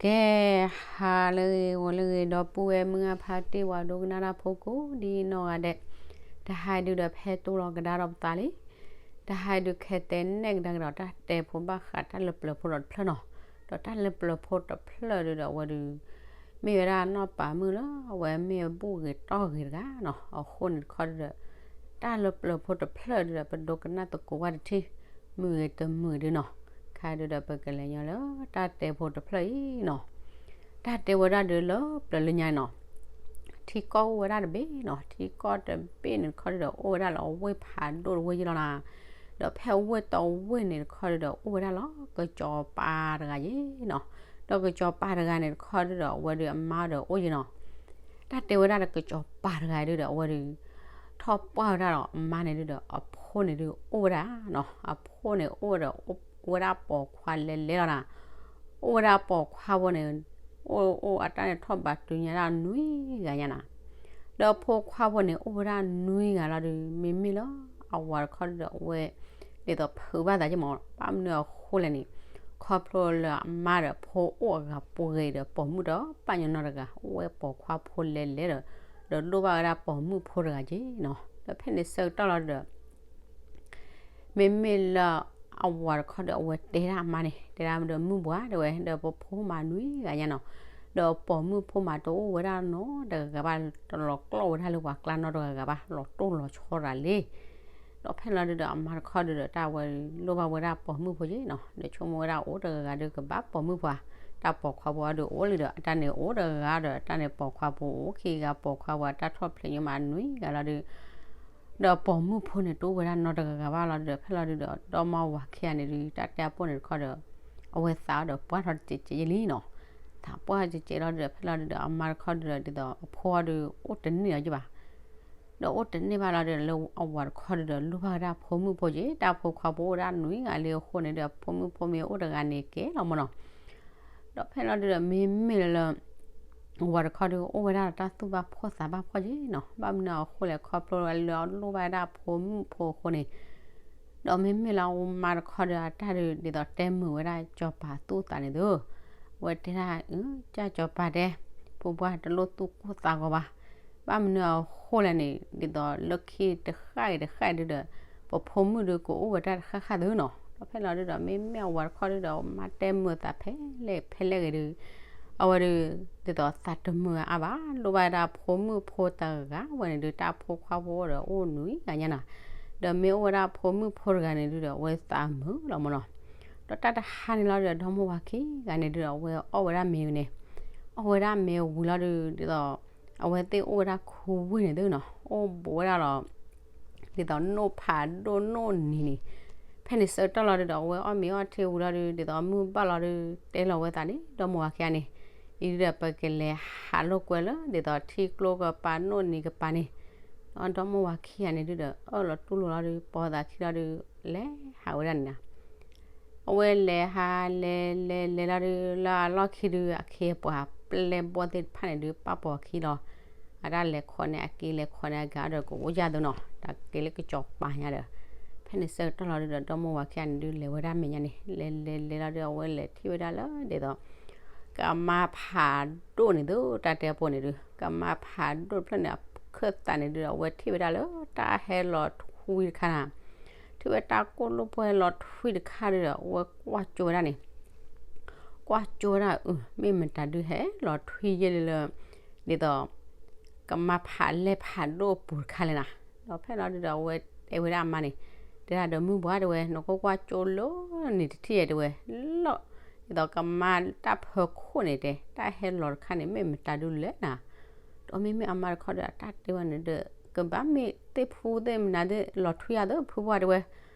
ကဲ, ဟါလၢအဂ့ၤ ဂီၤလၢအဂ့ၤ ဒီပုၢ်ဝဲၢ်မုၢ်အဖါတ့ၢ် ပှၤဒိကနၣ်တၢ်ဖိကိးဒ်နီၢ်ဂၤဒဲး, တဟါအံၤဒုဒီး ဖဲတိၢ်လီၤကဒါဒီးပသးလံ. တဟါအံၤဒု ခဲတဲနဲၣ်ကဒါကဒီး တၢ်တဲဖိဘၣ်ဃးတၢ်လၢပျၢၤဖိဒီးတဖျၢၣ်နီၤ. ဒီးတၢ်လၢပျၢၤဖိတဖျၢၣ်ဒုဒီး အဝဲဒု မ့ၢ်ဝဲဒၣ်နီၢ်ပၤမုၣ်လၢ အဝဲမ့ၢ်ဘူၣ်ဂ့ၤတီၢ်ဂ့ၤတဂၤနီၤ. အဃိန့ၣ်တခီဒုဒီး တၢ်လၢပျၢၤဖိတဖျၢၣ်ဒုဒီး ပဒိကနၣ်သကိးဝဲတထံၣ်, မုာ်ဂ့ၤတမုာ်ဒုနီၤ. ခဲဒုဒီးပကလဲၤညီလၢတၢ်တဲဖိတဖျၢၣ်အံၤနီၤ. တၢ်တဲဝဲဒၣ်ဒုလၢပျၢၤလၢညါနီၤ, ထံကီၢ်အိၣ်ဝဲဒၣ်တဘ့ၣ်နီၤ. ထံကီၢ်တဘ့ၣ်န့ၣ်တခီဒုဒီး အိၣ်ဝဲဒၣ်လၢအဝ့ၢ်ဖးဒိၣ်တဝ့ၢ်ယ့ၢ်လီၤနီၤ. ဒီးဖဲဝ့ၢ်တဝ့ၢ်န့ၣ်တခီဒုဒီး အိၣ်ဝဲဒၣ်လၢကစီၤပၤတဂၤယ့ၢ်နီၤ. ဒီးကစီၤပၤတဂၤန့ၣ်တခီဒုဒီး အဝဲဒုအမါဒီးအိၣ်ယ့ၢ်နီၤ. တၢ်တဲဝဲဒၣ်ဒီးကစီၤပၤတဂၤဒုဒီး အဝဲဒု ထီၣ်ပှၢ်ဝဲဒၣ်ဒီးအမါန့ၣ်ဒုဒီး အဖိန့ၣ်ဒုအိၣ်ဝဲဒၣ်နီၤ. အဖိန့ၣ်အိၣ်ဒီး အိၣ်ဝဲဒၣ်ပိာ်ခွါလဲၤလဲၤလီၤနီၤ. အိၣ်ဝဲဒၣ်ပိာ်ခွါဖိန့ၣ် အိၣ်အိၣ်အတၢ်န့ၣ်ထီၣ်ဘးတုၤညါဒၣ်နွံဂၤညါနီၤ. ဒီးဖိခွါဖိန့ၣ် အိၣ်ဝဲဒၣ်နွံဂၤလီၤဒု မ့မ့ၢ်လၢအဝၤတခီဒုဒီး အဝဲ ဒ်သိးဖုးဘၣ်သးက့မး ဘၣ်မနုၤအဃိလဲၣ်န့ၣ် ခီဖျိလၢအမါဒီးဖိအိၣ်အဂၤပှဲၤဒီး ပိာ်မုၣ်ဒီးပှၤကညီနီတဂၤ အိၣ်ဝဲပိာ်ခွါဖိလဲၤလဲၤဒီး ဒီးလိၣ်ဘၣ်ဝဲဒၣ်ပိာ်မုၣ်ဖိတဂၤက့နီၤ. ဒီးဖဲန့ၣ်ဆၢကတီၢ်လီၤဒုဒီး မ့မ့ၢ်လၢအဝၤတခီဒီး အဝဲတဲဒၣ်အမါန့ၣ် တဲဒၣ်မ့ၢ်ဒီး မုၣ်ပှၢ်တဲဝဲ ဒီးပဖိမးနွံဂၤညါနီၤ. ဒီးပိာ်မုၣ်ဖိမးတအိၣ်ဝဲဒၣ်နီတဂၤဘၣ် တလီၤကျီၢ်ဝဲဒၣ်လၢပှၤကျါနီတဂၤဘၣ် လီၤတိၢ်လီၤဆီတၢ်လံ. ဒီးဖဲလီၤဒုဒီး အမါတခီဒုဒီး တၢ်ဝဲလိၣ်ဘၣ်ဝဲဒၣ်ပိာ်မုၣ်ဖိက့နီၤ. ဒီးဆိကမိၣ်ဝဲဒၣ်အိၣ်တဂၤဂၤဒုကဘၣ်ပိာ်မုၣ်ပှၤ တၢ်ပိာ်ခွါဖိအီၤဒုအိၣ်လံဒီး အတၢ်န့ၣ်အိၣ်တဂၤဒီး တၢ်န့ၣ်ပိာ်ခွါဖိအိၣ်ခံဂၤ ပိာ်ခွါဖိ တၢ်ထီၣ်ဖျဲးညိမးနွံဂၤလီၤဒု ဒီးပိာ်မုၣ်ဖိန့ၣ် တအိၣ်ဝဲဒၣ်နီတဂၤဂၤဘၣ်လီၤဒုဒီး ဖဲလီၤဒုဒီး ဒီမါဝၤခံဂၤန့ၣ်ဒု တၢ်တဲအပိၢ်န့ၣ်တခီဒီး အဝဲသးအီၤဒီးပှၢ်ထီၣ်တစဲးစဲးယဲလံနီၤ. သးပှၢ်စဲးစဲးလီၤဒုဒီး ဖဲလီၤဒုဒီး အမါတခီဒုဒီး ဒ်သိးအဖိအီၤဒု အိၣ်တန့ၢ်အီၤက့ဘၣ်. ဒီးအိၣ်တန့ၢ်ဘၣ်လီၤဒုဒီး လၢအဝၤတခီဒုဒီး လိၣ်ဘၣ်ဝဲဒၣ်ဖိမုၣ်ဖိက့ တၢ်ဖိခွါဖိအိၣ်ဝဲဒၣ်နွံဂၤလံအဃိန့ၣ်ဒီး ဖိမုၣ်ဖိမ့ၢ်အိၣ်တဂၤန့ၣ်ကဲလီၤမၢ်နီၤ. ဒီးဖဲလီၤဒုဒီး မ့မ့ၢ်လၢ အဝၤတခီဒုအိၣ်ဝဲဒၣ်ဒီးတၢ်သူၣ်ဘၣ်ဖှီၣ်သးဘၣ်ဖှီၣ်က့နီၤ. ဘၣ်မနုၤအဃိလဲၣ် ခီဖျိလၢအလိၣ်ဘၣ်ဝဲဒၣ်ဖိမုၣ်ဖိအဃိန့ၣ် ဒီးမ့မ့ၢ်လၢအမါတခီဒီး အတၢ်ဒုးဒ်သိးတဲမုာ်ဝဲဒၣ်စီၤပၤသူၣ်သးန့ၣ်သု, အဝဲတဲဒၣ် ကၢ်စီၤပၤတဲ, ဖိပှၢ်တလိၣ်သူၣ်ကိၢ်သးဂီၤဘၣ်. ဘၣ်မနုၤအဃိလဲၣ်န့ၣ် ဒ်သိးလၢခံတဃၣ်အံၤတဃၣ်အံၤဒုဒီး ပဖိမုၣ်ဒုကအိၣ်ဝဲတၢ်တဃၣ်ဃၣ်သုနီၤ. ဒီးဖဲလီၤဒုဒီး မ့မ့ၢ်အဝၤတခီဒုဒီး မါတဲမုာ်သးဖဲလဲၣ်ဖဲလဲၣ်ဂ့ၤဒု အဝဲဒု ဒ်သိးသးတမုာ်အါဘၣ်, လိၣ်ဘၣ်ဝဲဒၣ်ဖိမုၣ်ဖိတဂၤဝဲန့ၣ်ဒု တၢ်ဖိခွါဖိဒီးအိၣ်နွံဂၤညါနီၤ. ဒီးမ့ၢ်အိၣ်ဝဲဒၣ်ဖိမုၣ်ဖိတဂၤန့ၣ်ဒုဒီး အဝဲသးမုာ်လီၤမၢ်နီၤ. ဒီးတၢ်တဟါန့ၣ်လီၤဒုဒီး ဒီမါဝၤခံဂၤန့ၣ်ဒုဒီး အဝဲအီၣ်ဝဲဒၣ်မ့ၤဝံၤန့ၣ်, အီၣ်ဝဲဒၣ်မ့ၤဝံၤလီၤဒု ဒ်သိး အဝဲသ့ၣ်အိၣ်ဝဲဒၣ်ခူဝ့ၢ်န့ၣ်သုနီၤ, အိၣ်ဘူးဝဲဒၣ်လီၤ ဒ်သိးနိၣ်ဖးဒိၣ်နိၣ်နံၤန့ၣ်. ဖဲန့ၣ်ဆၢကတီၢ်လီၤဒုဒီး အဝဲအီၣ်မ့ၤအီၣ်ထံဝံၤလီၤဒု ဒ်သိးမုၢ်ဘၣ်လီၤဒု တဲလီၤဝဲသးန့ၣ် ဒီမါဝၤခံဂၤန့ၣ်, အံၤဒုဒီးပကလဲၤဟးလိာ်ကွဲလၢ ဒ်သိးထံကျိကပၤနိၣ်နံၤကပၤန့ၣ်. ဒီမါဝၤခံဂၤန့ၣ်ဒုဒီး အၢၣ်လီၤတူၢ်လိာ်လီၤဒု ပိာ်သးခံလီၤဒု လဲၤဟးဝဲဒၣ်န့ၣ်နီၤ. အဝဲလဲၤဟးလဲၤလဲၤလဲၤလီၤဒု လၢအလီၢ်ခံဒု အခ့အပှၤပျဲၢ်ဘီၣ်သ့ၣ်တဖၣ်န့ၣ်ဒု ပာ်ပိာ်ခံလီၤ. အတၢ်လဲၤခိးန့ၢ်အက့လဲၤခိးန့ၢ်အဂၤဒီး ကအိၣ်ယၢ်သုနီၤ, တၢ်က့ၤလၢကစီၤပၤညါဒီး. ဖဲန့ၣ်ဆၢကတီၢ်လီၤဒုဒီး ဒီမါဝၤခံဂၤန့ၣ်ဒု လဲၤဝဲဒၣ်မဲာ်ညါန့ၣ် လဲၤလဲၤလဲၤလီၤဒု အဝဲလဲၤထံၣ်ဝဲဒၣ်လၢဒ်သိး ကမါဖးဒိၣ်န့ၣ်သု တၢ်တဲအပိၢ်န့ၣ်ဒု ကမါဖးဒိၣ်တဖျၢၣ်န့ၣ် အခၢၣ်သးန့ၣ်ဒုဒီး အဝဲထံၣ်ဝဲဒၣ်လၢတၢ်ဟဲလီၤထွံတခါနီၤ. ထံၣ်ဝဲတၢ်ကိၢ်လိာ်ပှဲၤဟဲလီၤထွံတခါဒုဒီး အဝဲကွၢ်ကၠိဝဲဒၣ်န့ၣ်, ကွၢ်ကၠိဝဲဒၣ် အၢ မ့ၢ်မတၤဒုဟဲလီၤထွံယဲၢ်လၢ ဒ်သိး ကမါဖးလဲၢ်ဖးဒိၣ်အပူၤတခါလဲၣ်နီၤ. ဒီးဖဲလီၤဒုဒီး အဝဲတဲဝဲဒၣ်အမါန့ၣ်, တဲဒၣ်ဒီးမုၢ်ပှၢ်တဲဝဲ နကကွၢ်ကၠိလၢန့ၣ်တထံၣ်ယဲၢ်တဲဝဲ, လီၤ ဒ်သိးကမါတၢ်ဖၢခိၣ်န့ၣ်တဲ တၢ်ဟဲလီၤတခါန့ၣ် မ့ၢ်မတၤဒုလဲၣ်နီၤ. ဒီးမ့မ့ၢ်အမါတခီဒီး အတၢ်တဲဝဲန့ၣ်ဒီး ကဘၣ်မ့ၢ်သ့ၣ်ဖူသ့ၣ်မနၤသ့ၣ်လီၤထွံယၤသ့ၣ်ဖုပှၢ်တဲဝဲ,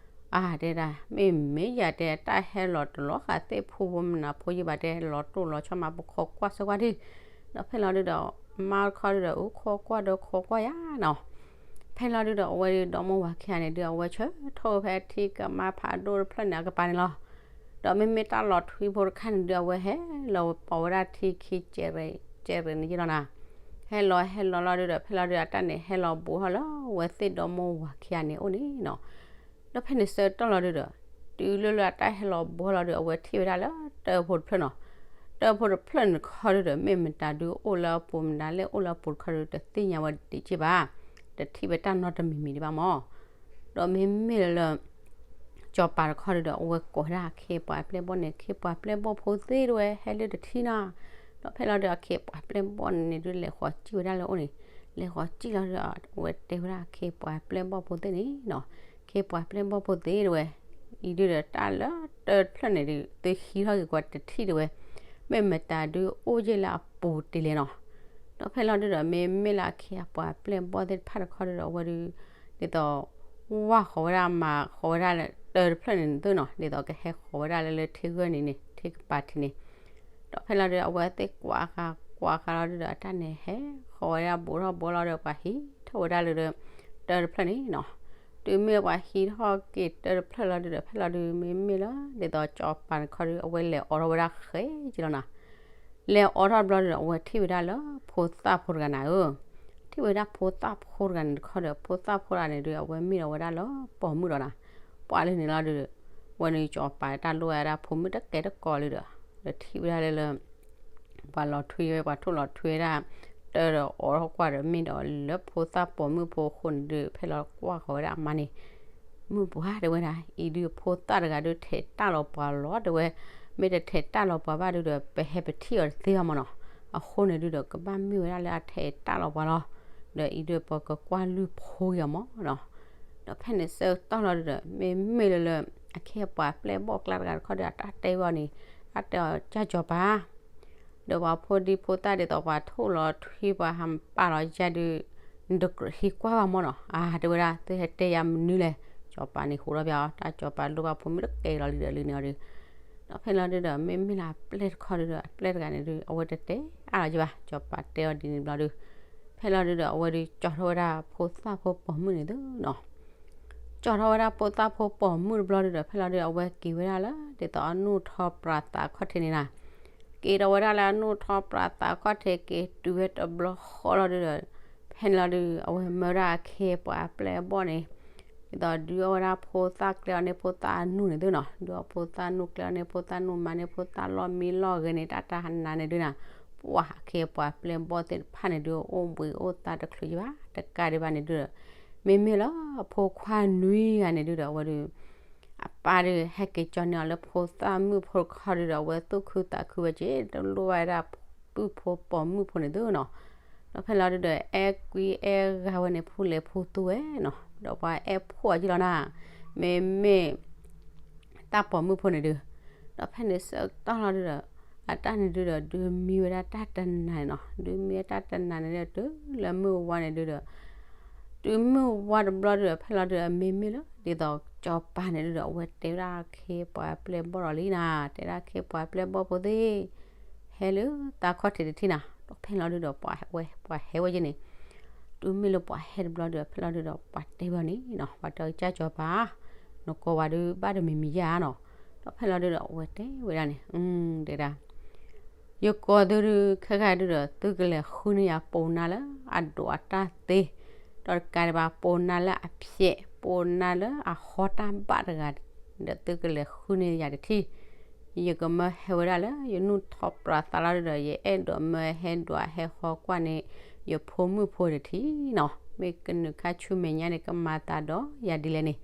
အါ တဲဒၣ် မ့မ့ၢ်ယၤတဲ တၢ်ဟဲလီၤတလီၤဃာ်သ့ၣ်ဖူဖိမနၤဖိယံၤဘၣ်တဲ လီၤတိၢ်လီၤဆီမး ပခိးကွၢ်ဆၢကွၢ်ဒံး. ဒီးဖဲလီၤဒုဒီး အမါတခီဒုဒီး အုၣ်ခိးကွၢ်ဒီးခိးကွၢ်ယၤနီၤ. ဖဲလီၤဒုဒီး အဝဲဒုဒီမါဝၤခံဂၤန့ၣ်ဒု အဝဲဆၢထီၣ်ဝဲဖဲ ထံကမါဖးဒိၣ်တဖျၢၣ်န့ၣ် အကပၤန့ၣ်လီၤ. ဒီးမ့မ့ၢ်တၢ်လီၤထွံဖိတခါန့ၣ်ဒု အဝဲဟဲလီၤပိာ်ဝဲဒၣ်ထံခံကဲးရ့းကဲးရ့းန့ၣ်ယ့ၢ်လီၤနီၤ. ဟဲလီၤဟဲလီၤလီၤဒုဒီး ဖဲလီၤဒု အတၢ်န့ၣ်ဟဲလီၤဘူးထီၣ်လၢအဝဲသ့ၣ်ဒီမါဝၤခံဂၤန့ၣ်အိၣ်န့ၣ်နီၤ. ဒီးဖဲန့ၣ်ဆၢကတီၢ်လီၤဒုဒီး တုၤလၢလၢအတၢ်ဟဲလီၤဘူးထီၣ်လီၤဒု အဝဲထံၣ်ဝဲဒၣ်လၢတၢ်ဖိတဖျၢၣ်နီၤ. တၢ်တၢၢ်ဖိတဖျၢၣ်န့ၣ်တခီဒုဒီး မ့ၢ်မတၤဒုအိၣ်လၢအပူၤ မတၤလဲၣ်အိၣ်လၢအပူၤတခီဒု တသ့ၣ်ညါဝဲဒံးက့ၢ်ဘၣ်, တထံၣ်ဝဲတၢ်နီတမံၤမံၤဒံးဘၣ်မၢ်. ဒီးမ့မ့ၢ်လၢ စီၤပၤတခီဒုဒီး အဝဲကိးဝဲဒၣ်အခ့အပှၤအပျဲၢ်အဘီၣ်န့ၣ် အခ့အပှၤအပျဲၢ်အဘီၣ်ဖိသ့ၣ်တဝဲ ဟဲလၢတထံၣ်နီၤ. ဒီးဖဲလီၤဒုဒီး အခ့အပှၤအပျဲၢ်အဘီၣ်န့ၣ်ဒု လဲၤဃီၤစံၣ်ဝဲဒၣ်လၢအအိၣ်န့ၣ်, လဲၤဃီၤစံၣ်လီၤဒုဒီး အဝဲတဲဝဲဒၣ်အခ့အပှၤအပျဲၢ်အဘီၣ်ဖိသ့ၣ်န့ၣ်နီၤ, အခ့အပှၤအပျဲၢ်အဘီၣ်ဖိသ့ၣ်တဝဲ, အံၤဒုဒီးတၢ်လၢတၢၢ်တဖျၢၣ်န့ၣ်ဒု သုဟံးထီၣ်က့ၤကွၢ်တထံၣ်တဝဲ, မ့ၢ်မတၤဒုအိၣ်ယ့ၢ်လၢအပူၤတ့ၢ်လဲၣ်နီၤ. ဒီးဖဲလီၤဒုဒီး မ့မ့ၢ်လၢအခ့အပှၤအပျဲၢ်အဘီၣ်သ့ၣ်တဖၣ်တခီဒုဒီး အဝဲဒု ဒ်သိး ဝၢ်ဃီၤဝဲဒၣ် မၤဃီၤဝဲဒၣ်တၢၢ်တဖျၢၣ်န့ၣ်သုနီၤ, ဒ်သိးကဟဲဃီၤဝဲဒၣ်လၢလၢထံဂၢၢ်န့ၣ်န့ၣ် ထံကပၤထံးန့ၣ်. ဒီးဖဲလီၤဒုဒီး အဝဲသ့ၣ်ကွၢ်ဃာ်ကွၢ်ဃာ်လီၤဒုဒီး အတၢ်န့ၣ်ဟဲဃီၤဝဲဒၣ် ဘူးထီၣ်ဘူးလီၤဒီး ပှၤဟံးထီၣ်ဝဲဒၣ်လၢ တၢၢ်တဖျၢၣ်န့ၣ်နီၤ. တုၤမ့ၢ်ပှၤဟံးထီၣ်က့ၤတၢၢ်တဖျၢၣ်လီၤဒုဒီး ဖဲလီၤဒု မ့မ့ၢ်လၢ ဒ်သိးစီၤပၤတခီဒု အဝဲလဲၤအိးထီၣ်ဝဲဒၣ်ဃဲက့ၤလီၤနီၤ. လဲၤအိးထီၣ်တဘျီဒီး အဝဲထံၣ်ဝဲဒၣ်လၢဖိသၣ်ဖိတဂၤနၤဧၢ, ထံၣ်ဝဲဒၣ်ဖိသၣ်ဖိတဂၤန့ၣ်တခီဒီး ဖိသၣ်ဖိတဂၤန့ၣ်ဒု အဝဲမ့ၢ်ဒီးဝဲဒၣ်လၢပိာ်မုၣ်ဒီးနၤ, ပှၤလၢန့ၣ်လီၤဒု, ဝဲန့ၣ်စီၤပၤတၢ်လိၣ်ဝဲဒၣ်ဖိမုၣ်တကဲတကိးလံဒီး, ဒီးထံၣ်ဝဲဒၣ်လၢလၢ ပှၤလီၤထွံဝဲ ပှၤထိၣ်လီၤထွံဝဲဒၣ် တၢၢ်ဒီးအိးထီၣ်ကွၢ်ဒီး မ့ၢ်ဒီးလၢဖိသၣ်ပိာ်မုၣ်ဖိအဃိန့ၣ်ဒု ဖဲလီၤကွၢ်ဃီၤဝဲဒၣ်အမါန့ၣ်, မုၣ်ပှၢ်တဲဝဲဒၣ် အံၤဒုဖိသၣ်တဂၤဒုထဲးတၢ်လီၤပှၤလီၤတဲဝဲ, မ့ၢ်တထဲးတၢ်လီၤပှၤဘၣ်ဒုဒီး ပဟဲပထံၣ်အီၤတသ့ဘၣ်မၢ်နီၤ, အဃိန့ၣ်ဒုဒီး ကဘၣ်မ့ၢ်ဝဲဒၣ်လၢအထဲးတၢ်လီၤပှၤလီၤ, ဒီးအံၤဒုပကကွၢ်လုၢ်ဖိက့ၤအီၤမၢ်နီၤ. ဒီးဖဲန့ၣ်ဆၢကတီၢ်လီၤဒုဒီး မ့မ့ၢ်လၢလၢ အခ့အပှၤအပျဲၢ်အဘီၣ်ကျါတဂၤတခီဒီး အတၢ်တဲဝဲအီၤန့ၣ်, အတၢ်တဲအီၤ ကၢ်စီၤပၤ ဒီးပှၤဖိဒံဖိသၣ်ဒ်သိးပှၤထိၣ်လီၤထွံပှၤဟးပာ်လီၤယါဒု နတကြၢးဟံးကွၢ်ဘၣ်မၢ်နီၤ, အါ တဲဝဲဒၣ် သုဟဲတဲယၤမနုၤလဲၣ်, စီၤပၤန့ၣ်ဟူးထီၣ်ဘၣ်အီၤ တၢ်စီၤပၤလိၣ်ဘၣ်ဖိမုၣ်တကဲလီၤလံဒီးလံန့ၣ်အီၤဒု, ဒီးဖဲလီၤဒုဒီး မ့မ့ၢ်လၢအပျဲၢ်တခီဒုဒီး အပျဲၢ်တဂၤန့ၣ်ဒု အဝဲတတဲအါလီၤယါဘၣ် စီၤပၤတဲအီၤဒ်န့ၣ်ဘျီဒု, ဖဲလီၤဒုဒီး အဝဲဒုကၠီထီၣ်ဝဲဒၣ်ဖိသၣ်ဖိပိာ်မုၣ်န့ၣ်သုနီၤ ကၠီထီၣ်ဝဲဒၣ်ဖိသၣ်ဖိပိာ်မုၣ်တဘျီဒုဒီး ဖဲလီၤဒုဒီး အဝဲက့ၤဝဲဒၣ်လၢ ဒ်သိးအနီၢ်ထီၣ်ပြးသးခီၣ်ထံးန့ၣ်နီၤ, က့ၤဒီးဝဲဒၣ်လၢအနီၢ်ထီၣ်ပြးသးခီၣ်ထံး က့ၤတုၤဝဲတဘျီဃီလီၤဒုဒီး ဖဲန့ၣ်လီၤဒု အဝဲမၢဝဲဒၣ်အခ့အပှၤအပျဲၢ်အဘီၣ်န့ၣ် ဒ်သိးဒုးအီၣ်ဝဲဒၣ်ဖိသၣ်ကျဲအီၤန့ၣ် ဖိသၣ်အနူၢ်န့ၣ်သုနီၤ, ဒုးအီၣ်ဖိသၣ်နူၢ်ကျဲအီၤန့ၣ် ဖိသၣ်နူၢ်မၤန့ၢ် ဖိသၣ်လီၢ်မံလီၢ်ဂဲၤန့ၣ် တၢ်တၢ်ဟးနးန့ၣ်ဒုနီၤ, ပှၤအခ့အပှၤအပျဲၢ်အဘီၣ်သ့ၣ်တဖၣ်န့ၣ်ဒု အိၣ်ဘှံးအိၣ်သါတချုးယံၤဘၣ် တကးဒံးဘၣ်န့ၣ်ဒုဒီး မ့မ့ၢ်လၢအဖိခွါနွံဂၤန့ၣ်ဒုဒီး အဝဲဒု အပၢ်ဒုး ဟဲက့ၤကၠီန့ၢ်အီၤလၢဖိသၣ်မုၣ်ဖိတခီဒုဒီး အဝဲသူၣ်ခုသးခုဝဲက့ၤ တလိၣ်ဘၣ်ဝဲဒၣ်ပုၢ်ဖိပိာ်မုၣ်ဖိန့ၣ်သုနီၤ, ဒီးဖဲလီၤဒုဒီး အဲၣ်ကွံအဲၣ်ဂၤဝဲန့ၣ် ဖူလဲၤဖူသူဝဲနီၤ, ဒီးပှၤအဲၣ်ဖှိၣ်အီၤက့ၤလီၤနၤ, မ့မ့ၢ် တၢ်ပိာ်မုၣ်ဖိန့ၣ်ဒု, ဒီးဖဲန့ၣ်ဆၢကတီၢ်လီၤဒုဒီး အတၢ်န့ၣ်ဒုဒီး ဒုးမံဝဲဒၣ်တၢ်တနၤန့ၣ်နီၤ, ဒုးမံဝဲတၢ်တနၤန့ၣ်ဒီး တုၤလၢမုၢ်ဝါန့ၣ်ဒုဒီး တုၤမုၢ်ဝါတဘျီဒုဒီး ဖဲလီၤဒုဒီး မ့မ့ၢ်လၢ ဒ်သိးစီၤပၤန့ၣ်ဒုဒီး အဝဲတဲဝဲဒၣ်အခ့အပှၤအပျဲၢ်အဘီၣ်ဒီးလံနၤ, တဲဒၣ်အခ့အပှၤအပျဲၢ်အဘီၣ်ဖိသ့ၣ် ဟဲလၢသးခီၣ်ထံးတထံၣ်နၤ, ဒီးဖဲလီၤဒုဒီး ပှၤဝဲ ပှၤဟဲဝဲက့ၤန့ၣ် တုၤမ့ၢ်လၢပှၤဟဲတဘျီဒုဒီး ဖဲလီၤဒုဒီး ပှၤတဲဝဲအီၤန့ၣ်နီၤ, ပှၤတဲကၢ်စီၤပၤ နကိးဝဲဒုဘၣ်တမံၤမံၤယါနီၤ, ဒီးဖဲလီၤဒုဒီး အဝဲတဲဝဲဒၣ်န့ၣ် တဲဒၣ် ယကိးသုဒု ခဲခါဒုဒီး သုကလဲၤဃုန့ၢ်ယၤပိာ်နါလၢအဒိးအတၢ်သ့, ဒီးတကးဒံးဘၣ် ပိာ်နါလၢအဖျဲး ပိာ်နါလၢအဟီတၢ်ဘၣ်တဂၤ, ဒီးသုကလဲၤဃုန့ၢ်ယၤတထံၣ်, ယကမၢဟဲဝဲဒၣ်လၢယနီၢ်ထီၣ်ပြးသးလီၤဒုဒီး ယအဲၣ်ဒိးမၢဟဲဒွးဟဲဃီကွၢ်န့ၢ် ယဖိမုၣ်ဖိတထံၣ်နီၤ, မ့ၢ်ကနုာ်ခါဆူမဲာ်ညါန့ၣ် ကမၤသးဒီးယၤဒ်လဲၣ်န့ၣ်,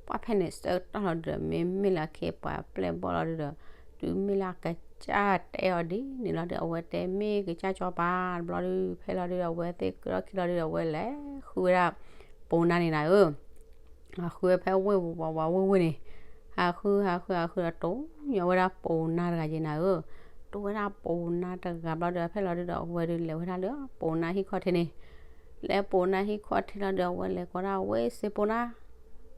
ပှၤဖဲန့ၣ်ဆၢကတီၢ်လီၤဒုဒီး မ့မ့ၢ်လၢအခ့အပှၤအပျဲၢ်အဘီၣ်လီၤဒုဒီး တုၤမ့ၢ်လၢအကစၢ်တဲအီၤဒ်န့ၣ်လီၤဒု အဝဲတဲမ့ၢ်ကစၢ်စီၤပၤတဘျီဒု ဖဲလီၤဒုဒီး အဝဲသ့ၣ်ကဒီၣ်ခံလီၤဒုဒီး အဝဲလဲၤဃုဝဲဒၣ်ပိာ်နါန့ၣ်နၤဧၢ ဟးဃုဝဲဖဲဝ့ၢ်ဝးဝးဝ့ၢ်ဝ့ၢ်န့ၣ်, ဟးဃု ဟးဃု ဟးဃုဒီးတိၢ်ညီဝဲဒၣ်ပိာ်နါတဂၤက့ၤနၤဧၢ, တိၢ်ဝဲဒၣ်ပိာ်နါတဂၤဘျီဒီး ဖဲလီၤဒုဒီး အဝဲဒုးလဲၤဝဲဒၣ်လၢပိာ်နါဟံၣ်ခီၣ်ထံးန့ၣ်, လဲၤပိာ်နါဟံၣ်ခီၣ်ထံးလီၤဒီး အဝဲလဲၤကိးဒၣ် ဝ့ၢ်စ့ပိာ်နါ,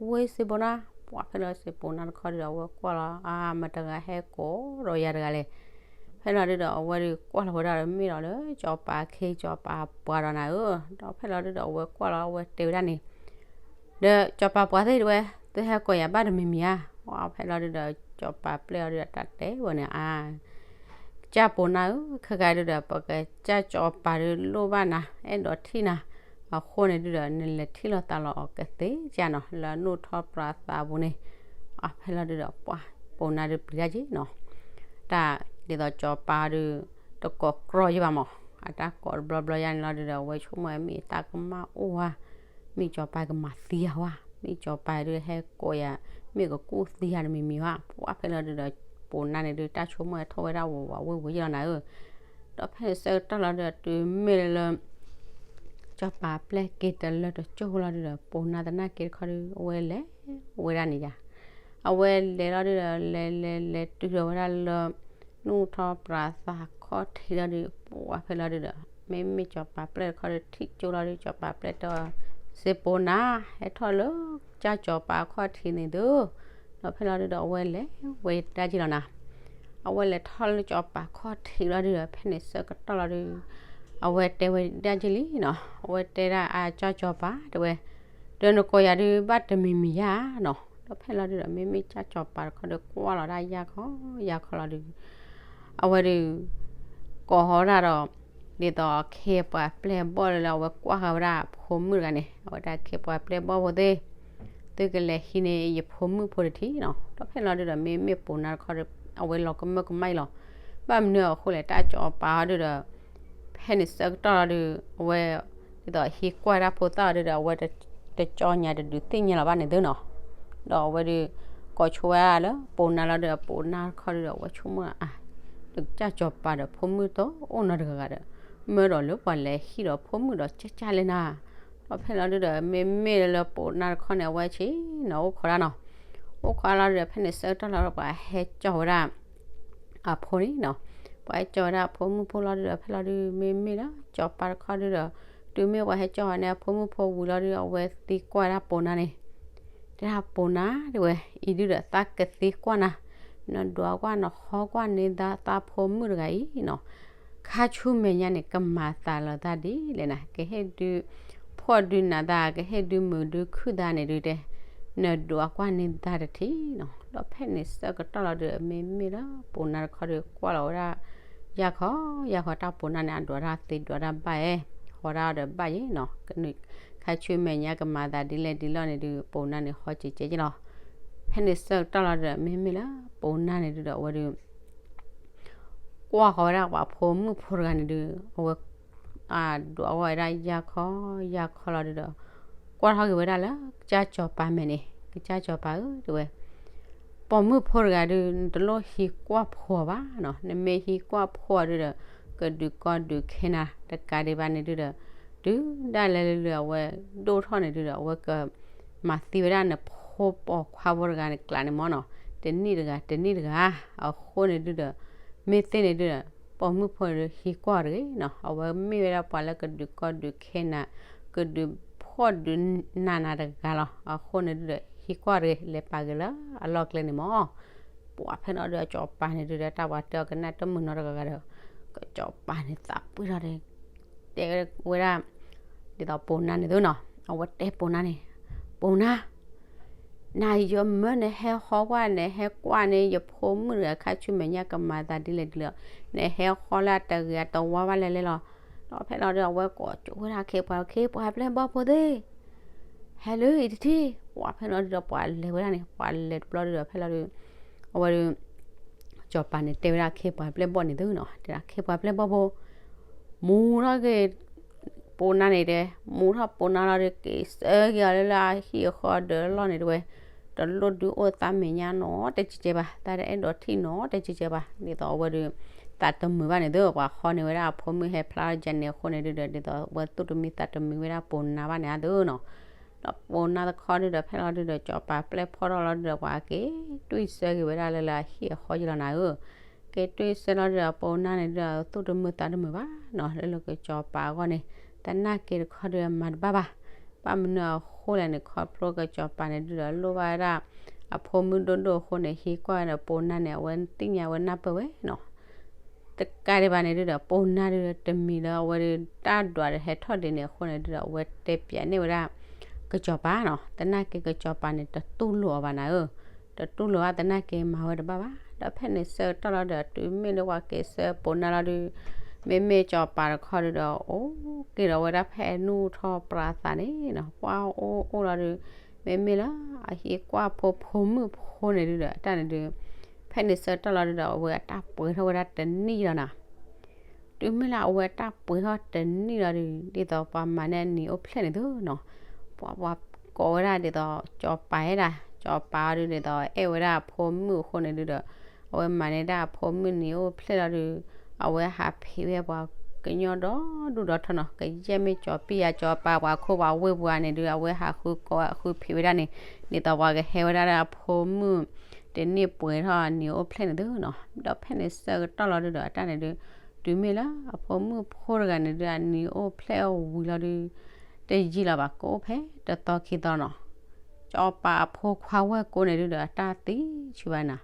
ဝ့ၢ်စ့ပိာ်နါ, ပှၤဖဲလီၤစ့ပိာ်နါတခီဒုဒီး အဝဲကွၢ်လီၤ အါ မတၤတဂၤဟဲကိးဒီးယၤတဂၤလဲၣ်, ဖဲလီၤဒုဒီး အဝဲဒုးကွၢ်လီၤဝဲဒၣ်ဒီး မ့ၢ်ဒီးလၢစီၤပၤအခ့စီၤပၤပှၤဒီးနၤဧၢ, ဒီးဖဲလီၤဒုဒီး အဝဲကွၢ်လီၤ အဝဲတဲဝဲဒၣ်န့ၣ် ဒီးစီၤပၤပှၤသ့ၣ်တဝဲ, သုဟဲကိးယၤဘၣ်တမံၤမံၤဧါ, ဖဲလီၤဒုဒီး စီၤပၤပျဲၢ်အီၤဒုဒီး တၢ်တဲဝဲန့ၣ် အါ ကစၢ်ပိာ်နါဧၢ, ခဲခါဒုဒီး ပကစၢ်စီၤပၤဒုလိၣ်ဘၣ်နၤ အဲၣ်ဒိးထံၣ်နၤ, အဃိန့ၣ်ဒုဒီး နလဲၤထံၣ်လိာ်သးလီၤအီၤကသ့ကၢ်နီၤ လၢအနီၢ်ထီၣ်ပြးသးပူၤန့ၣ်, ဖဲလီၤဒုဒီး ပှၤပိာ်နါဒုပျံၤတၢ်က့ၤနီၤ, တၢ် ဒ်သိးစီၤပၤဒုး တကိးကြီယဲဘၣ်မး, အတၢ်ကိးတဘျီဘျီယါန့ၣ်လီၤဒုးဒီး အဝဲဆိကမိၣ်မ့ၢ်တၢ်ကမၣ်အိၣ်ဧါ, မ့ၢ်စီၤပၤကမၤသံဧါဝဲ, မ့ၢ်စီၤပၤဒုးဟဲကိးယၤ, မ့ၢ်ကကူၣ်သံယၤတမံၤမံၤဘၣ်, ပှၢ်ဖဲလီၤဒုးဒီး ပိာ်နါန့ၣ်ဒုး တၢ်ဆိကမိၣ်ဟဲထီၣ်ဝဲဒၣ်ဝးဝးဝ့ၢ်ဝဲယဲလီၤနၤဧၢ. ဒီးဖဲန့ၣ်ဆၢကတီၢ်လီၤဒုးဒီး တုၤမ့ၢ်လၢ စီၤပၤပျဲၢ်က့ၤတလၢတကၠိၢ်လီၤဒုးဒီး ပိာ်နါသနာ်က့တခီဒုး အဝဲလဲၤဝဲဒၣ်န့ၣ်ယါ, အဝဲလဲၤလီၤဒုးဒီး လဲၤလဲၤလဲၤတုၤလီၤဝဲဒၣ်လၢ နူၢ်ထီၣ်ပြးသးခီၣ်ထံးလီၤဒုး ပှၢ်ဖဲလီၤဒုးဒီး မ့မ့ၢ်စီၤပၤပျဲၢ်တခီဒုး ထံၣ်ကၠိလီၤဒုး စီၤပၤပျဲၢ်တဲ စ့ပိာ်နါ ဟဲထီၣ်လၢ ကၠၢ်စီၤပၤခီၣ်ထံးန့ၣ်သု, ဒီးဖဲလီၤဒုးဒီး အဝဲလဲၤဝဲဒၣ်က့ၤလီၤနၤ, အဝဲလဲၤထီၣ်လၢစီၤပၤခီၣ်ထံးလီၤဒုးဒီး ဖဲန့ၣ်ဆၢကတီၢ်လီၤဒုး အဝဲတဲဝဲဒၣ်က့ၤလံနီၤ, အဝဲတဲဒၣ်အကၠၢ်စီၤပၤတဲဝဲ, ဒီးနကိးယၤဒုးဘၣ်တမံၤမံၤယါနီၤ, ဒီးဖဲလီၤဒုးဒီး မ့မ့ၢ်ကၠၢ်စီၤပၤတခီဒုး ကွၢ်လီၤဒၣ်ယၢ်ခီယၢ်ခီလီၤဒုး အဝဲဒုး ကိးဟီဒၣ်ဒီး ဒ်သိးခ့ပှၤပျဲၢ်ဘီၣ်လၢ အဝဲကွၢ်ဃာ်ဝဲဒၣ်ဖိမုၣ်တဂၤန့ၣ် အဝဲဒၣ်ခ့ပှၤပျဲၢ်ဘီၣ်ဖိသ့ၣ်, သုကလဲၤဟံးန့ၢ်ယဖိမုၣ်ဖိတထံၣ်နီၤ, ဒီးဖဲလီၤဒုးဒီး မ့မ့ၢ်ပိာ်နါတခီဒီး အဝဲလီၤကမၢကမၣ်အံၤလီၤ, ဘၣ်မနုၤအဃိလဲၣ် တၢ်စီၤပၤဟီဒုးဒီး ဖဲန့ၣ်ဆၢကတီၢ်လီၤဒုး အဝဲ ဒ်သိးဟံးကွၢ်တၢ်ဖိသၣ်အီၤဒုးဒီး အဝဲတကၠီညါတဒုးသ့ၣ်ညါလီၤဘၣ်န့ၣ်သုနီၤ, ဒီးအဝဲဒုး ကိးဆိဝဲဒၣ်လၢပိာ်နါလီၤဒုး အပိာ်နါတခီဒုးဒီး အဝဲဆိကမိၣ်အါ တကၠၢ်စီၤပၤဒီးဖိမုၣ်တအိၣ်နီတဂၤဂၤဒီး မၢဒီးလၢပှၤလဲၤဟံးဒီးဖိမုၣ်ဒီးကၠၢ်ကၠၢ်လဲၣ်နၤ, ဒီးဖဲလီၤဒုးဒီး မ့မ့ၢ်လၢပိာ်နါတခီန့ၣ် အဝဲဆ့ၣ်နီၤအိၣ်ခိးဒၣ်နီၤ, အိၣ်ခိးလီၤဒုးဒီး ဖဲန့ၣ်ဆၢကတီၢ်လီၤဒီး ပှၤဟဲကၠီဝဲဒၣ် အဖိန့ၣ်နီၤ, ပှၤဟဲကၠီဝဲဒၣ်အဖိမုၣ်ဖိလီၤဒုးဒီး ဖဲလီၤဒုး မ့မ့ၢ်လၢစီၤပၤတခီဒုးဒီး တုၤမ့ၢ်ပှၤဟဲကၠီဝဲန့ၣ် အဖိမုၣ်ဖိဝံၤလီၤဒုး အဝဲသံကွၢ်ဒၣ်ပိာ်နါန့ၣ်, တဲဒၣ်ပိာ်နါတဲဝဲ, အံၤဒုးဒီးသးကသံကွၢ်နၤ, နဒွးကွၢ်နဃီကွၢ်န့ၢ်သးသးဖိမုၣ်တဂၤအံၤနီၤ, ခါဆူမဲာ်ညါန့ၣ် ကမၤသးလီၤသးဒ်လဲၣ်နၤ, ကဟ့ၣ်ဒုးဖှီၣ်ဒုးနးသး ကဟ့ၣ်ဒုးမုာ်ဒုးခုၣ်သးန့ၣ်ဒုးတဲ, နဒွးကွၢ်န့ၢ်သးတထံၣ်နီၤ, ဒီးဖဲန့ၣ်ဆၢကတီၢ်လီၤဒုး မ့မ့ၢ်လၢပိာ်နါတခီဒုးကွၢ်လီၤဝဲဒၣ် ယၢ်ခီယၢ်ခီ တၢ်ပိာ်နါန့ၣ် အဒွးတၢ်သ့ဒွးတၢ်ဘၣ်အဲ, ဟီဒၣ်အီၤဒီးဘၣ်ယဲနီၤ, ခါဆူမဲာ်ညါကမၤသးဒ်လဲၣ်ဒ်လဲၣ်န့ၣ်ဒုး ပိာ်နါန့ၣ်ဟီက့ၤကဲက့ၤလီၤ, ဖဲန့ၣ်ဆၢကတီၢ်လီၤဒုး မ့မ့ၢ်လၢပိာ်နါန့ၣ်ဒုးဒီး အဝဲဒုး ကွၢ်ဃီၤဝဲဒၣ်ပှၤဖိမုၣ်ဖိတဂၤန့ၣ်ဒုး အဝဲ အဒွးဝဲဒၣ်ယၢ်ခီယၢ်ခီလီၤဒုးဒီး ကွၢ်ထီၣ်က့ၤဝဲဒၣ်လၢကစၢ်စီၤပၤမဲာ်န့ၣ် ကစၢ်စီၤပၤဧၢ တဲဝဲ ပိာ်မုၣ်ဖိတဂၤဒုး နတလိၣ်ဟံးကွၢ်ဖိအီၤဘၣ်နီၤ, နမ့ၢ်ဟံးကွၢ်ဖိအီၤဒုးဒီး ကဒုးကီဒုးခဲနၤ တကးဒံးဘၣ်န့ၣ်ဒုးဒီး တုၤဒၣ်လဲာ်လၢအဝဲဒိၣ်ထီၣ်န့ၣ်ဒုးဒီး အဝဲကမၤသံဝဲဒၣ်နဖိပိာ်ခွါဖိတဂၤန့ၣ် ကျးန့ၣ်မ့ၢ်နီၤ, တနံၣ်တဂၤ တနံၣ်တဂၤ အဃိန့ၣ်ဒုးဒီး မ့ၢ်သ့န့ၣ်ဒုးဒီး ပိာ်မုၣ်ဖိဒုး ဟံးကွၢ်တဂ့ၤနီၤ, အဝဲမ့ၢ်ဝဲဒၣ်ပှၤလၢကဒုးကီဒုးခဲနၤ ကဒုးဖှီၣ်ဒုးနးနၤတဂၤလီၤ, အဃိန့ၣ်ဒုးဒီး ဟံးကွၢ်တဂ့ၤ လဲၤပာ်ဂ့ၤလၢအလီၢ်ကျဲန့ၣ်မ့ၢ် ပှၤဖဲလီၤဒုး အစီၤပၤန့ၣ်ဒုးဒီး တၢ်ပှၤတဲအီၤကနၣ်တမုာ်နီတဂၤဂၤဒီး ကစီၤပၤန့ၣ်သးပှ့ၤထီၣ်ဒီး တဲဝဲဒၣ် ဒ်သိးပိာ်နါန့ၣ်သုနီၤ, အဝဲတဲပိာ်နါန့ၣ်, ပိာ်နါ နၤယမၢနဟဲဟီကွၢ်န့ၣ် ဟဲကွၢ်န့ၣ် ယဖိမုၣ်တဂၤခါဆူမဲာ်ညါကမၤသးဒ်လဲၣ်ဒ်လဲၣ်, နဟဲဟီလၢအတဂ့ၤအတဝါဘၣ်လဲၣ်လဲၣ်လီၤ, ဒီးဖဲလီၤဒုး အဝဲကိးကၠိဝဲဒၣ်ခ့ပှၤ ခ့ပှၤပျဲၢ်ဘီၣ်ဖိသ့ၣ် ဟဲလၢအံၤတထံၣ်, ပှၤဖဲလီၤဒုးဒီး ပှၤလဲၤဝဲဒၣ်န့ၣ် ပှၤလဲၤတဘျီဒုးဒီး ဖဲလီၤဒုး အဝဲဒုး စီၤပၤန့ၣ်တဲဝဲဒၣ်ခ့ပှၤပျဲၢ်ဘီၣ်န့ၣ်သုနီၤ, တဲဒၣ်ခ့ပှၤပျဲၢ်ဘီၣ်ဖိ မူထီၣ်က့ၤ ပိာ်နါန့ၣ်တဲ, မူထီၣ်ပိာ်နါလီၤဒီး က့ၤဆၢက့ၤအီၤလၢလၢအဟံၣ်အဃီဒီးလီၢ်န့ၣ်တဲဝဲ, တလိၣ်ဒုးအိၣ်သးမဲာ်ညါနီတကဲကဲဘၣ်, သးတအဲၣ်ဒိးထံၣ်နီတကဲကဲဘၣ်, ဒ်သိးအဝဲဒုး သးတမုာ်ဘၣ်န့ၣ်သု, ပှၤဃီန့ၢ်ဝဲဒၣ်အဖိမုၣ်ဟဲဖျါထီၣ်ကဲန့ၣ်အဃိန့ၣ်ဒုးဒီး ဒ်သိးအဝဲသူၣ်တမံသးတမုာ်ဝဲဒၣ်ပိာ်နါဘၣ်န့ၣ်အသိးနီၤ ဒီးပိာ်နါတခီဒုးဒီး ဖဲလီၤဒုးဒီး စီၤပၤပျဲၢ်ဖီၣ်ထီၣ်လီၤဒုးဒီး ပှၤက့ၤတွံၢ်ဆၢက့ၤဝဲဒၣ်လၢလၢအဟံၣ်အဃီယလီၤနၤဧၢ, က့ၤတွံၢ်ဆၢလီၤဒုးဒီး ပိာ်နါန့ၣ်ဒုးဒီး သူၣ်တမုာ်သးတမုာ်ဘၣ်နီၤ, လၢလၢကစီၤပၤအဂီၢ်န့ၣ် သနာ်က့တခီဒုးမၤတဘၣ်ဘၣ်, ဘၣ်မနုၤအဃိလဲၣ်န့ၣ် ခီဖျိကစီၤပၤန့ၣ်ဒုးဒီး လိၣ်ဘၣ်ဝဲဒၣ် အဖိမုၣ်ဒိၣ်ဒိၣ်အဃိန့ၣ် ဟံးကွၢ်ဝဲဒီးပိာ်နါန့ၣ် အဝဲသ့ၣ်ညါဝဲနၢ်ပၢၢ်ဝဲနီၤ တကးဒံးဘၣ်န့ၣ်ဒုးဒီး ပိာ်နါဒုးဒီးတမံၤလၢအဝဲဒုး တၢ်ဒွးဒီးဟဲထီၣ်ဒ်န့ၣ်အဃိန့ၣ်ဒုးဒီး အဝဲတဲပၠးန့ၢ်ဝဲဒၣ် ကစီၤပၤနီၤ, သနာ်က့ကစီၤပၤန့ၣ် တတူၢ်လိာ်အီၤဘၣ်နၤဧၢ, တတူၢ်လိာ်ဘၣ်သနာ်က့မၤဝဲတဘၣ်ဘၣ်, ဒီးဖဲန့ၣ်ဆၢကတီၢ်လီၤဒီး တုၤမ့ၢ်လၢပှၤက့ၤဆၢပိာ်နါလီၤဒုး မ့မ့ၢ်စီၤပၤတခီဒုးဒီး အိၣ်က့ၤဒီးဝဲဒၣ်ဖဲနူၢ်ထီၣ်ပြးသးန့ၣ်နီၤ, ကွၢ်အိၣ်အိၣ်လီၤဒုး မ့မ့ၢ်လၢအဟံးကွၢ်ဖိဖိမုၣ်ဖိန့ၣ်ဒုးဒီး တၢ်န့ၣ်ဒုး ဖဲန့ၣ်ဆၢကတီၢ်လီၤဒုဒီး အဝဲအတၢ်ပှဲၤထီၣ်ဝဲဒၣ်တနံၣ်လီၤနီၤ. တုၤမ့ၢ်လၢအဝဲအတၢ်ပှဲၤထီၣ်တနံၣ်လီၤဒုး ဒ်သိးပှၤမၤန့ၢ်အနံၤအိၣ်ဖျဲၣ်န့ၣ်သုနီၤ, ပှၤပှၤကိးဝဲဒၣ်ဒ်သိး ကၠီၤပၤအဲၣ်ဒၣ်, ကၠီၤပၤအီၤဒုး ဒ်သိးအဲၣ်ဝဲဒၣ်အဖိမုၣ်အဃိန့ၣ်ဒုဒီး အဝဲမၤန့ၢ်ဒၣ်အဖိမုၣ်နံၤအိၣ်ဖျဲၣ်လီၤဒုး အဝဲဟးဖံးဝဲပှၤကညီဒီဒူၣ်ဒီထၢနီၤ, ကယဲၢ်မ့ၢ်ကၠီၤပံယၤ ကၠီၤပၤ ပှၤခိၣ်ပှၤဝ့ၢ်ပူၤန့ၣ်ဒုး အဝဲဟးဃုကိးဃုဖံးဝဲဒၣ်န့ၣ် ဒ်သိးပှၤကဟဲဝဲဒၣ်လၢအဖိမုၣ် တနံၣ်ပှဲၤထီၣ်အနံၤအိၣ်ဖျဲၣ်န့ၣ်သုနီၤ. ဒီးဖဲန့ၣ်ဆၢကတီၢ်လီၤဒုဒီး အတၢ်န့ၣ်ဒုး တုၤမ့ၢ်လၢအဖိမုၣ်ဖိတဂၤန့ၣ်ဒုး အနံၤအိၣ်ဖျဲၣ်အဝံၤလီၤဒုး တယံာ်လီၤဘၣ် ကအိၣ်ဖဲတသီခံသီနီၤ, ကၠီၤပၤအဖိခွါဝဲၢ်ကိန့ၣ်ဒုဒီး အတၢ်သံဆူၣ်ဘၣ်နၤ.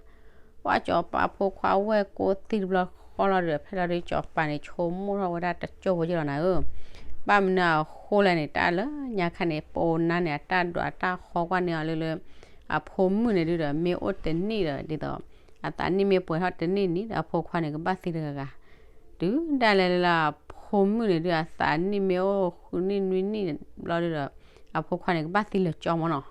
ပှၤကၠီၤပၤအဖိခွါဝဲၢ်ကိသံတဘျီဃီလီၤဒုဒီး ဖဲလီၤဒုး ကၠီၤပၤန့ၣ်ဆိကမိၣ်ထီၣ်ဝဲဒၣ်တကၠိဖိယ့ၢ်လီၤနၤဧၢ. ဘၣ်မနုၤအဃိလဲၣ်န့ၣ် တၢ်လၢညါခါန့ၣ် ပိာ်နါန့ၣ် အတၢ်ဒွးတၢ်ဃီကွၢ်န့ၢ်အီၤလၢလၢ အဖိမုၣ်န့ၣ်ဒုဒီး မ့ၢ်အိၣ်တနံၣ်ဒီး ဒ်သိး အသးနံၣ်မ့ၢ်ပှဲၤထီၣ်တနံၣ်န့ၣ်ဒီး အဖိခွါန့ၣ် ကဘၣ်သံတဂၤဂၤ, တုၤဒၣ်လဲာ်လၢအဖိမုၣ်န့ၣ်ဒုး အသးနံၣ်မ့ၢ်အိၣ်ဃုနံၣ်နွံနံၣ်ဘျီဒုဒီး အဖိခွါန့ၣ် ကဘၣ်သံလၢာ်ကၠီမၢ်နီၤ.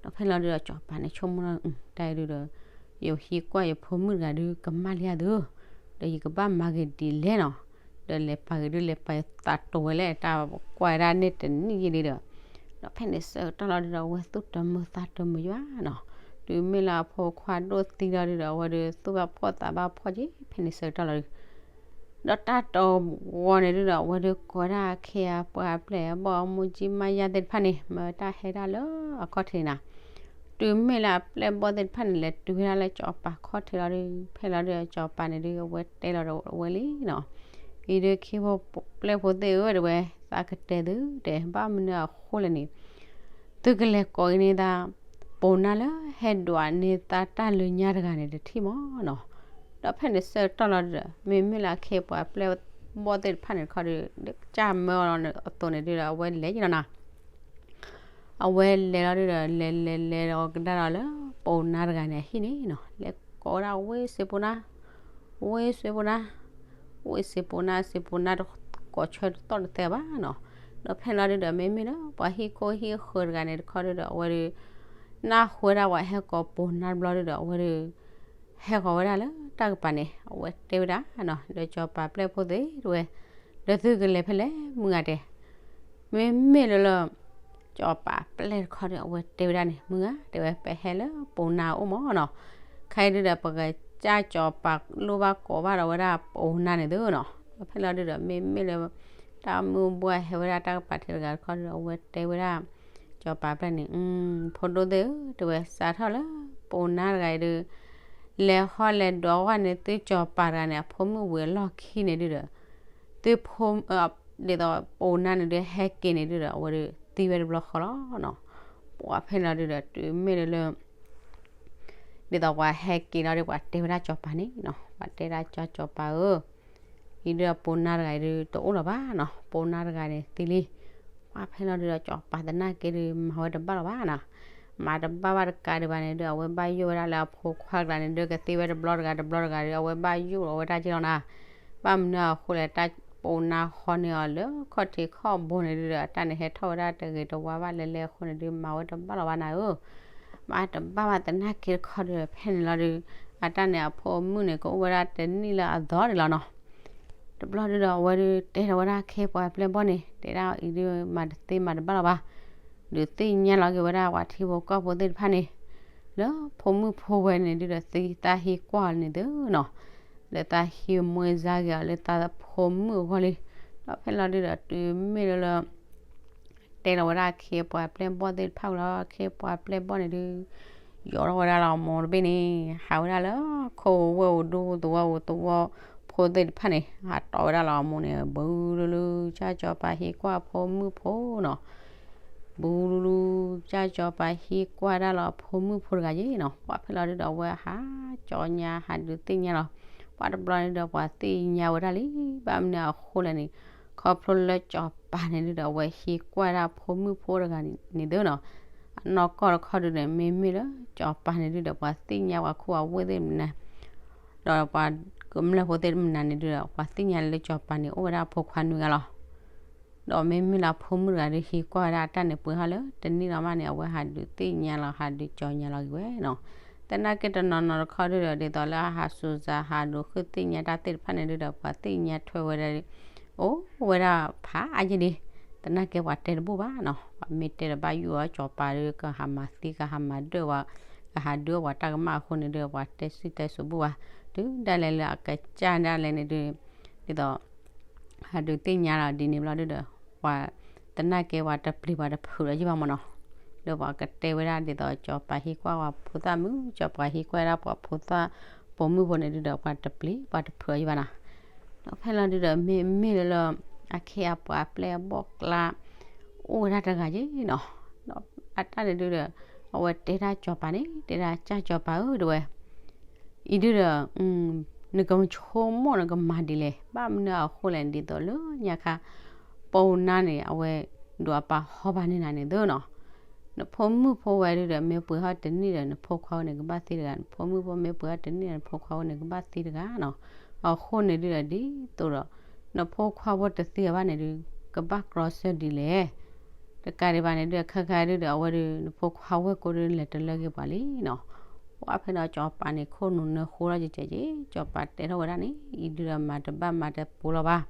ဒီးဖဲလီၤဒုဒီး ကၠီၤပၤန့ၣ်ဆိကမိၣ်ထီၣ် တၢ်အံၤဒုဒီး ယဟံးကွၢ်ယဖိမုၣ်တဂၤဒုး ကမၣ်လံဧါသု, ဒီးယကဘၣ်မၤဂ့ၤဒ်လဲၣ်နီၤ, ဒီးလဲၤပာ်ဂ့ၤဒုး လဲၤပာ်သးတိၤဝဲလဲၣ် တၢ်ကွၢ်ဝဲဒၣ်န့ၣ်တနံၣ်ယံာ်လံဒီး ဒီးဖဲန့ၣ်ဆၢကတီၢ်လီၤဒုဒီး အဝဲသူၣ်တမုာ်သးတမုာ်ယွၤနီၤ. တုၤမ့ၢ်လၢအဖိခွါဒိၣ်သံလီၤဒုဒီး အဝဲဒုးသူၣ်ဘၣ်ဖှီၣ်သးဘၣ်ဖှီၣ်က့ၤ ဖဲန့ၣ်ဆၢကတီၢ်လီၤဒုး ဒီးတၢ်တဝီန့ၣ်ဒုဒီး အဝဲဒုးကိးဝဲဒၣ်အခ့အပှၤအပျဲၢ်အဘီၣ် အမိၢ်ကၠံမါယါသ့ၣ်တဖၣ်န့ၣ် မၢတၢ်ဟဲဒၣ်လၢအခီၣ်ထံးနၤ. တုၤမ့ၢ်လၢအပျဲၢ်ဘီၣ်သ့ၣ်တဖၣ်န့ၣ် လဲၤတုၤဝဲဒၣ်လၢကၠီၤပၤခီၣ်ထံးလီၤဒုး ဖဲလီၤဒုး ကၠီၤပၤန့ၣ်ဒုး အဝဲတဲလီၤဒီးအဝဲလံနီၤ. အံၤဒုးခ့ဖိပျဲၢ်ဖိသ့ၣ်ဧၢ တဲဝဲ သးကတဲသုတဲ ဘၣ်မနုၤအဃိလဲၣ်န့ၣ် သုကလဲၤကိးအံၤန့ၢ်သး ပိာ်နါလၢဟဲဒွးန့ၢ်သးတၢ်လၢညါတဂၤန့ၣ်တထံၣ်မၢ်နီၤ. ဒီးဖဲန့ၣ်ဆၢကတီၢ်လီၤဒုဒီး မ့မ့ၢ်လၢအခ့ပှၤပျဲၢ်ဘီၣ်သ့ၣ်တဖၣ်န့ၣ်တခီဒုး ကစၢ်မၢအီၤလီၤန့ၣ်အသိးန့ၣ်ဒုဒီး အဝဲလဲၤယံၤလီၤနၤ အဝဲလဲၤလီၤဒုဒီး လဲၤလဲၤလဲၤဒီးကဒါဒီးလၢ ပိာ်နါတဂၤန့ၣ်အဟံၣ်န့ၣ်နီၤ လဲၤကိးဝဲဒၣ်ဝ့ၢ်စ့ပိာ်နါ, ဝ့ၢ်စ့ပိာ်နါ, ဝ့ၢ်စ့ပိာ်နါစ့ပိာ်နါတကိးဆၢတသီၣ်တသဲဘၣ်နီၤ. ဒီးဖဲလီၤဒုဒီး မ့မ့ၢ်လၢပှၤဟံၣ်ခိၣ်ဟံၣ်ဃၢၤတဂၤန့ၣ်တခီဒုဒီး အဝဲဒုး နၢ်ဟူဝဲဒၣ်ပှၤဟဲကိးပိာ်နါတဘျီဒုဒီး အဝဲဒုး ဟဲဃီၤဝဲဒၣ်လၢတၢ်ကပၤန့ၣ် အဝဲတဲဝဲဒၣ်နီၤ ဒီးကၠီၤပၤပျဲၢ်ဖိသ့ၣ်တဝဲ ဒီးသုကလဲၤဖဲလဲၣ် မုၢ်ဂၤတဲ မ့မ့ၢ်လၢလၢ ကၠီၤပၤပျဲၢ်တခီဒီး အဝဲတဲဝဲဒၣ်န့ၣ် မုၢ်ဂၤတဲဝဲ ပဟဲလၢပိာ်နါအအိၣ်မၢ်နီၤ. ခဲအံၤဒုဒီး ပကစၢ်ကၠီၤပၤလိၣ်ဘၣ်ကိးဘၣ်ဒီးဝဲဒၣ်ပိာ်နါန့ၣ်သုနီၤ. ဒီးဖဲလီၤဒုဒီး မ့မ့ၢ်လၢ တၢ်မုၢ်ဘှၢ်ဟဲဝဲဒၣ်တၢ်ကပၤထံးတဂၤတခီဒုဒီး အဝဲတဲဝဲဒၣ် ကၠီၤပၤပျဲၢ်န့ၣ် ဖိဒိၣ်သ့ၣ်ဧၢ တဲဝဲ စးထီၣ်လၢပိာ်နါတဂၤအံၤဒုး လဲၤဟီၣ်လဲၤဒွးဝဲန့ၣ် သုကၠီၤပၤတဂၤန့ၣ် အဖိမုၣ်ဝံၤအလီၢ်ခံန့ၣ်ဒုဒီး သုဖိ ဒ်သိးပိာ်နါန့ၣ်ဒုး ဟဲက့ၤန့ၣ်ဒုဒီး အဝဲဒုးသံဝဲတဘျီဃီလီၤနီၤ. ပှၤဖဲလီၤဒုဒီး တုၤမ့ၢ်လၢလၢ ဒ်သိးပှၤဟဲက့ၤလီၤဒီး ပှၤတဲဝဲဒၣ်ကၠီၤပၤန့ၣ်နီၤ ပှၤတဲဒၣ်ကၠီၤ ကၠီၤပၤဧၢ အံၤဒုးအပိာ်နါတဂၤအံၤဒုးတအိၣ်လၢၤဘၣ်နီၤ ပိာ်နါတဂၤန့ၣ်သံလံ. ပှၤဖဲလီၤဒုဒီး ကၠီၤပၤသနာ်က့ဒုး မၤဝဲတဘၣ်လၢၤဘၣ်နီၤ မၤတဘၣ်ဘၣ်တကးဒံးဘၣ်န့ၣ်ဒုး အဝဲဘၣ်ယိၣ်ဝဲဒၣ်လၢအဖိခွါတဂၤန့ၣ်ဒုး ကသံဝဲတဘျီတဂၤတဘျီတဂၤဒီး အဝဲဘၣ်ယိၣ်လီၤဝဲဒၣ်က့လီၤနီၤ. ဘၣ်မနုၤအဃိလဲၣ် တၢ်ပိာ်နါဃီန့ၢ်အီၤလၢခီၣ်ထံးခီၣ်ဘိန့ၣ်ဒုဒီး အတၢ်န့ၣ်ဟဲထီၣ်ဝဲဒၣ်တဂ့ၤတဝါဘၣ် လဲၤလဲၤအဃိန့ၣ်ဒုး မၤဝဲတဘၣ်လၢၤဘၣ်နၤဧၢ မၤတဘၣ်ဘၣ်သနာ်က့တခီဒုဒီး ဖဲန့ၣ်လီၤဒုး အတၢ်န့ၣ်အဖိအမုၣ်န့ၣ် ကအိၣ်ဝဲဒၣ်တနံၣ်လၢအသီဒံးလီၤနီၤ. တဘျီဒုဒီး အဝဲဒုးတဲထီၣ်ဝဲဒၣ်အခ့ပှၤပျဲၢ်ဘီၣ်န့ၣ် တဲဒၣ်အံၤဒုး မၤတသ့မၤတဘၣ်လၢၤဘၣ် ဒုးသ့ၣ်ညါလီၤက့ၤဝဲဒၣ်ပှၤထံဖိကီၢ်ဖိသ့ၣ်တဖၣ်န့ၣ် လၢဖိမုၣ်ဖိဝဲန့ၣ်ဒုဒီး သံသးဟံးကွၢ်အီၤန့ၣ်သုနီၤ လၢသးဟံးမွဲစါက့ၤအီၤလၢသးဖိမုၣ်အဂီၢ်လံ. ဒီးဖဲလီၤဒုဒီး တုၤမ့ၢ်လၢလၢ တဲလီၤဝဲဒၣ်အခ့ပှၤပျဲၢ်ဘီၣ်သ့ၣ်တဖၣ်ဝံၤလီၤ အခ့ပှၤပျဲၢ်ဘီၣ်န့ၣ်ဒုး ယိးထီၣ်ဝဲဒၣ်လီၤအမိၢ်တဘ့ၣ်န့ၣ် ဟးဝဲဒၣ်လၢခိၣ်ဝဲၢ်အိၣ်ဒူသဝီအိၣ်သဝီဖိသ့ၣ်တဖၣ်န့ၣ် ဟးတီၢ်ဝဲဒၣ်လီၤအမိၢ်န့ၣ် ဘုလူလူ ကၢ်ကၠီၤပၤဟံးကွၢ်အဖိမုၣ်ဖိနီၤ ဘုလူလူ ကၢ်ကၠီၤပၤဟံးကွၢ်ဒၣ်လီၤအဖိမုၣ်ဖိတဂၤယ့ၣ်နီၤ. ပှၤဖဲလီၤဒုဒီး အဝဲဟးကၠီညါဟးဒုးသ့ၣ်ညါလီၤ. ပှၤတဘျီန့ၣ်ဒီး ပှၤသ့ၣ်ညါဝဲဒၣ်လံ ဘၣ်မနုၤအဃိလဲၣ်န့ၣ် ခီဖျိလၢကၠီၤပၤန့ၣ်ဒုဒီး အဝဲဟံးကွၢ်ဒၣ်ဖိမုၣ်ဖိတဂၤန့ၣ်သုနီၤ. အနီၢ်ကီၢ်တခီဒုန့ၣ် မ့မ့ၢ်လၢကၠီၤပၤန့ၣ်ဒုဒီး ပှၤသ့ၣ်ညါပှၤခိၣ်အဝ့ၢ်သ့ၣ်မနၤ ဒီးပှၤကမျၢၢ်ဖိသ့ၣ်မနၤန့ၣ်ဒုဒီး ပှၤသ့ၣ်ညါလၢကၠီၤပၤန့ၣ် အိၣ်ဝဲဒၣ်အဖိခွါနွံဂၤလီၤ. ဒီးမ့မ့ၢ်လၢအဖိမုၣ်တဂၤဒုး ဟံးကွၢ်ဝဲဒၣ်အတၢ်န့ၣ် ပှဲၤထီၣ်လၢတနံၣ်လီၤမးန့ၣ် အဝဲဟးဒုးသ့ၣ်ညါလီၤ ဟးဒုးကၠီညါလီၤက့ၤဝဲနီၤ. သနာ်က့တနီၤနီၤတခီဒုဒီး ဒ်သိးလၢအဟးစူၤစးဟးဒိးဃုသ့ၣ်ညါတၢ်သ့ၣ်တဖၣ်န့ၣ်ဒုဒီး ပှၤသ့ၣ်ညါထွဲဝဲဒၣ် အိၣ်ဝဲဒၣ်ဖးအါယံၤဒံး, သနာ်က့ပှၤတဲတဘူၣ်ဘၣ်နီၤ, ပှၤမ့ၢ်တဲတဘၣ်ယိၣ်အီၤ စီၤပၤဒု ကဟးမၤသံ ကဟးမၤဒၢၣ်ဝဲ ကဟးဒုးအီၣ်ပှၤတၢ်ကမၣ်အဃိန့ၣ်ဒု ပှၤတဲစံၣ်တဲစိးဘူၣ်ဘၣ်, တုၤဒၣ်လဲာ်လၢအကစၢ်ဒၣ်လဲာ်န့ၣ်ဒု ဒ်သိး ဟးဒုးသ့ၣ်ညါလီၤဒ်န့ၣ်ဘျီဒုဒီး ပှၤသနာ်က့ပှၤတပျံၤပှၤတဖုးလီၤယံၤဘၣ်မၢ်နီၤ, ဒီးပှၤကတဲဝဲဒၣ်ဒ်သိး စီၤပၤဟံးကွၢ်ပှၤဖိသၣ်မုၣ် စီၤပၤဟံးကွၢ်ဒၣ်ပှၤဖိသၣ်ပိာ်မုၣ်ဖိန့ၣ်ဒုဒီး ပှၤတပျံၤပှၤတဖုးလီၤယံၤဘၣ်နီၤ, ဒီးဖဲလီၤဒုဒီး မ့မ့ၢ်လၢလၢ အခဲအံၤအပှၤအပျဲၢ်အဘီၣ်ကျါ အိၣ်ဝဲဒၣ်တဂၤယံၤနီၤ, ဒီးအတၢ်န့ၣ်ဒုဒီး အဝဲတဲဒၣ်စီၤပၤန့ၣ် တဲဒၣ်ကၢ်စီၤပၤဧၢ တဲဝဲ အံၤဒုဒီး နကဆိကမိၣ်နကမၤဒ်လဲၣ်, ဘၣ်မနုၤအဃိလဲၣ် ဒ်သိးလၢညါခါ ပိာ်နါန့ၣ် အဝဲဒိးအပာ်ဟီဘၣ်န့ၢ်နၤန့ၣ်သုနီၤ, နဖိမုၣ်ဖိဝဲဒုဒီး မ့ၢ်ပှ့ၤဟီၣ်တနံၣ်ဒီး နဖိခွါဝဲန့ၣ် ကဘၣ်သံတဂၤ, နဖိမုၣ်ဖိမ့ၢ်ပှ့ၤဟီၣ်တနံၣ်ဒီး နဖိခွါဝဲန့ၣ် ကဘၣ်သံတဂၤနီၤ, အဃိန့ၣ်ဒုဒီး ဒ်သိးဒီး နဖိခွါဖိတသံအဘၣ်န့ၣ်ဒု ကဘၣ်ကြီဆၢဒ်လဲၣ် တကးဒံးဘၣ်န့ၣ်ဒု ခဲခါဒုဒီး အဝဲဒု နဖိခွါဝဲၢ်ကိာ်ဒု လဲၤတလၢက့ၤပှၤလံနီၤ, ပှၤဖဲဒီးစီၤပၤန့ၣ် ခိၣ်နူာ်နၢဃိထီၣ်ကဲကဲက့ၤ, စီၤပၤတဲထီၣ်ဝဲဒၣ်န့ၣ် အံၤဒုဒီးမၤတဘၣ်မၤတပူၤလီၤဘၣ်,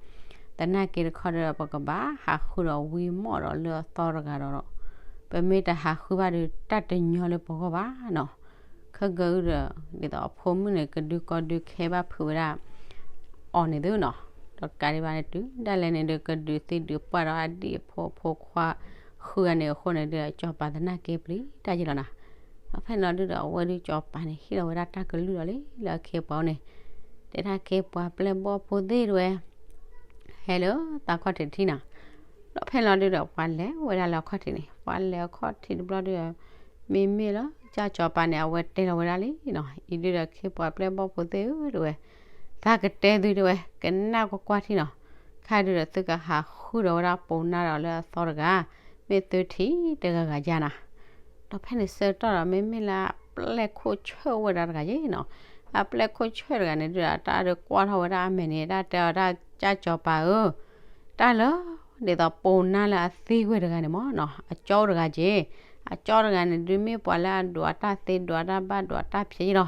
သနာ်က့တခီဒုဒီး ပကဘၣ်ဟးဃုဒီးဝံမီၣ်ဒီးလၢအသီတဂၤဒီး ပမ့ၢ်တဟးဃုဘၣ်ဒု တၢ်တညီလၢပဂီၢ်ဘၣ်နီၤ, ခဲကၢအုဒီး ဒ်သိးအဖိမုၣ်န့ၣ် ကဒုးကီဒုးခဲဘၣ်ဖုးဝဲဒၣ် အီၤန့ၣ်သုနီၤ, ဒီးတကးဒံးဘၣ်န့ၣ် တုၤဒၣ်လဲာ်န့ၣ်ဒု ကဒုးသံဒုးပှၢ်ဒီးအဒံၣ်အဖိအဖိခွါဃုဂၤန့ၣ်အဃိန့ၣ်ဒု စီၤပၤသနာ်က့ပျံၤတၢ်ယံၤလီၤနီၤ, ဒီးဖဲန့ၣ်လီၤဒုဒီး အဝဲဒုစီၤပၤန့ၣ် ဟ့ၣ်လီၤဝဲဒၣ်တၢ်ကလုၢ်လီၤလံ လၢအခ့အပှၤအိၣ်န့ၣ်, တဲဒၣ်ခ့ပှၤပျဲၢ်ဘီၣ်ဖိသ့ၣ်တဝဲ ဟဲလၢသးခီၣ်ထံးတထံၣ်နီၤ, ဒီးဖဲန့ၣ်လီၤဒုဒီး ပှၤလဲၤဝဲဒၣ်လၢအခီၣ်ထံးန့ၣ်, ပှၤလဲၤအခီၣ်ထံးတဘျီဒုဒီး မ့မ့ၢ်လၢကၢ်စီၤပၤန့ၣ် အဝဲတဲလီၤဝဲဒၣ်လံနီၤ, အံၤဒုဒီးခ့ပှၤပျဲၢ်ဘီၣ်ဖိသ့ၣ်ဧၢ တဝဲ, သးကတဲသုတဝဲ ကနၣ်ကွၢ်ကွၢ်ထံၣ်နီၤ, ခါဒုဒီးသုကဟးဃုဒီးဝဲဒၣ်ပိာ်နါဒီးလၢအသီတဂၤ, မ့ၢ်သုထံၣ်တဂၤဂၤယါနီၤ, ဒီးဖဲန့ၣ်ဆၢကတီၢ်ဒီး မ့မ့ၢ်လၢအပျဲၢ်ခိၣ်ဆၢၣ်ဝဲဒၣ်တဂၤယ့နီၤ, အပျဲၢ်ခိၣ်ဆၢၣ်တဂၤန့ၣ်ဒုဒီး တၢ်ဒုးကွၢ်ထီၣ်ဝဲဒၣ်အမဲာ်န့ၣ် တၢ်တဲအီၤဒၣ်ကၢ်စီၤပၤဧၢ တၢ်လၢ ဒ်သိးပိာ်နါလၢအသံဝဲတဂၤန့ၣ်မၢ်နီၤ, အကၠီတဂၤက့ၤ, အကၠီတဂၤန့ၣ်ဒု မ့ၢ်ပှၤလၢအဒိးအတၢ်သ့ ဒိးအတၢ်ဘၣ် ဒိးအတၢ်ဖျဲးယ့လီၤ,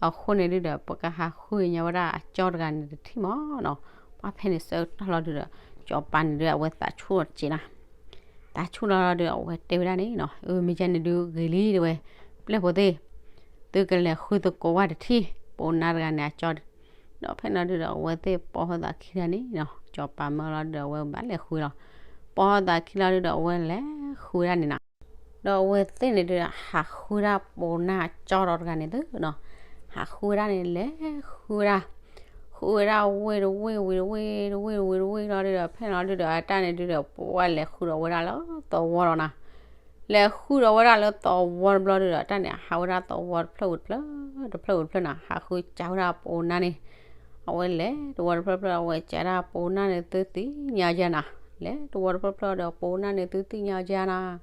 အဃိန့ၣ်ဒုဒီး ပကဟးဃုညါဝဲဒၣ်အကၠီတဂၤန့ၣ်တထံၣ်မၢ်နီၤ, ပှၤဖဲန့ၣ်ဆၢကတီၢ်လီၤဒုဒီး စီၤပၤန့ၣ်ဒု အဝဲသးဆူၣ်တက့ၤနီၤ, သးဆူၣ်လီၤဒု အဝဲတဲဝဲဒၣ်န့ၣ်နီၤ, အမ့ၢ်ယဲန့ၣ်ဒုဂ့ၤလံတဝဲ, ပျဲၢ်ဖိသ့ၣ်, သုကလဲၤဃုသကိးဝဲတထံၣ် ပိာ်နါတဂၤန့ၣ်အကၠီ ဒီးဖဲန့ၣ်လီၤဒုဒီး အဝဲသ့ၣ်ပိာ်ထီၣ်သးခံဂၤန့ၣ်နီၤ, စီၤပၤမၢလီၤဒုဒီး အဝဲဘၣ်လဲၤဃုလီၤ, ပိာ်ထီၣ်သးခံလီၤဒုဒီး အဝဲလဲၤဃုဝဲဒၣ်န့ၣ်နီၤ, ဒီးအဝဲသ့ၣ်န့ၣ်ဒုဒီး ဟးဃုဝဲဒၣ်ပိာ်နါအကၠီဒီးတဂၤန့ၣ်သုနီၤ, ဟးဃုဝဲဒၣ်န့ၣ် လဲၤဃုဝဲဒၣ် ဃုဝဲဒၣ်ဝ့ၢ်တဝ့ၢ်ဝံၤတဝ့ၢ်တဝ့ၢ်တဝ့ၢ်တဝ့ၢ်လီၤဒုဒီး ဖဲန့ၣ်လီၤဒုဒီး အတၢ်န့ၣ်ဒုဒီး ပှၤလဲၤဃုဒီးဝဲဒၣ်လၢသဝီလီၤနီၤ, လဲၤဃုဒီးဝဲဒၣ်လၢသဝီတဘျီဒုဒီး တၢ်န့ၣ် ဟးဝဲဒၣ်သဝီတဖျၢၣ်ဝံၤတဖျၢၣ် တဖျၢၣ်ဝံၤတဖျၢၣ်နီၤ, ဟးဃုစးဝဲဒၣ်ပိာ်နါန့ၣ်, အဝဲလဲၤတဝီတဖျၢၣ်ဖျၢၣ် အဝဲစးဒၣ်ပိာ်နါန့ၣ် သုသ့ၣ်ညါယါနီၤ, လဲၤတဝီတဖျၢၣ်ဖျၢၣ်ဒီးပိာ်နါန့ၣ် သုသ့ၣ်ညါယါနီၤ,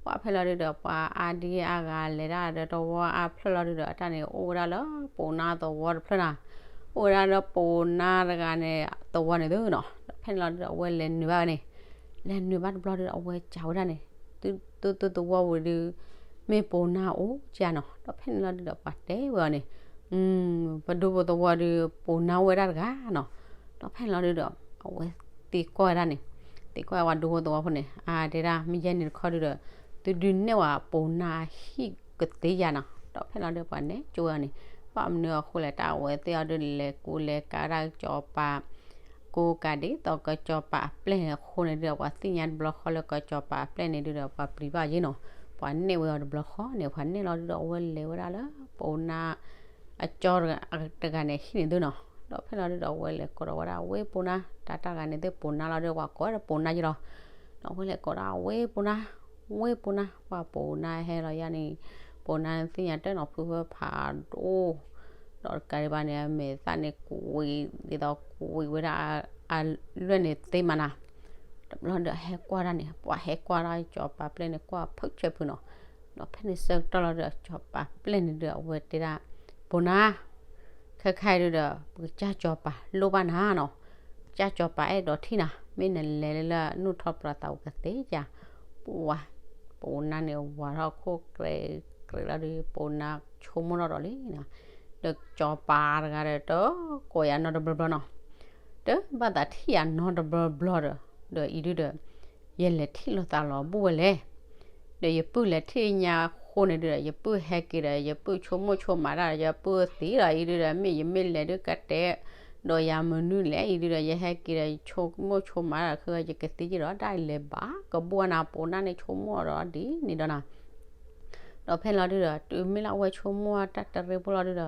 ပှၤဖဲလီၤဒုဒီး ပှၤအါဒံအါဂၤလဲၤဒၣ်ဒီးတဝီအါဖျၢၣ်လီၤဒုဒီး တၢ်န့ၣ် အိၣ်ဝဲဒၣ်လၢပိာ်နါသဝီတဖျၢၣ်နီၤ, အိၣ်ဝဲဒၣ်လၢပိာ်နါတဂၤန့ၣ် သဝီန့ၣ်သုနီၤ, ဒီးဖဲန့ၣ်လီၤဒုဒီး အဝဲလဲၤနုာ်ဘၣ်ဝဲန့ၣ်, လဲၤနုာ်ဘၣ်တဘျီဒုဒီး အဝဲစးဝဲဒၣ်န့ၣ်, သုသုသဝီဝံၤဒု မ့ၢ်ပိာ်နါအိၣ်ကနီၤ, ဒီးဖဲန့ၣ်လီၤဒုဒီး ပှၤတဲဝဲအီၤန့ၣ်, ပဒူဖိသဝီဒု ပိာ်နါအိၣ်ဝဲဒၣ်တဂၤနီၤ, ဒီးဖဲန့ၣ်လီၤဒုဒီး အဝဲသံကွၢ်ဝဲဒၣ်န့ၣ်, သံကွၢ်ဝဲဒူဖိသဝီဖိန့ၣ် အတဲဒၣ် မ့ၢ်ယဲန့ၣ်တခီဒုဒီး သုဒုးနဲၣ်ဝဲပိာ်နါအဟံၣ်ကသ့ဧါနီၤ, ဒီးဖဲန့ၣ်လီၤဒုဒီး ပှၤနဲၣ်ကၠိဝဲအီၤန့ၣ်, ဘၣ်မနုၤအဃိလဲၣ် တၢ်အဝဲသ့ၣ်အီၤဒုလဲၤကူလဲၤကၤဝဲဒၣ်စီၤပၤ ကိးကးဒ်သိးကစီၤပၤအပျဲၢ်န့ၣ်အဃိန့ၣ်ဒုဒီး ပှၤသ့ၣ်ညါတဘျီဃီလၢကစီၤပၤအပျဲၢ်န့ၣ်ဒုဒီး ပှၤပျံၤဘၣ်ယ့ၣ်နီၤ, ပှၤနဲၣ်ဝဲအီၤတဘျီဃီန့ၣ် ပှၤနဲၣ်လီၤဒုဒီး အဝဲလဲၤဝဲဒၣ်လၢပိာ်နါ အကၠီတဂၤန့ၣ် ဟံၣ်န့ၣ်သုနီၤ, ဒီးဖဲလီၤဒုဒီး အဝဲလဲၤကိးဒီးဝဲဒၣ် ဝ့ၢ်ပိာ်နါ, တၢ်တၢ်ဂၤန့ၣ်သ့ၣ်ပိာ်နါလီၤဒုဒီး ပှၤကိးဝဲဒၣ်ပိာ်နါယ့ၣ်လီၤ, ဒီးအဝဲလဲၤကိးဒီး ဝ့ၢ်ပိာ်နါ, ဝ့ၢ်ပိာ်နါ, ပှၤပိာ်နါဟဲလီၤယါန့ၣ်, ပိာ်နါန့ၣ်သ့ၣ်ညါတၢ်နီၤ ဖုဖၢဖးဒိၣ် ဒီးတကးဒံးဘၣ်န့ၣ် အမဲာ်သၣ်န့ၣ်ကွံာ် ဒ်သိးကွံာ်ဝဲဒၣ်အလွဲၢ်န့ၣ်သ့မးနီၤ, တဘျီဒီးဟဲကွၢ်ဒၣ်န့ၣ် ပှၤဟဲကွၢ်ဒၣ်စီၤပၤပျဲၢ်န့ၣ် ကွၢ်ဖုးဆဲးဖုးနီၤ, ဒီးဖဲန့ၣ်ဆၢကတီၢ်လီၤဒီး စီၤပၤပျဲၢ်န့ၣ်ဒုဒီး အဝဲတဲဒၣ် ပိာ်နါ ခဲခါအံၤဒုဒီး ပကစၢ်စီၤပၤလိၣ်ဘၣ်နၤနီၤ, ကစၢ်စီၤပၤအဲၣ်ဒိးထံၣ်နၤ, မ့ၢ်နလဲၤလၢနုၢ်ထီၣ်ပျီသးဝံၤကသ့ဧါ, ပှၤ ပိာ်နါန့ၣ်ဝၤထီၣ်ခိၣ်ကြဲးကြဲးလီၤဒု ပိာ်နါ ဆိကမိၣ်ထီၣ်ဒီးလံနီၤ. ဒီးစီၤပၤတဂၤဒီး တကိးယၤနီတဘျီဘျီနီၤ, တဘၣ်သးထံၣ်ယၤနီတဘျီဘျီဒီး ဒီးအံၤဒုဒီး ယလဲၤထံၣ်လိာ်သးလီၤဘူၣ်ဝဲလဲၣ်. ဒီးယပုၢ်လဲၤထံၣ်ညါအဃိန့ၣ်ဒုဒီး ယပုၢ်ဟဲက့ၤဒီး ယပုၢ်ဆိကမိၣ်ဆိကမးတၢ်ဒီး ယပုၢ်သံဒီးအံၤဒုဒီး မ့ၢ်ယမ့ၢ်လဲၤဒုကတဲ ဒီးယၤမနုၤလဲၣ် အံၤဒုဒီး ယဟဲက့ၤဒီး ယဆိကမိၣ်ဆိကမးတၢ်ဒီး ခဲအံၤယကသံက့ၤဒီး တၢ်လဲၤဘၣ်ကဘီၣ်နၤ ပိာ်နါန့ၣ် ဆိကမိၣ်ဒီးဒ်န့ၣ်ဒီးနၤ. ဒီးဖဲလီၤဒုဒီး တုၤမ့ၢ်လၢအဝဲဆိကမိၣ်တၢ်တရ့ဖိလီၤဒု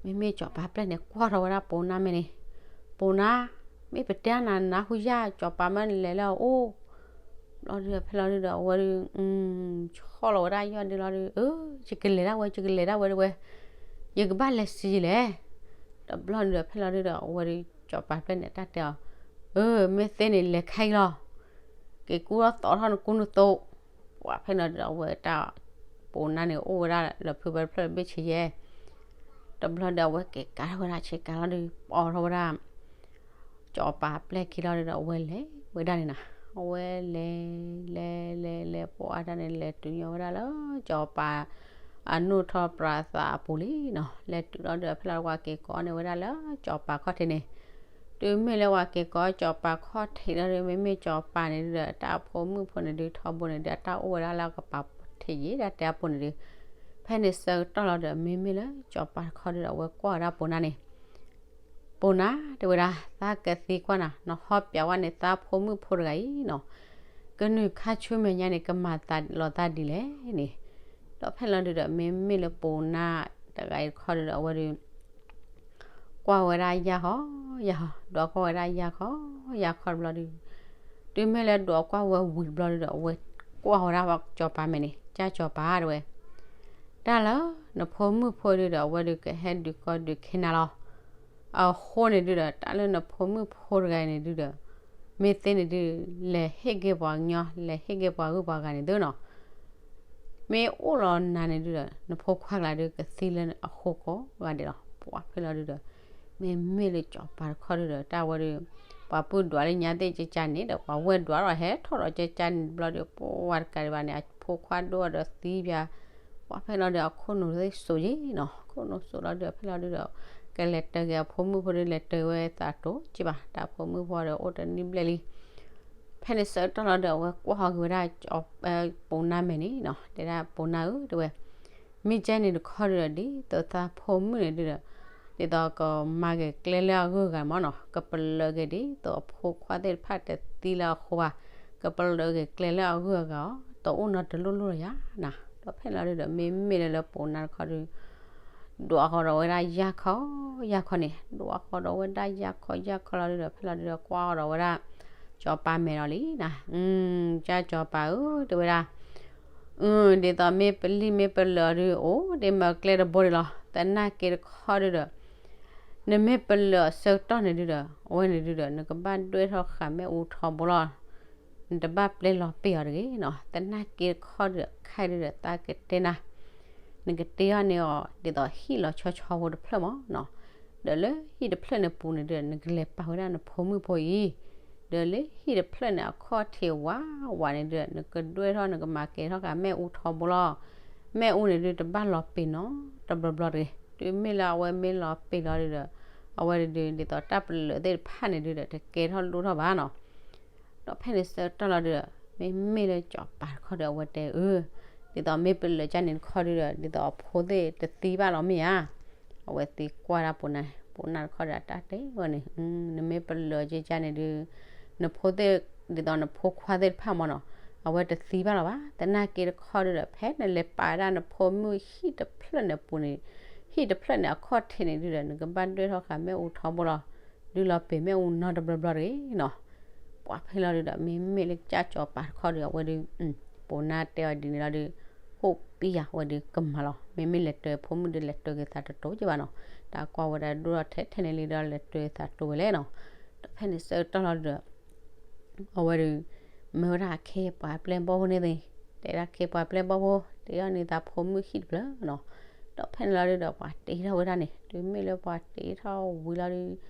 ဒီး မ့မ့ၢ်စီၤပၤပျဲၢ်န့ၣ် ကွၢ်ထီၣ်ဝဲဒၣ်ပိာ်နါမဲာ်န့ၣ်, ပိာ်နါ, မ့ၢ်ပတဲနၤနၢ်ဟူယၤ စီၤပၤမၢနလဲၤလၢအအိၣ် ဘျီဒုဒီး ဖဲလီၤဒုဒီး အဝဲဒု ဆီၣ်လီၤဝဲဒၣ်ယီၢ်ဒုလီၤဒု, အၢ ယကလဲၤဒၣ်ဝဲ ယကလဲၤဒၣ်ဝဲဒၣ်ဝဲ, ယကဘၣ်လဲၤစံးယလဲၣ်. တဘျီဒုဒီး ဖဲလီၤဒုဒီး အဝဲဒု စီၤပၤပျဲၢ်န့ၣ် တၢ်တဲအီၤ, အၢ မ့ၢ်သ့န့ၣ် လဲၤခဲအံၤလီၤ. က့ၤကူထီၣ်သီထီၣ်နကူနသိး. ပှၤဖဲလီၤဒုဒီး အဝဲတၢ် ပိာ်နါန့ၣ် အိၣ်ဝဲဒၣ်လၢဖုဘၢတဖျၢၣ်ဘ့ၣ်ဆံယဲၢ် တဘျီဒီး အဝဲက့ၤကးထီၣ်ဝဲဒၣ်ဆ့ကၤလီၤဒု ပိာ်ထီၣ်ဝဲဒၣ် စီၤပၤပျဲၢ်ခံလီၤဒုဒီး အဝဲလဲၤဝဲဒၣ်န့ၣ်နီၤ. အဝဲလဲၤ လဲၤ လဲၤ လဲၤ ပိာ်အါတၢ်န့ၣ် လဲၤတုၤညီဝဲဒၣ်လၢ စီၤပၤ အနိၣ်ထီၣ်ပြးသးအပူၤလံနီၤ. လဲၤတုၤလီၤဒုဒီး ဖဲလီၤဒု ပှၤက့ၤကိးန့ၢ်ဝဲဒၣ်လၢ စီၤပၤခီၣ်ထံးန့ၣ် တုၤမ့ၢ်လၢပှၤက့ၤကိးစီၤပၤခီၣ်ထံးလီၤဒု မ့မ့ၢ်စီၤပၤန့ၣ်ဒုဒီး တၢ်အဖိမုၣ်ဖိန့ၣ်ဒု ထီဘိန့ၣ်ဒု အတၢ်အိၣ်ဝဲဒၣ်လၢအကပၤထံးယံၤ တၢ်တဲအပူၤန့ၣ်ဒု ဖဲန့ၣ်ဆၢကတီၢ်လီၤဒုဒီး မ့မ့ၢ်လၢစီၤပၤတခီဒုဒီး အဝဲကွၢ်ဝဲဒၣ်ပိာ်နါန့ၣ် ပိာ်နါ တဲဝဲဒၣ် သးကသံကွၢ်နၤ နဟီပၠးဝဲန့ၣ် သးဖိမုၣ်ဖိတဂၤအံၤနီၤ ကနုာ်ခါဆူမဲာ်ညါန့ၣ် ကမၤသးလီၤသးဒ်လဲၣ်န့ၣ်. ဒီးဖဲလီၤဒုဒီး မ့မ့ၢ်လၢပိာ်နါတဂၤအံၤတခီဒုဒီး အဝဲဒု ကွၢ်ဝဲဒၣ်ယၢ်ဃီ ယၢ်ဃီ ဒွးကွၢ်ဝဲဒၣ်ယၢ်ဃီ ယၢ်ဃီတဘျီဒု တုၤမ့ၢ်လၢဒွးကွၢ်ဝဲဝံၤတဘျီဒုဒီး အဝဲကွၢ်ဝဲဒၣ်စီၤပၤမဲာ်န့ၣ် ကၢ်စီၤပၤတဲဝဲ တၢ်လၢနဖိမုၣ်ဖိဒုဒီး အဝဲဒုကဟဲဒုးကီဒုးခဲနၤလီၤ. အဃိန့ၣ်ဒုဒီး တၢ်လၢနဖိမုၣ်ဖိတဂၤအံၤန့ၣ်ဒုဒီး မ့ၢ်သ့န့ၣ်ဒု လဲၤဟ့ၣ်က့ၤပှၤကညီ လဲၤဟ့ၣ်က့ၤပှၤဂုၤပှၤဂၤန့ၣ်သုနီၤ မ့ၢ်အိၣ်လီၤနၤန့ၣ်ဒုဒီး နဖိခွါကျါဒုကသံလၢအဃိကိးဂၤဒဲးလီၤ. ပှၤဖဲလီၤဒုဒီး မ့မ့ၢ်လၢစီၤပၤတခီဒုဒီး တၢ်ဝဲဒု ပှၤပုၢ်ဒွးလၢညါသ့ၣ်ကကန့ၣ်ဒီး ပှၤဝဲၢ်ဒွးထီၣ်ဟဲထီၣ်ဒီးကကန့ၣ်တဘျီဒု ပှၤတကးဒံးဘၣ်န့ၣ် အဖိခွါဒိၣ်ဒီးသံပၠး ပှၤဖဲလီၤဒု အခိၣ်နူာ်သ့ၣ်စိးယံၤနီၤ ခိၣ်နူာ်စိးလီၤဒု ဖဲလီၤဒုဒီး ကလဲၤတၢၤက့ၤအဖိမုၣ်ဖိဒု လဲၤတၢၤဝဲသးတိၤက့ဘၣ် တၢ်ဖိမုၣ်ဖိဒီး အိၣ်တနံၣ်ဘျဲၣ်လံ ဖဲန့ၣ်ဆၢကတီၢ်လီၤဒီး အဝဲကွၢ်ဟီၤက့ၤဝဲဒၣ် ပိာ်နါမဲာ်န့ၣ်နီၤ တဲဒၣ်ပိာ်နါဧၢ တဲဝဲ မ့ၢ်ကဲန့ၣ်တခီဒုဒီး ဒ်သိးသးဖိမုၣ်န့ၣ်ဒုဒီး ဒ်သိးကမၤက့ၤကျဲလၢအဂုၤအဂၤမ့ၢ်နီၤ ကပလၢၤက့ၤဒ်သိးအဖိခွါသ့ၣ်တဖၣ်တသံလၢအဃိဘၣ် ကပလၢၤက့ၤကျဲလၢအဂုၤအဂၤအီၤ တအိၣ်နီတလိၣ်လိၣ်လၢၤယၤနၤ ဒီးဖဲန့ၣ်လီၤဒုဒီး မ့မ့ၢ်လၢလၢပိာ်နါတခီဒု ဒွးဃီၤဒီးဝဲဒၣ်ယၢ်ခီယၢ်ခီန့ၣ် ဒွးဃီၤဒီးဝဲဒၣ်ယၢ်ခီယၢ်ခီလီၤဒုဒီး ဖဲလီၤဒုဒီး ကွၢ်ဃီၤဒီးဝဲဒၣ် စီၤပၤမဲာ်ဒီးလံနၤ ကၢ်စီၤပၤဧၢ တဲဝဲဒၣ် အၢ ဒ်သိးမ့ၢ်ပလံၣ်မ့ၢ်ပလၢၤဒု အိၣ်ဒ်မ့ၢ်ကျဲတဘိဒံးလီၤ သနာ်က့တခီဒုဒီး နမ့ၢ်ပလၢၤအဆၢကတီၢ်န့ၣ်ဒုဒီး အဝဲန့ၣ်ဒုဒီး နကဘၣ်ဒွဲၣ်ထီၣ်ဃာ်မ့ၣ်အူထီဘိလီၤ နတဘၣ်ပျဲလီၤပ့ၤအီၤတဂ့ၤနီၤ သနာ်က့တခီဒုဒီး ခဲဒုဒီး သးကတဲနၤ နကတ့အီၤန့ၢ်အီၤ ဒ်သိးဟံၣ်လီၤဆီဆီဖိတဖျၢၣ်မ့ၢ်နီၤ ဒီးလၢဟံၣ်တဖျၢၣ်န့ၣ်ပူၤန့ၣ်ဒုဒီး နကလဲၤပာ်ဝဲဒၣ်နဖိမုၣ်ဖိအံၤ ဒီးလၢဟံၣ်တဖျၢၣ်န့ၣ် အခီၣ်ထံးဝးဝးန့ၣ်ဒုဒီး နကဒွဲၣ်ထီၣ် နကမၤကဲထီၣ်ဃာ်မ့ၣ်အူထီဘိလီၤ မ့ၣ်အူန့ၣ်ဒု တဘၣ်လီၤပ့ၤနီတဘျီဘျီတဂ့ၤ တုၤမ့ၢ်လၢအဝဲမ့ၢ်လီၤပ့ၤလီၤဒုဒီး အဝဲဒု ဒ်သိးတၢ်ပလၢၤသ့ၣ်တဖၣ်န့ၣ်ဒုဒီး တကဲထီၣ်လိၣ်ထီၣ်ဘၣ်နီၤ ဒီးဖဲန့ၣ်ဆၢကတီၢ်လီၤဒုဒီး မ့မ့ၢ်လၢစီၤပၤတခီဒီး အဝဲတဲအၢ ဒ်သိးမ့ၢ်ပလၢၤကၢ်န့ၣ်တခီဒုဒီး ဒ်သိးအဖိသ့ၣ်တသံဘၣ်လီၤမ့ၢ်ဧါ အဝဲသံကွၢ်ဒၣ်ပိာ်နါ ပိာ်နါတခီဒီး တၢ်တဲဝဲန့ၣ် နမ့ၢ်ပလၢၤကၢ်န့ၣ်ဒု နဖိသ့ၣ် ဒ်သိးနဖိခွါသ့ၣ်တဖၣ်မ့ၢ်နီၤ အဝဲတသံဘၣ်လီၤဘၣ် သနာ်က့တခီဒုဒီး ဖဲနလဲၤပာ်ဝဲဒၣ်နဖိမုၣ်ဟံၣ်တဖျၢၣ်န့ၣ်ပူၤန့ၣ် ဟံၣ်တဖျၢၣ်န့ၣ် အခီၣ်ထံးန့ၣ်ဒုဒီး နကဘၣ်ဒွဲၣ်ထီၣ်ဃာ်မ့ၣ်အူထီဘိလီၤ ဒုလီၤပ့ၤမ့ၣ်အူနီတဘျီဘျီတဂ့ၤနီၤ ပှၤဖဲလီၤဒုဒီး မ့မ့ၢ်လၢကၢ်စီၤပၤတခီဒီး အဝဲဒု ပိာ်နါတဲအီၤဒ်န့ၣ်လီၤဒု ဟိၣ်ပံယၤဝဲဒုကမၤလီၤ မ့မ့ၢ်လဲၤတၢၤဖိမုၣ်ဒုလဲၤတၢၤက့ၤသးတတိၤက့ဘၣ်နီၤ တၢ်ကွၢ်ဝဲဒၣ်ဒိၣ်ထီၣ်ထဲထဲန့ၣ်လံဒီးလဲၤတၢၤသးတိၤဝဲလဲၣ်နီၤ ဒီးဖဲန့ၣ်ဆၢကတီၢ်လီၤဒုဒီး အဝဲဒု မၢဝဲဒၣ်အခ့ပှၤပျဲၢ်ဘီၣ်ဖိန့ၣ်သ့ၣ် တဲဒၣ်ခ့ပှၤပျဲၢ်ဘီၣ်ဖိ တ့အီၣ်န့ၢ်သးဖိမုၣ်ဟံၣ်တဖျၢၣ်နီၤ ဒီးဖဲန့ၣ်လီၤဒုဒီး ပှၤတ့ထီၣ်ဝဲဒၣ်န့ၣ် တုၤမ့ၢ်လၢပှၤတ့ထီၣ်ဝံၤလီၤဒု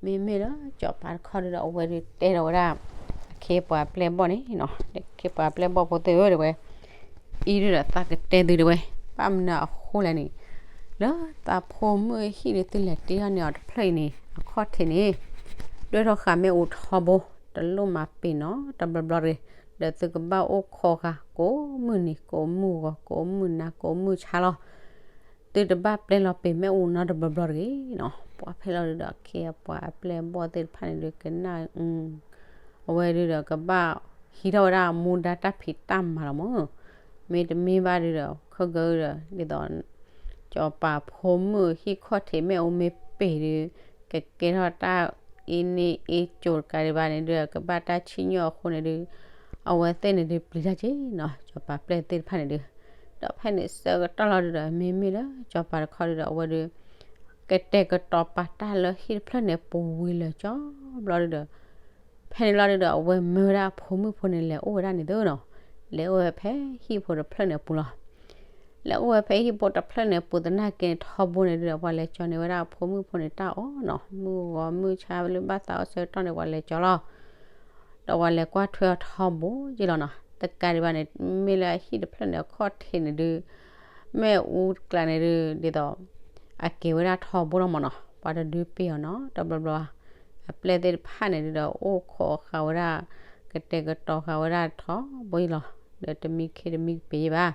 မ့မ့ၢ်လၢစီၤပၤတခီဒုဒီး အဝဲဒုတဲထီၣ်ဝဲဒၣ် အခ့ပှၤပျဲၢ်ဘီၣ်န့ၣ်နီၤ ခ့ပှၤပျဲၢ်ဘီၣ်ဖိသ့ၣ်ဧၢ တဲဝဲ အံၤဒုဒီး သးကတဲသုတဲဝဲ ဘၣ်မနုၤအဃိလဲၣ်န့ၣ် လၢသးဖိမုၣ်ဟံၣ်ဒုးသုလဲၤတ့ထီၣ်န့ၢ်အီၤတဖျၢၣ်အံၤန့ၣ် အခီၣ်ထံးန့ၣ် ဒွဲၣ်ထီၣ်ဃာ်မ့ၣ်အူထီဘိ တလိၣ်မၤပ့ၤနီတဘျီဘျီတဂ့ၤ, ဒီးသုကဘၣ်အိၣ်ခိးဃာ်ကိးမုၢ်နံၤ ကိးမုၢ်ဂီၤ ကိးမုၢ်နၤ ကိးမုၢ်ဆါလီၤ. သုတဘၣ်ပျဲလီၤပ့ၤမ့ၣ်အူနီတဘျီဘျီတဂ့ၤနီၤ. ပှၤဖဲလီၤဒုးဒီး ခ့အပှၤအပျဲၢ်အဘီၣ်သ့ၣ်တဖၣ်န့ၣ်ဒုးကနၣ် အဝဲဒုးဒီးကဘၣ်ဟံးထီၣ်ဝဲဒၣ်မူဒါတၢ်ဖံးတၢ်မၤလီၤမၢ်. မ့တမ့ၢ်ဘၣ်ဒုးဒီး ခၢၣ်ဂၢၢ်ဒီး ဒ်သိး စီၤပၤဖိမုၣ်ဟံၣ်ခီၣ်ထံးမ့ၣ်အူမ့ၢ်ပ့ၤဒုး ကကဲထီၣ်တၢ်အ့န့ၢ်အ့ကၠိၤတကးဒံးဘၣ်န့ၣ်ဒုး ကဘၣ်တၢ်ဆံၣ်ညီၣ်အဃိန့ၣ်ဒုး အဝဲသ့ၣ်န့ၣ်ဒုးပျံၤတၢ်က့ၤနီၤ စီၤပၤပျဲၢ်သ့ၣ်တဖၣ်န့ၣ်ဒုး. ဒီးဖဲန့ၣ်ဆၢကတီၢ်လီၤဒုးဒီး မ့မ့ၢ်လၢစီၤပၤတခီဒုးဒီး အဝဲဒုး ကတဲာ်ကတီၤပာ်တၢ်လၢဟံၣ်တဖျၢၣ်န့ၣ်ပူၤဝံၤလၢာ်ကၠီဘျီဒုးဒီး ဖဲန့ၣ်လီၤဒုးဒီး အဝဲမၢဝဲဒၣ်အဖိမုၣ်ဖိန့ၣ် လဲၤအိၣ်ဝဲဒၣ်န့ၣ်သုနီၤ. လဲၤအိၣ်ဝဲဖဲဟံၣ်ဖိတဖျၢၣ်န့ၣ်အပူၤလီၤ. လဲၤအိၣ်ဝဲဖဲဟံၣ်ဖိတဖျၢၣ်န့ၣ်အပူၤသနာ်က့န့ၣ် ထီဘိန့ၣ်ဒုးဒီး ပှၤလဲၤကၠီန့ၢ်ဝဲဒၣ်အဖိမုၣ်ဖိန့ၣ်တၢ်အီၣ်နီၤ. မုၢ်ဂီၤမုၢ်ဆါလၢဘၣ်သးအိၣ်ဆၢကတီၢ်န့ၣ် ပှၤလဲၤကၠီလီၤ. ဒီးပှၤလဲၤကွၢ်ထွဲအီၤထီဘိယ့ၢ်လီၤနီၤ. တကးဒံးဘၣ်န့ၣ် မ့ၢ်လၢအဟံၣ်တဖျၢၣ်န့ၣ်အခီၣ်ထံးန့ၣ်ဒုး မ့ၣ်အူကျါန့ၣ်ဒုး ဒ်သိး အကဲဝဲဒၣ်ထီဘိလီၤမၢ်နီၤ. ပှၤတဒုးပ့ၤအီၤနီၤ တဘျီဘျီ အပျဲၢ်သ့ၣ်တဖၣ်န့ၣ်ဒုးဒီး အိၣ်ခိးဃာ်ဝဲဒၣ် ကတဲာ်ကတီၤဃာ်ဝဲဒၣ်ထီဘိယ့ၢ်လီၤ. ဒီးတမံခ့တမံကပ့ၤယ့ၢ်ဘၣ်.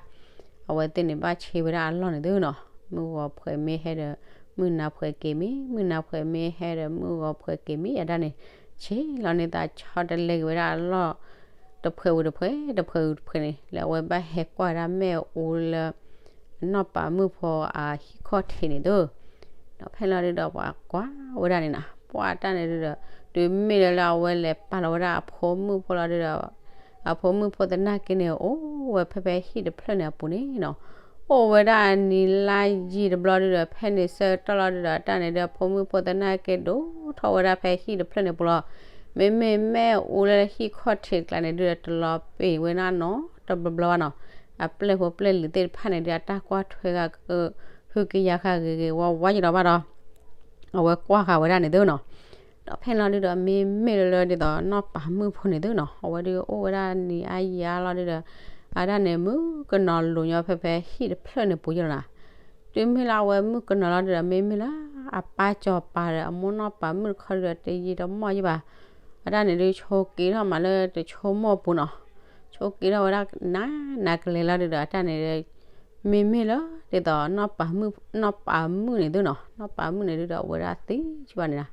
အဝဲသ့ၣ်န့ၣ်ဘၣ်ဆ့ဝဲဒၣ်အလီၢ်န့ၣ်သုနီၤ. မုၢ်ဂီၤဖှဲးမ့ၢ်ဟဲဒီး မုၢ်နၤဖှဲးက့ၤမ့ၢ် မုၢ်နၤဖှဲးမ့ၢ်ဟဲဒီး မုၢ်ဂီၤဖှဲးက့ၤမ့ၢ်အဒၣ်န့ၣ် ဆ့လီၤန့ၢ်သးဆီတလဲက့ၤဝဲဒၣ်အလီၢ် တဖှဲးဝံၤတဖှဲး တဖှဲးဝံၤတဖှဲးန့ၣ် လၢအဝဲဘၣ်ဟဲကွၢ်ဝဲဒၣ်မ့ၣ်အူလၢ အနီၢ်ပၤမုၣ်ဖိအဟံၣ်ခီၣ်ထံးန့ၣ်သု. ဒီးဖဲလီၤဒုးဒီးပှၤကွၢ်ဝဲဒၣ်န့ၣ်နီၤ ပှၤတၢ်န့ၣ်ဒုးဒီး တုၤမ့ၢ်လၢလၢအဝဲလဲၤပာ်လီၤဝဲဒၣ်အဖိမုၣ်ဖိလီၤဒုးဒီး အဖိမုၣ်ဖိသနာ်က့န့ၣ် အိၣ်ဝဲဖဲဖဲဟံၣ်တဖျၢၣ်န့ၣ်အပူၤန့ၣ်နီၤ. အိၣ်ဝဲဒၣ်အနံၤလါယံာ်တဘျီဒုးဒီး ဖဲန့ၣ်ဆၢကတီၢ်လီၤဒုးဒီး တၢ်န့ၣ်ဒုးအဖိမုၣ်ဖိသနာ်က့ဒိၣ်ထီၣ်ဝဲဒၣ်ဖဲဟံၣ်တဖျၢၣ်န့ၣ်ပူၤလီၤ. မ့မ့ၢ်မ့ၣ်အူလၢဟံၣ်ခီၣ်ထံးကျါန့ၣ်ဒုးဒီး တလီၤပ့ၤဝဲဒၣ်နီတဘျီဘျီဘၣ်နီၤ. အပျဲၢ်ဖိပျဲၢ်လံၤသ့ၣ်တဖၣ်န့ၣ်ဒုး အတၢ်ကွၢ်ထွဲဂၤကဟုကယာ်ဃာ်ဂ့ၤဂ့ၤဝါဝါယံာ်လီၤဘၣ်ဒီး အဝဲကွၢ်ဃာ်ဝဲဒၣ်န့ၣ်သုနီၤ. ဒီးဖဲလီၤဒုးဒီး မ့မ့ၢ်လၢလၢဒ်သိးနီၢ်ပၤမုၣ်ဖိန့ၣ်သုနီၤ အဝဲဒုးအိၣ်ဝဲဒၣ်နံၤအါယံာ်အါလီၤဒုးဒီး အတၢ်န့ၣ်မုၣ်ကနီၤလိၤညီဖဲဖဲဟံၣ်တဖျၢၣ်န့ၣ်ပူၤယ့ၢ်လီၤနီၤ. တုၤမ့ၢ်လၢအဝဲမုၣ်ကနီၤလီၤဒုးဒီး မ့မ့ၢ်လၢအပၢ်စီၤပၤဒီး အမိၢ်နီၢ်ပၤမုၣ်တခီဒုးဒီး တယံာ်တမီၢ်ယ့ၢ်ဘၣ်. အတၢ်န့ၣ်ဒုးဆိးက့ထီၣ်မးလၢတဆိကမိၣ်အပူၤနီၤ. ဆိးက့ထီၣ်ဝဲဒၣ်နးနးကလဲာ်လီၤဒုးဒီး အတၢ်န့ၣ်ဒုး မ့မ့ၢ်လၢဒ်သိး နီၢ်ပၤမုၣ်န့ၣ်သုနီၤ နီၢ်ပၤမုၣ်န့ၣ်ဒုးဒီး အဝဲဒၣ်သံဘၣ်န့ၣ်နီၤ.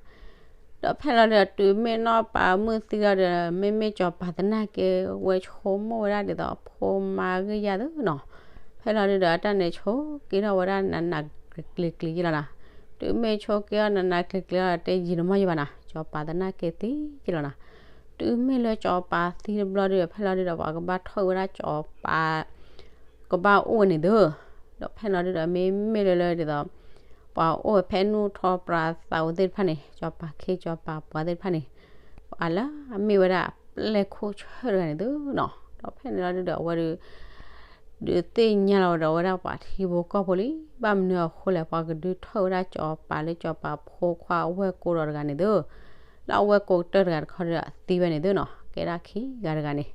ဒီးဖဲလီၤဒုးဒီး တုၤမ့ၢ်နီၢ်ပၤမုၣ်သံလီၤဒုးဒီး မ့မ့ၢ်စီၤပၤသနာ်က့ ဝဲဆိကမိၣ်ဝဲဒၣ်ဒ်သိးအဖိမါဂ့ၢ်ယၤသုနီၤ. ဖဲလီၤဒုးဒီး အတၢ်န့ၣ်ဆိးက့ထီၣ်ဝဲဒၣ် နးနးကျံၤကျံၤယ့ၢ်လီၤနီၤ. တုၤမ့ၢ်ဆိးက့ထီၣ်နးနးကျံၤကျံၤလီၤဒီး တယံာ်တမီၢ်ယ့ၢ်ဘၣ်နီၤ စီၤပၤသနာ်က့သံယ့ၢ်လီၤနီၤ. တုၤမ့ၢ်လၢစီၤပၤသံတဘျီဒုးဒီး ဖဲလီၤဒုးဒီး ပှၤကဘၣ်ထီၣ်ဝဲဒၣ်စီၤပၤ ကဘၣ်အိၣ်ဝဲန့ၣ်သု. ဒီးဖဲလီၤဒုးဒီး မ့မ့ၢ်လၢလၢဒ်သိး ပှၤအိၣ်ဝဲဖဲနူၢ်ထီပြးသးဝဲသ့ၣ်တဖၣ်န့ၣ် စီၤပၤခ့စီၤပၤပှၤသ့ၣ်တဖၣ်န့ၣ် အလၢအမ့ၢ်ဝဲဒၣ်အပျဲၢ်ခိၣ်ဆၢၣ်တဂၤန့ၣ်သုနီၤ. ဒီးဖဲန့ၣ်လီၤဒုးဒီး အဝဲဒုး ဒုးသ့ၣ်ညါလီၤဝဲဒီး အဝဲဒၣ်ပှၤထံဖိကီၢ်ဖိလံ ဘၣ်မနုၤအဃိလဲၣ် ပှၤကဒုးထီၣ်ဝဲဒၣ်စီၤပၤလၢစီၤပၤဖိခွါအဝဲၢ်ကိဒီးတဂၤန့ၣ်သု. လၢအဝဲၢ်ကိကတၢၢ်တဂၤတခီဒုးဒီး သံဝဲန့ၣ်သုနီၤ ကဲဒၣ်ခံဂၤတဂၤန့ၣ်.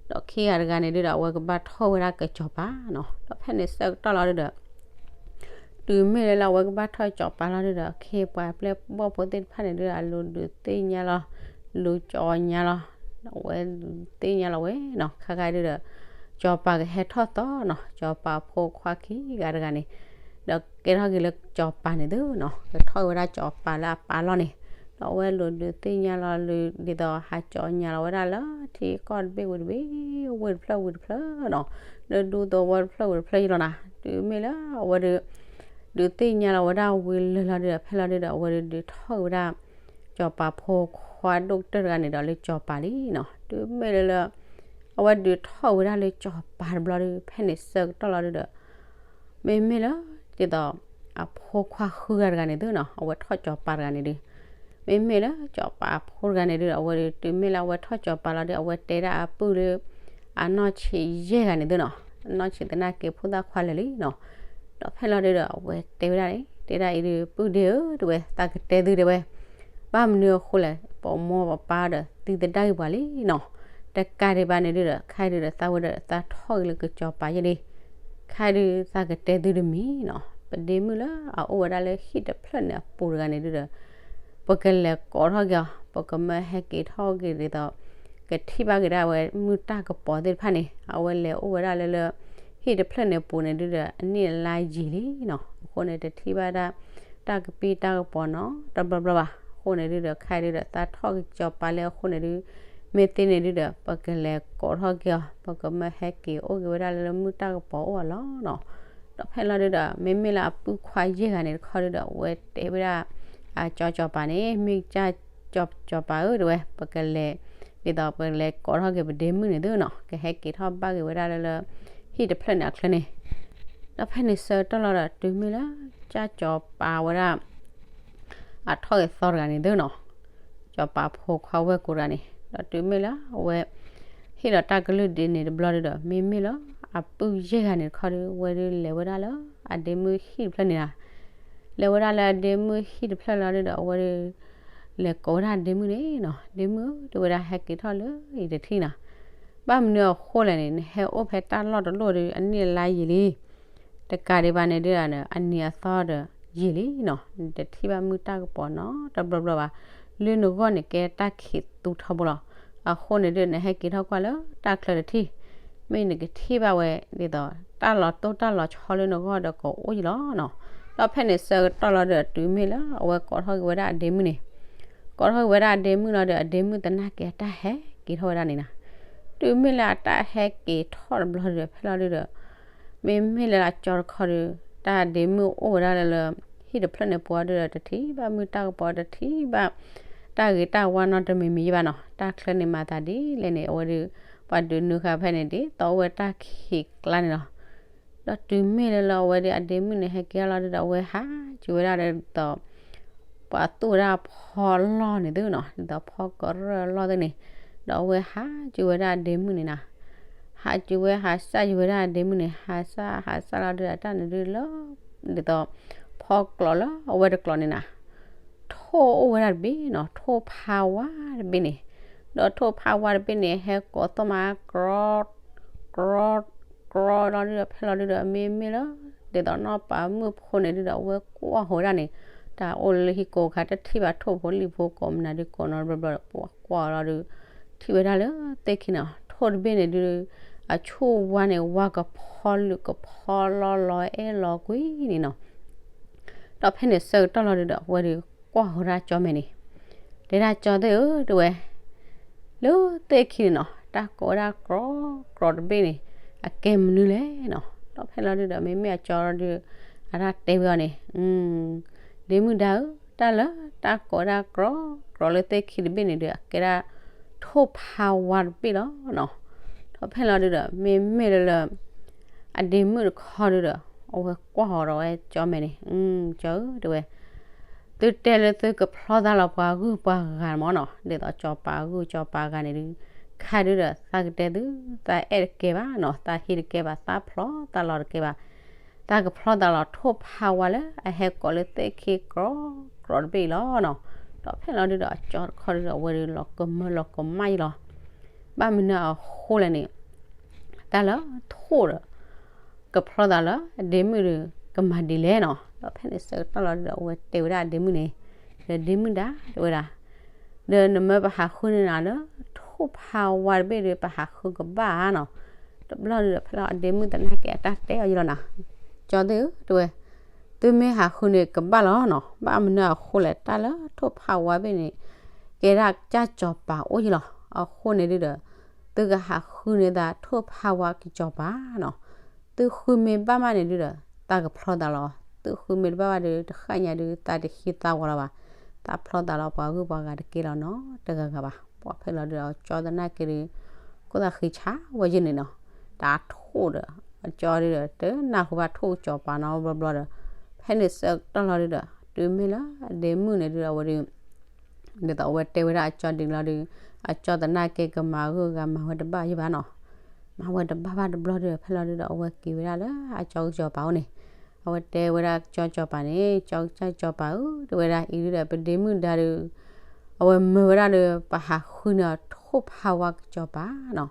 ဒီးခံဂၤတဂၤန့ၣ်ဒုးဒီး အဝဲကဘၣ်ထီၣ်ဝဲဒၣ်ကစီၤပၤနီၤ. ဒီးဖဲန့ၣ်ဆၢကတီၢ်လီၤဒုးဒီး တုၤမ့ၢ်လၢလၢအဝဲကဘၣ်ထီၣ်စီၤပၤလီၤဒုးဒီး ခ့ပှၤပျဲၢ်ဘီၣ်ဖိသ့ၣ်တဖၣ်န့ၣ်ဒုးဒီး အလူၤဒုးသ့ၣ်ညါလီၤ လူၤကၠီညါလီၤ အဝဲလူၤသ့ၣ်ညါလီၤဝဲနီၤ ခါခါဒုးဒီး စီၤပၤကဟဲထီၣ်သီနီၤ စီၤပၤဖိခွါခံဂၤတဂၤန့ၣ် ဒီးကဲထီၣ်က့ၤလၢစီၤပၤန့ၣ်သုနီၤ ကထီၣ်ဝဲဒၣ်စီၤပၤလၢအပၢ်လီၢ်န့ၣ် ဒီးအဝဲလူၤဒုးသ့ၣ်ညါလီၤ လူၤဒ်သိးဟးကၠီညါလီၤဝဲဒၣ်လၢထံကီၢ်တဘ့ၣ်ဝံၤတဘ့ၣ် ဝ့ၢ်တဖျၢၣ်ဝံၤတဖျၢၣ်နီၤ လၢဒူသဝီတဖျၢၣ်ဝံၤတဖျၢၣ်ယ့ၢ်လီၤနီၤ. တုၤမ့ၢ်လၢအဝဲဒုး ဒုးသ့ၣ်ညါလီၤဝဲဒၣ်ဝံၤလၢာ်လီၤဒုးဒီး ဖဲလီၤဒုးဒီး အဝဲဒုးဒုးထီၣ်ဝဲဒၣ် စီၤပၤဖိခွါဒိၣ်ကတၢၢ်တဂၤန့ၣ်ဒီးလၢစီၤပၤလံနီၤ. တုၤမ့ၢ်လၢလၢ အဝဲဒုးထီၣ်ဝဲဒၣ်လၢစီၤပၤတဘျီဒုး ဖဲန့ၣ်ဆၢကတီၢ်လီၤဒုးဒီး မ့မ့ၢ်လၢ ဒ်သိး အဖိခွါဃုဂၤတဂၤန့ၣ်သုနီၤ အဝဲထီၣ်စီၤပၤတဂၤန့ၣ်ဒုး မ့မ့ၢ်လၢစီၤပၤအဖိတဂၤန့ၣ်ဒုး အဝဲဒုးတုၤမ့ၢ်လၢအဝဲထီၣ်စီၤပၤလီၤဒုး အဝဲတဲဒၣ်အပုၢ်လၢ အနီၢ်ဆံးယဲၢ်ဂၤန့ၣ်သုနီၤ အနီၢ်ဆံးသနာ်က့ဖိသၣ်ခွါလၢာ်လံနီၤ. ဒီးဖဲလီၤဒုးဒီး အဝဲတဲဝဲဒၣ်န့ၣ် တဲဒၣ်အံၤဒုး ပုၢ်ဒ့ဧၢ တဲဝဲ သးကတဲသုတဲဝဲ ဘၣ်မနုၤအဃိလဲၣ် ပမိၢ်ပပၢ်ဒီးသံသဒၣ်ဂ့ၤပှၤလံနီၤ. တကးဒံးဘၣ်န့ၣ်ဒုးဒီး ခဲအံၤဒုးဒီး သးဝဲဒီးသးထီၣ်က့ၤလၢကစီၤပၤယဲၢ်လံ. ခဲအံၤဒုး သးကတဲသုတမံၤနီၤ အဒ့မုၣ်လၢအအိၣ်ဝဲဒၣ်လၢဟံၣ်တဖျၢၣ်န့ၣ်အပူၤတဂၤန့ၣ်ဒုဒီး ပကလဲၤကိးထီၣ်က့ၤအီၤ, ပကမၢဟဲက့ၤထီၣ်က့ၤဒ်သိး ကထံၣ်ဘၣ်က့ၤဒၣ်ဝဲမုၢ်တၢ်ကပီၤသ့ၣ်တဖၣ်န့ၣ် အဝဲလဲၤအိၣ်ဝဲဒၣ်လၢလၢ ဟံၣ်တဖျၢၣ်န့ၣ်အပူၤန့ၣ်ဒုဒီး အနံၣ်အလါယံာ်လံနီၤ. အဃိန့ၣ် တထံၣ်ဘၣ်ဒၣ် တၢ်ကပံၢ်တၢ်ကပီၤနီတဘျီဘျီဘၣ်. အဃိန့ၣ်ဒုဒီး ခဲအံၤဒုဒီး သးထီၣ်က့ၤစီၤပၤလၢအဃိန့ၣ်ဒု မ့ၢ်သ့န့ၣ်ဒုဒီး ပကလဲၤကိးထီၣ်က့ၤအီၤ, ပကမၢဟဲက့ၤအိၣ်က့ၤဝဲဒၣ်လၢလၢမုၢ်တၢ်ကပီၤအိၣ်အလီၢ်နီၤ. ဒီးဖဲလီၤဒုဒီး မ့မ့ၢ်လၢအပုၢ်ခွါယဲၢ်ဂၤန့ၣ်တခီဒုဒီး အဝဲတဲဝဲဒၣ် အကၠီစီၤပၤန့ၣ် မ့ၢ်ကၠၢ်စီၤပၤဧၢ တဲဝဲ ပကလဲၤ ဒ်သိးပကလဲၤကိးထီၣ်က့ၤပဒ့မုၣ်န့ၣ်သုနီၤ, ကဟဲက့ၤထီၣ်ဘၣ်က့ၤဝဲဒၣ်လၢလၢ ဟံၣ်တဖျၢၣ်န့ၣ်အချၢန့ၣ်. ဒီးဖဲန့ၣ်ဆၢကတီၢ်လီၤဒီး တုၤမ့ၢ်လၢကၠၢ်စီၤပၤဝဲဒၣ် အထီၣ်က့ၤသီတဂၤန့ၣ်သုနီၤ, စီၤပၤဖိခွါဝဲၢ်ကိးတဂၤန့ၣ် ဒီးတုၤမ့ၢ်လၢအဝဲ ဟ့ၣ်လီၤတၢ်ကလုၢ်ဒ်န့ၣ်တဘျီဒုဒီး မ့မ့ၢ်လၢအပုၢ်ယဲၢ်ဂၤန့ၣ်တခီဒု ဝဲဒုလဲၤဝဲဒၣ်လၢအဒ့မုၣ်ဟံၣ်တဖျၢၣ်န့ၣ်လီၤ. လဲၤဝဲဒၣ်လၢအဒ့မုၣ်ဟံၣ်တဖျၢၣ်လီၤဒုဒီး အဝဲဒု လဲၤကိးဝဲဒၣ်အဒ့မုၣ်န့ၣ်နီၤ, ဒ့မုၣ်ဧၢ တဲဝဲဒၣ် ဟဲက့ၤထီၣ်လၢအံၤတထံၣ်နီၤ. ဘၣ်မနုၤအဃိလဲၣ်န့ၣ် နဟဲအိၣ်ဖဲတၢ်လီၢ်တလီၢ်ဒု အနံၣ်အလါယံာ်လံ တကးဒံးဘၣ်န့ၣ်ဒု အနံၤအသီဒီးယံာ်လံနီၤ, နတထံၣ်ဘၣ်မုၢ်တၢ်ကပီၤနီတဘျီဘျီဘၣ်. လၢနဂီၢ်န့ၣ်ကဲတၢ်ခံးသူထီဘိလီၤ. အဃိန့ၣ်ဒု နဟဲက့ၤထီၣ်ကွၢ်လၢတၢ်ချၢတထံၣ်, မ့ၢ်နကထံၣ်ဘၣ်ဝဲဒ်သိး တၢ်လီၤတိၢ်တၢ်လီၤဆီလၢနဂီၢ်ဒီးကအိၣ်ယံလီၤနီၤ. ဒီးဖဲန့ၣ်ဆၢကတီၢ်လီၤဒု တုၤမ့ၢ်လၢအဝဲကိးထီၣ်က့ၤဝဲဒၣ်အဒ့မုၣ်န့ၣ် ကိးထီၣ်က့ၤဝဲဒၣ်အဒ့မုၣ်လီၤဒီး အဒ့မုၣ်သနာ်က့အတၢ်ဟဲက့ၤထီၣ်ဝဲဒၣ်န့ၣ်နီၤ. တုၤမ့ၢ်လၢအတၢ်ဟဲက့ၤထီၣ်တဘျီဒုဒီး ဖဲလီၤဒုဒီး မ့မ့ၢ်လၢအကၠီတခီဒု တၢ်အဒ့မုၣ်အိၣ်ဝဲဒၣ်လၢလၢ ဟံၣ်တဖျၢၣ်န့ၣ်ပူၤဒုဒီး တထံၣ်ဘၣ်မုၢ်တၢ်ကပီၤ တထံၣ်ဘၣ် တၢ်ဂ့ၤတၢ်ဝါနီတမံၤမံၤယဘၣ်နီၤ. တၢ်ချၢန့ၣ်မၤသးဒ်လဲၣ်န့ၣ် အဝဲဒု ပှၤဒုးနုာ်ဃာ်ဖဲန့ၣ်ဒ်သိးအိၣ်ဝဲတၢ်ခံးကျါန့ၣ်လီၤ. ဒီးတုၤမ့ၢ်လၢလၢအဝဲဒုအဒ့မုၣ်န့ၣ် ဟဲက့ၤထီၣ်လီၤဒုဒီး အဝဲဟးက့ၤဝဲဒၣ်ဒ်သိး ပှၤသူၣ်ဝဲဒၣ်ဖီလီၢ်န့ၣ်သုနီၤ, ဒ်သိးဖီကရၢၢ်လီၢ်သ့ၣ်န့ၣ်, ဒီးအဝဲဟးက့ၤဝဲဒၣ်အဒ့မုၣ်န့ၣ်နီၤ. ဟးက့ၤဝဲ ဟးစၢ်က့ၤဝဲဒၣ်အဒ့မုၣ်န့ၣ်, ဟးစၢ် ဟးစၢ်လီၤဒုဒီး တၢ်န့ၣ်ဒုလၢ ဒ်သိး ဖီကျိးလၢအဝဲတကျိးန့ၣ်နီၤ ထိၣ်အိၣ်ဝဲဒၣ်တဘ့ၣ်နီၤ, ထိၣ်ဖးဝါတဘ့ၣ်န့ၣ်, ဒီးထိၣ်ဖးဝါတဘ့ၣ်န့ၣ် ဟဲကိးသီၣ်မး ကြီ ကြီ ကြီလီၤဒုဒီး ဖဲလီၤဒုဒီး မ့မ့ၢ်လၢ ဒ်သိးနီၢ်ပၤမုၣ်ဖိန့ၣ်ဒုဒီး အဝဲကွၢ်ဃီၤဝဲဒၣ်န့ၣ်, တၢ်အိၣ်လၢဟံၣ်ကိးခါ တထံၣ်ဘၣ်ထိၣ်ဖိလံၣ်ဖိကိးမနုၤဒုကိးနီတဘျီဘျီဒီး ပှၤကွၢ်လီၤဒု ထံၣ်ဝဲဒၣ်လၢသ့ၣ်ခံနီၤ, ထိၣ်တဘ့ၣ်န့ၣ်ဒု အဆူၣ်ဝါန့ၣ် ဝါကဖီလုာ်ကဖီလီၤလီၤအဲၣ်လီၤကွံန့ၣ်နီၤ. ဒီးဖဲန့ၣ်ဆၢကတီၢ်လီၤဒုဒီး အဝဲဒုကွၢ်ဃီၤဒၣ်ကၠီမဲာ်န့ၣ်, တဲဒၣ်ကၠီသ့ၣ်ဧၢ တဲဝဲ လၢသ့ၣ်ခံန့ၣ်နီၤ တၢ်ကိးဝဲဒၣ်ကြီ ကြီတဘ့ၣ်န့ၣ် အကဲမနုၤလဲၣ်နီၤ. ဒီးဖဲလီၤဒုဒီး မ့မ့ၢ်အကၠီဒု အတၢ်တဲဝဲအီၤန့ၣ်, ဒ့မုၣ်ဒါဧၢ, တၢ်လၢတၢ်ကိးဝဲဒၣ်ကြီ ကြီလၢသ့ၣ်ခံတဘ့ၣ်န့ၣ်ဒု အကဲဒၣ်ထိၣ်ဖးဝါတဘ့ၣ်လီၤနီၤ. ဒီးဖဲလီၤဒုဒီး မ့မ့ၢ်လၢလၢ အဒ့မုၣ်တခီဒုဒီး အဝဲကွၢ်ဃီၤဒီးဝဲကၠီမဲာ်န့ၣ်, ကၠီဧၢ တဲဝဲ သုတဲလၢသုကဖျီသးလီၤပှၤဂုၢ်ပှၤဂၤမ့ၢ်နီၤ, ဒ်သိးကၠီပၤဂုၢ်ကၠီပၤဂၤန့ၣ်ဒု ခါဒုဒီး သးကတဲသု သးအဲၣ်တကဲဘၣ်နီၤ, သးဟ့တကဲဘၣ်, သးဖျီသးလီၤတကဲဘၣ်, သးကဖျီသးလီၤထိၣ်ဖးဝါလၢအဟဲကိးလၢသ့ၣ်ခံကြီ ကြီတဘ့ၣ်အံၤလီၤနီၤ. ဒီးဖဲလီၤဒုဒီး အကၠီတခီဒုဒီး အဝဲဒုလီၤကမၢလီၤကမၣ်အံၤလီၤ. ဘၣ်မနုၤအဃိလဲၣ်န့ၣ် တၢ်လၢထိၣ်ဒီး ကဖျီသးလၢအဒ့မုၣ်ဒီး ကမၤဒ်လဲၣ်နီၤ. ဒီးဖဲန့ၣ်ဆၢကတီၢ်လီၤဒုဒီး အဝဲတဲဝဲဒၣ်အဒ့မုၣ်န့ၣ်, ဒီးဒ့မုၣ်ဒါ တဲဝဲဒၣ်, ဒီးနမၢပဟးဃုန့ၢ်နၤလၢ ထိၣ်ဖးဝါတဘ့ၣ်ဒီး ပဟးဃုကဘၣ်ဧါနီၤ. တဘျီဒုဒီး ဖဲလီၤအဒ့မုၣ်သနာ်က့အတၢ်တဲအီၤယံၤလီၤနီၤ, ကၠီသ့ၣ်ဧၢ တဲဝဲ သုမ့ၢ်ဟးဃုန့ၣ်ကဘၣ်လီၤနီၤ. ဘၣ်မနုၤအဃိလဲၣ် တၢ်လၢထိၣ်ဖးဝါတဘ့ၣ်န့ၣ် ကဲဒၣ်ကၠၢ်ကၠီၤပၤအိၣ်ယံၤလီၤ. အဃိန့ၣ်ဒုဒီး သုကဟးဃုန့ၢ်သးထိၣ်ဖးဝါကၠီၤပၤနီၤ. သုဃုမ့ၢ်ဘၣ်မးန့ၣ်ဒုဒီး သးကဖျီသးလီၤ. သုဃုမ့ၢ်တဘၣ်ဘၣ်ဒီး တဃၣ်ညါဒု သးတဟံးသးဝါလီၤဘၣ်. သးဖျီသးလီၤပှၤဂုၢ်ပှၤဂၤတကဲလီၤနီၤ တဂၤဂၤဘၣ်. ပှၤဖဲလီၤဒုဒီး အကၠီသနာ်က့ဒု ကိၣ်သးဃံဆါဝဲယုၢ်န့ၣ်နီၤ. တၢ်ထိၣ်ဒီး အကၠီဒုဒီး တနၢ်ဟူဘၣ်ထိၣ်ကၠီၤပၤနီတဘျီဘျီဒီး ဖဲန့ၣ်ဆၢကတီၢ်လီၤဒုဒီး တုၤမ့ၢ်လၢအဒ့မုၣ်န့ၣ်ဒုဒီး အဝဲဒု ဒ်သိးအဝဲတဲဝဲဒၣ်အကၠီဒ်န့ၣ်လီၤဒု အကၠီသနာ်က့ကမၤဂုၢ်ဂၤမၤဝဲတဘၣ်ယုၢ်ဘၣ်နီၤ. မၤဝဲတဘၣ်ဘၣ်တဘျီဒုဒီး ဖဲလီၤဒုဒီး အဝဲက့ၤဝဲဒၣ်လၢအကၠီကၠီၤပၤအိၣ်န့ၣ် အဝဲတဲဝဲဒၣ်ကၠီကၠီၤပၤန့ၣ် ကၠီကၠီၤပၤဧၢ တဲဝဲဒၣ်အံၤဒုဒီး ပဒ့မုၣ်ဒါဒု အဝဲမၢဝဲဒၣ်ဒီး ပဟးဃုန့ၢ်အီၤထိၣ်ဖးဝါကၠီၤပၤနီၤ.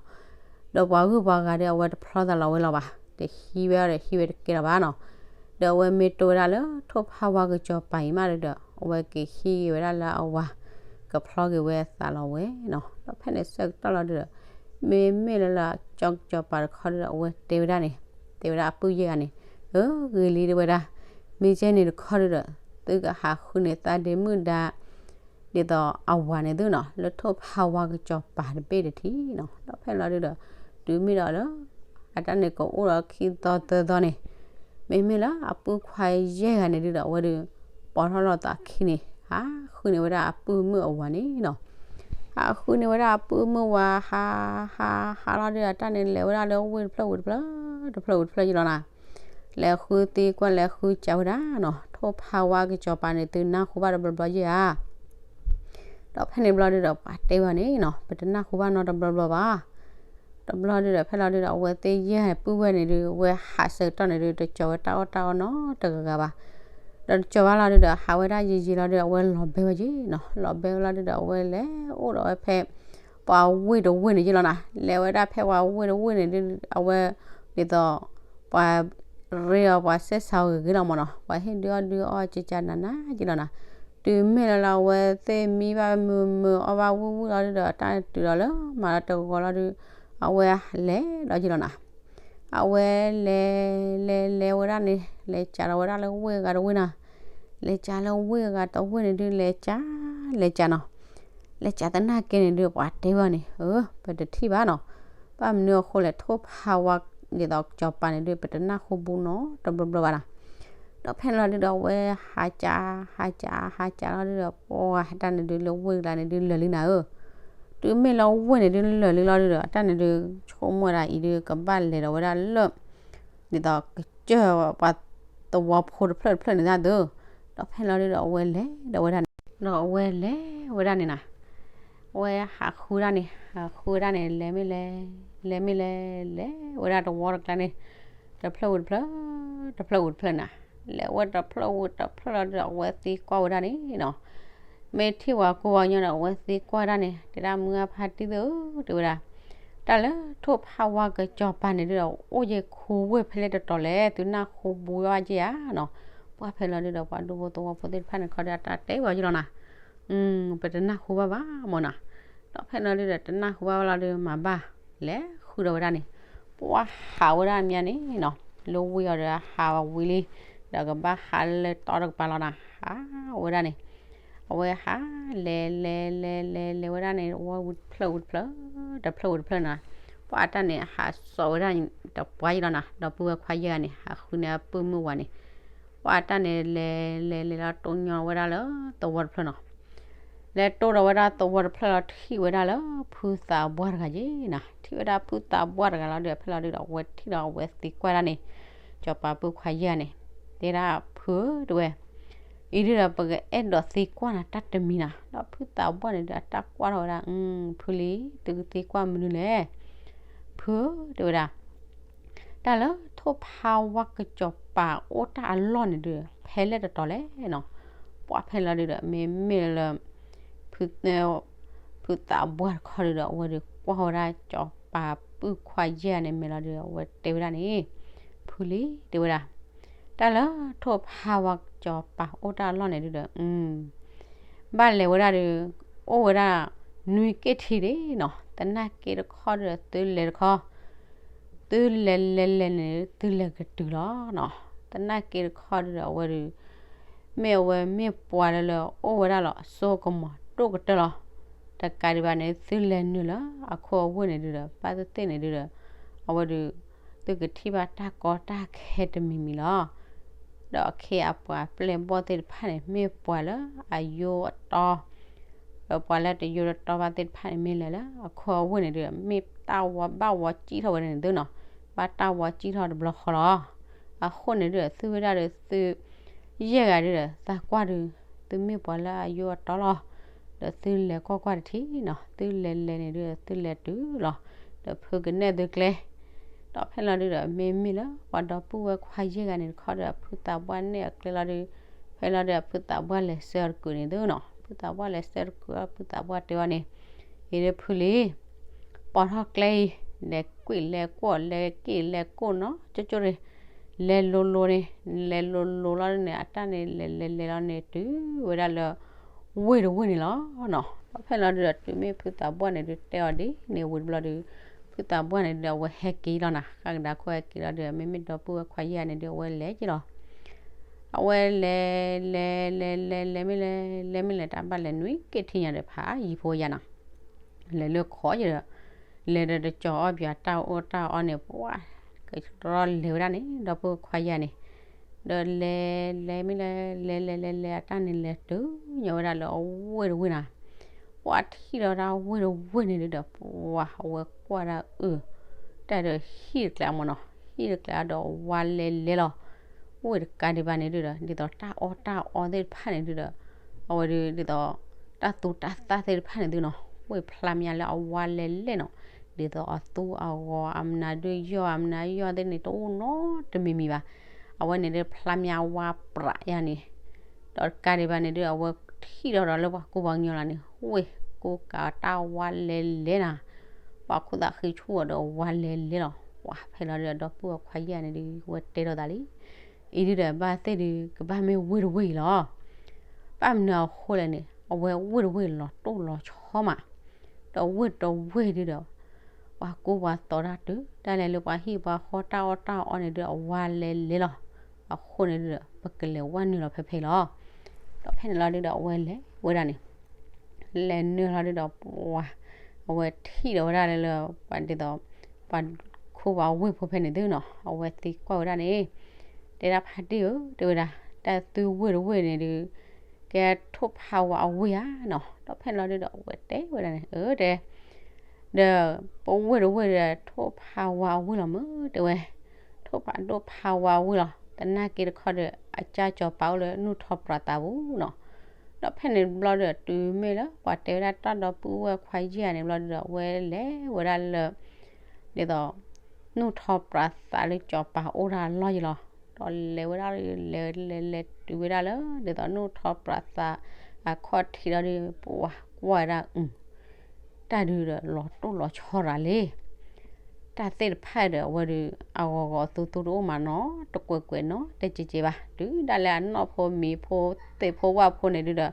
ဒီးပှၤဂုၢ်ပှၤဂၤဒီး အဝဲတဖျီသးလီၤဝဲလီၤဘၣ်. တဟံးဝဲဒီးဟံးဝဲတကဲလီၤဘၣ်နီၤ. ဒီးအဝဲမ့ၢ်တိၢ်ဝဲဒၣ်လၢထိၣ်ဖးဝါကစီၤပၤအံၤမးဒီး အဝဲက့ၤဟံးက့ၤဝဲဒၣ်လၢအဝၤကဖျီက့ၤဝဲသးလီၤဝဲနီၤ. ဒီးဖဲန့ၣ်ဆၢကတီၢ်လီၤဒုဒီး မ့မ့ၢ်လၢလၢကစီၤပၤတခီဒုဒီး အဝဲတဲဝဲဒၣ်န့ၣ်, တဲဝဲဒၣ်အပုၢ်ယဲၢ်ဂၤန့ၣ်, အၢ ဂ့ၤလံ တဲဝဲဒၣ်, မ့ၢ်ကဲန့ၣ်တခီဒုဒီး သုကဟးဃုန့ၢ်သးဒ့မုၣ်ဒါ ဒ်သိးအဝၤန့ၣ်သုနီၤ လၢထိၣ်ဖးဝါကစီၤပၤတဘ့ၣ်တထံၣ်နီၤ. ဒီးဖဲလီၤဒုဒီး တုၤမ့ၢ်ဒီးလၢ အတၢ်န့ၣ်ကအိၣ်ဒီးခံသီသၢသီန့ၣ် မ့မ့ၢ်လၢအပုၢ်ခွါယဲၢ်ဂၤန့ၣ်ဒုဒီး အဝဲဒုး ပိာ်ထီၣ်လီၤသးခံန့ၣ် ဟးဃုန့ၢ်ဝဲဒၣ်အပုၢ်မုၣ်အဝၤန့ၣ်နီၤ. ဟးဃုန့ၢ်ဝဲဒၣ်အပုၢ်မုၣ်ဝၤ ဟး ဟး ဟးလီၤဒုဒီး အတၢ်န့ၣ်လဲၤဝဲဒၣ်လၢဝ့ၢ်တဖျၢၣ်ဝ့ၢ်တဖျၢၣ် တဖျၢၣ်ဝ့ၢ်တဖျၢၣ်ယလီၤနၤ. လဲၤဃုသံကွၢ် လဲၤဃုစးဝဲဒၣ်နီၤ ထိၣ်ဖးဝါကစီၤပၤန့ၣ် သုနၢ်ဟူဘၣ်တဘျီဘျီယဲၢ်ဧါ. ဒီးဖဲန့ၣ်ဘျီဒုဒီး ပှၤတဲဝဲန့ၣ်နီၤ ပတနၢ်ဟူဘၣ်နီတဘျီဘျီဘၣ်. တဘျီဒုဒီး ဖဲလီၤဒုဒီး အဝဲသ့ၣ်ယဲၢ်ပူၤဝဲန့ၣ်ဒု အဝဲဟးဆၢကတီၢ်န့ၣ်ဒု တကၠီၤဝဲတၢ်အီၣ်တၢ်အီနီတဂၤဂၤဘၣ်. ဒီးတကၠီၤဘၣ်လီၤဒုဒီး ဟးဝဲဒၣ်ယံာ်ယံာ်လီၤဒု အဝဲလီၤဘဲဝဲယ့ၣ်နီၤ. လီၤဘဲဝဲလီၤဒုဒီး အဝဲလဲၤအိၣ်ဒီးဝဲဖဲ ပှၤဝ့ၢ်တဝ့ၢ်န့ၣ်ယ့ၣ်လီၤနၤ. လဲၤဝဲဒၣ်ဖဲပှၤဝ့ၢ်တဝ့ၢ်န့ၣ်ဒု အဝဲ ဒ်သိး ပှၤ ရ့အီၤ ပှၤစဲးဆါအီၤဂ့ၤဂ့ၤလီၤမၢ်နီၤ. ပှၤဟ့ၣ်ဒုးအီၣ်ဒုးအီကကနၤနၤယ့ၣ်လီၤနၤ. တုၤမ့ၢ်လၢလၢအဝဲသ့ၣ်မံဘၣ်မုာ်မုာ်အီၣ်ဘၣ်ဝံၣ်ဝံၣ်လီၤဒုဒီး တၢ်တုၤဒီးလၢမၤလီၤတဂီၤလီၤဒု အဝဲလဲၤဒီးယ့ၣ်လီၤနၤ. အဝဲလဲၤ လဲၤ လဲၤဝဲဒၣ်န့ၣ် လဲၤစးထီၣ်ဝဲဒၣ်လၢဝ့ၢ်ဂၤတဝ့ၢ်နၤ. လဲၤစးလၢဝ့ၢ်ဂၤတဝ့ၢ်န့ၣ်ဒု လဲၤစး လဲၤစးနီၤ. လဲၤစးသနာ်က့န့ၣ်ဒု ပှၤတဲဝဲန့ၣ် အၢ ပတထံၣ်ဘၣ်နီၤ. ဘၣ်မနုၤအဃိလဲၣ် ထိၣ်ဖးဝါ ဒ်သိးကစီၤပၤန့ၣ်ဒု ပတနၢ်ဟူဘူးနီတဘျီဘျီဘၣ်နီၤ. ဒီးဖဲန့ၣ်လီၤဒုဒီး အဝဲဟးစး ဟးစး ဟးစးလီၤဒုဒီး ပှၤတၢ်န့ၣ်ဒု လၢဝ့ၢ်ကျါန့ၣ်ဒု လၢာ်လံနၤဧၢ. တုၤမ့ၢ်လၢဝ့ၢ်န့ၣ်ဒု လၢာ်လံလီၤဒုဒီး အတၢ်န့ၣ်ဒု ဆိကမိၣ်ဝဲဒၣ်အံၤဒု ကဘၣ်လဲၤဒီးဝဲဒၣ်လၢ ဒ်သိးကစၢၢ်ပှၤ သဝီဖိတဖျၢၣ်တဖျၢၣ်န့ၣ်သၢ်သု. ဒီးဖဲလီၤဒုဒီး အဝဲလဲၤဒီးဝဲဒၣ်န့ၣ် ဒီးအဝဲလဲၤဝဲဒၣ်န့ၣ်နၤ. အဝဲဟးဃုဒၣ်န့ၣ် ဟးဃုဝဲဒၣ်န့ၣ် လဲၤမ့ၢ်လဲၤ လဲၤမ့ၢ်လဲၤ လဲၤဝဲဒၣ်တဝီတကျါန့ၣ် တဖျၢၣ်ဝံၤတဖျၢၣ် တဖျၢၣ်ဝံၤတဖျၢၣ်နၤ. လဲၤဝဲတဖျၢၣ်ဝံၤတဖျၢၣ်လီၤဒုဒီး အဝဲသံကွၢ်ဝဲဒၣ်န့ၣ်နီၤ. မ့ၢ်ထံၣ်ဝၤကိးဝၤညီဒီး အဝဲသံကွၢ်ဒၣ်န့ၣ် တဲဒၣ်မုၢ်အါဖါတံၢ်သၢဧၢ တဲဝဲဒၣ် တၢ်လၢထိၣ်ဖးဝါကစီၤပၤန့ၣ်ဒုဒီး အိၣ်ယဲၢ်ခူဝ့ၢ်ဖဲလဲၣ်တတီၤလဲၣ် သုနၢ်ဟူဘူးယါယ့ၣ်ဧါနီၤ. ပှၤဖဲလီၤဒုဒီး ပှၤဒူဖိသဝီဖိသ့ၣ်တဖၣ်န့ၣ်ခီဒီး အတၢ်တဲဝဲယ့ၣ်လီၤနၤ. ပတနၢ်ဟူဘၣ်ဘၣ်မၢ်နီၤ. ဒီးဖဲလီၤဒုဒီး တနၢ်ဟူဘၣ်ဝဲလီၤဒု မၤဘၣ် လဲၤဃုဒီးဝဲဒၣ်န့ၣ် ပှၤဟးဝဲဒၣ်မ့ၢ်န့ၣ်နီၤ. လၢဝ့ၢ်အီၤဒီးဟးဝံၤလံ ဒီးကဘၣ်ဟးလၢတီတကပၤလီၤနၤ ဟးဝဲဒၣ်န့ၣ် အဝဲဟး လဲၤ လဲၤ လဲၤ လဲၤ လဲၤဝဲဒၣ်န့ၣ် ဝံၤတဖျၢၣ်ဝံၤတဖျၢၣ် တဖျၢၣ်ဝံၤတဖျၢၣ်နၤ. ပှၤအတၢ်န့ၣ် ဟးစိာ်ဝဲဒၣ်တပှၢ်ယ့ၣ်လီၤနၤ. ဒီပုၢ်ဝဲၢ်ခွါယဲၢ်ဂၤန့ၣ် ဟးဃုန့ၢ်အပုၢ်မုၣ်ဝၤန့ၣ် ပှၤအတၢ်န့ၣ် လဲၤ လဲၤ လဲၤလီၤတိၢ်ညီဝဲဒၣ်လၢသဝီတဖျၢၣ်နီၤ. လဲၤတိၢ်ဒီးဝဲဒၣ်သဝီတဖျၢၣ်လီၤ ထံၣ်ဝဲဒၣ်လၢဖုသးပှၢ်တဂၤယ့ၣ်နၤ. ထံၣ်ဝဲဒၣ်ဖုသးပှၢ်တဂၤလီၤဒုး ဖဲလီၤဒုဒီး အဝဲထံၣ်ဒီးအဝဲသံကွၢ်ဒၣ်န့ၣ် စီၤပၤပုၢ်ခွါယဲၢ်ဂၤန့ၣ် တဲဒၣ်ဖုဧၢ တဲဝဲ အံၤဒုဒီး ပကအဲၣ်ဒိးသံကွၢ်နၤတၢ်တမံၤနၤ. ဒီးဖုသးပှၢ်န့ၣ်ဒုး အတၢ်ကွၢ်ထီၣ်ဝဲဒၣ် ဖုလံ သုကသံကွၢ်မနုၤလဲၣ် ဖုဧၢ တဲဝဲဒၣ် တၢ်လၢထိၣ်ဖးဝါကစီၤပၤအိၣ်တၢ်အလီၢ်န့ၣ်ဒုး ဖဲလဲၣ်တတီၤလဲၣ်နီၤ. ပှၤဖဲလီၤဒုဒီး မ့မ့ၢ်လၢ ဖု ဖုသးပှၢ်တခီဒုဒီး အဝဲဒုးကွၢ်ဝဲဒၣ် စီၤပၤပုၢ်ခွါယဲၢ်ဂၤန့ၣ် မ့ၢ်လီၤဒုဒီး အဝဲတဲဝဲဒၣ်န့ၣ် ဖုလံ တဲဝဲဒၣ် တၢ်လၢထိၣ်ဖးဝါကစီၤပၤအိၣ်တၢ်အလီၢ်န့ၣ်ဒုဒီး ဘၣ်လဲၤဝဲဒၣ်ဒီး အိၣ်ဝဲဒၣ် နွံက့ၢ်ထံဒၣ်နီၤ. သနာ်က့တခီဒီး သုလဲၤတခီ သုလဲၤလဲၤလဲၤန့ၣ် သုလဲၤကတုၤလီၤနီၤ. သနာ်က့တခီဒီး အဝဲဒီး မ့ၢ်အဝဲမ့ၢ်ပှၤလၢလၢအိၣ်ဝဲဒၣ်လီၤ အစိကမီၤဒိၣ်ကတၢၢ်လီၤ. တကးဒံးဘၣ်န့ၣ် သုလဲၤနုာ်လၢအခိၣ်အဝ့ၢ်န့ၣ်ဒုဒီး ဘၣ်သ့ၣ်သ့ၣ်န့ၣ်ဒုဒီး အဝဲဒီး သုကထံၣ်ဘၣ်တၢ်ကီတၢ်ခဲတမံၤမံၤလီၤ. ဒီးအခ့အပှၤပျဲၢ်ဘီၣ်သ့ၣ်တဖၣ်န့ၣ် မ့ၢ်ပှၤလၢအယိအတီ ဒီးပှၤလၢတယိတတီဘၣ်သ့ၣ်တဖၣ်န့ၣ် မ့ၢ်လဲၤလၢအခိၣ်အဝ့ၢ်န့ၣ်ဒုဒီး မ့ၢ်တၢ်ဝီဘၣ်ဝီစံၣ်ထီၣ်ဝဲဒၣ်န့ၣ်သုနီၤ. ဘၣ်တၢ်ဝီစံၣ်ထီၣ်တဘျီဃီလီၤ. အဃိန့ၣ်ဒုဒီး သုဝဲဒၣ်ဒီးသု ယဲၢ်ဂၤဒုဒီး သးကွၢ်ဒုး သုမ့ၢ်ပှၤလၢအယိအတီလီၤ. ဒီးသုလဲၤကွၢ်ကွၢ်တထံၣ်နီၤ. သုလဲၤလဲၤန့ၣ်ဒုဒီး သုလဲၤတုၤလီၤ. ဒီးဖုကနဲၣ်သုကျဲ ဒီးဖဲလီၤဒုဒီး မ့မ့ၢ်လၢပှၤဒီပုၢ်ဝဲၢ်ခွါယဲၢ်ဂၤန့ၣ်တခီဒီး ဖုသးပှၢ်နဲၣ်အကျဲလီၤဒု ဖဲလီၤဒုဒီး ဖုသးပှၢ်လဲၤဆှၢတကုာ်န့ၣ်သုနီၤ. ဖုသးပှၢ်လဲၤဆှၢတကုာ် ဖုသးပှၢ်တဲအီၤန့ၣ် အံၤဒုဖုလံ ပိာ်ထီၣ်ကျဲအံၤ လဲၤကွံာ်လဲၤကွီၢ် လဲၤက့ၣ်လဲၤကိၣ်နီၤ ကၠိကၠိရ့ၣ် လဲၤလိၤလိၤန့ၣ်, လဲၤလိၤလိၤလီၤန့ၣ် အတၢ်န့ၣ် လဲၤလဲၤလဲၤလီၤန့ၣ် တုၤဝဲဒၣ်လၢ ဝ့ၢ်တဝ့ၢ်န့ၣ်လီၤနီၤ. ဒီးဖဲန့ၣ်လီၤဒုးဒီး တုၤမ့ၢ်ဖုသးပှၢ်န့ၣ်ဒုးတဲအီၤဒ်န့ၣ်ဝံၤတဘျီဒီး ဖုသးပှၢ်န့ၣ်ဒုး အဝဲဟဲက့ၤလီၤနၤ, ဃၣ်ကဒါခိၣ်ဟဲက့ၤလီၤဒီး မ့မ့ၢ်ဒီပုၢ်ဝဲၢ်ခွါယဲၢ်ဂၤန့ၣ်ဒုး အဝဲလဲၤက့ၤလီၤ. အဝဲလဲၤ လဲၤ လဲၤ လဲၤ လဲၤ မ့ၢ်လဲၤ လဲၤမ့ၢ်လဲၤ တၢ်ဘၣ်လဲၤနွံက့ၤထံညါဒီး ဖးယံၤဖိယၤနီၤ, လဲၤလၢခီယဲဒီး လဲၤဒီးတကၠီၤအီၣ်ပၠးတၢ်အိၣ်တၢ်အီန့ၣ် ပှၤကတြီလဲၤဝဲဒၣ်န့ၣ် ဒီပုၢ်ဝဲၢ်ခွါယဲၢ်ဂၤန့ၣ်, ဒီးလဲၤ လဲၤမ့ၢ်လဲၤ လဲၤ လဲၤ လဲၤ လဲၤ အတၢ်န့ၣ်လဲၤတုၤညီဝဲဒၣ်လၢအဝ့ၢ်တဝ့ၢ်နီၤ. ပှၤထံၣ်ဒီးတၢ်ဝ့ၢ်တဝ့ၢ်န့ၣ်ဒုးဒီး ပှၤအဝဲကွၢ်ဒၣ်အုး တၢ်ဒီးဟံၣ်တကျဲးမ့ၢ်နီၤ, ဟံၣ်တကျဲးဒီးဝါလဲၤလဲၤလီၤ. ဝ့ၢ်တကးဒံးဘၣ်န့ၣ်ဒုးဒီး ဒ်သိးတၢ်အီၣ်တၢ်အီသ့ၣ်တဖၣ်န့ၣ်ဒုးဒီး အဝဲဒုးဒ်သိး တၢ်သူတၢ်သၣ်သ့ၣ်တဖၣ်န့ၣ်ဒုးနီၤ ဝ့ၢ်ဖျါမးလၢအဝါလဲၤလဲၤနီၤ, ဒ်သိးအသူအဂီၤ အမနုၤဒုးယီၢ် အမနုၤယီၢ်သ့ၣ်န့ၣ် တအိၣ်နီတမံၤမံၤဘၣ်. အဝဲန့ၣ်ဒုးဖျါမးဝါပြးယါန့ၣ် ဒီးတကးဒံးဘၣ်န့ၣ်ဒုး အဝဲထံၣ်ဒီးဒီးလၢပှၤကူပှၤကညီလီၤန့ၣ် ဝ့ၢ်ကိးကးတၢ်ဝါလဲၤလဲၤနၤ, ပှၤခိၣ်သးဃံဆူၣ်အီၤဒီးဝါလဲၤလဲၤလီၤ. ပှၤဖဲလီၤဒုးဒီး ဒီပုၢ်ဝဲၢ်ခွါယဲၢ်ဂၤန့ၣ်ဒုး ဝဲတဲလိာ်သးလံ, အံၤဒုးဒီးဘၣ်သ့ၣ်ဒုး ကဘၣ်မ့ၢ်ဝ့ၢ်တဝ့ၢ်အံၤလီၤ. ဘၣ်မနုၤအဃိလဲၣ်န့ၣ် အဝဲဝ့ၢ်တဝ့ၢ်လီၤတိၢ်လီၤဆီမး, ဒီးဝ့ၢ်တဝ့ၢ်ဒုးဒီး ပှၤကူပှၤသိးတၢ်တုၤဒၣ်လဲာ်လၢပှၤဟံၣ်ပှၤဃီတၢ်အီၣ်တၢ်အီန့ၣ်ဒုး အဝါလဲၤလဲၤလီၤ. အဃိန့ၣ်ဒုးဒီး ပကလဲၤဝဲနုာ်လီၤဖဲဖဲအံၤလီၤ. ဒီးဖဲန့ၣ်လီၤဒုးဒီး အဝဲလဲၤဝဲဒၣ်န့ၣ် လဲၤနုာ်လီၤဒုးဒီး ပှၤ အဝဲထံၣ်ဒီးဝဲဒၣ်လၢ ပှၤဒ်သိး ပှၤခူပှၤဝ့ၢ်ဖိဖဲန့ၣ်သုနီၤ အဝဲသံကွၢ်ဝဲဒၣ်န့ၣ်, တဲဒၣ်ဖါတံၢ်ဧၢ တဲဝဲဒၣ် တၢ်သုဝ့ၢ်တဝ့ၢ်န့ၣ်ဒုး ကဲထိၣ်ဖးဝါအဝ့ၢ်ဧါနီၤ. ဒီးဖဲန့ၣ်လီၤဒုးဒီး အဝဲတဲဝဲဒၣ်န့ၣ် အၢ တဲ ဒီးပဝ့ၢ်တဝ့ၢ်ဒီး ထိၣ်ဖးဝါအဝ့ၢ်လီၤမၢ် တဲဝဲ, ထိၣ်ဖးဒိၣ်ဖးဝါအဝ့ၢ်လီၤ. သနာ်က့တခီဒီး အကၢ်စီၤပၤအိၣ်လၢနူၢ်ထီပြးသးပူၤနီၤ. ဒီးဖဲန့ၣ်တဘျီဒီး တုၤမ့ၢ်လၢပှၤတဲဝဲဒၣ်တၢ်ဒီပုၢ်ဝဲၢ်ခွါယဲၢ်ဂၤန့ၣ်ဘျီဒုးဒီး အဝဲလဲၤဝဲဒၣ်လၢ ဒ်သိး နူၢ်ထီပြးသးလၢစီၤပၤအိၣ်တၢ်အလီၢ်ယံၤလီၤ. ဒီးလဲၤဝဲဒၣ် လဲၤလဲၤလဲၤတုၤဝဲဒၣ်လၢ ဒ်သိး နူၢ်ထီပြးသးအခီၣ်ထံးဒီးဒုး ပှၤကွၢ်ဝဲဒၣ်အုး တၢ်ဒုးဒီးလီၤတိၢ်လီၤဆီရၤလံ. တၢ်သ့ၣ်တဖၣ်ဒီး အဝဲဒုး အဂီၤဂီၤအသူသူတအိၣ်မးနီတကွဲးကွဲးနီတကဲးကဲးဘၣ်. တုၤဒၣ်လဲာ်အနီၢ်ဖိမံၤဖိသ့ၣ်ဖိဝၣ်ဖိန့ၣ်ဒုးဒီး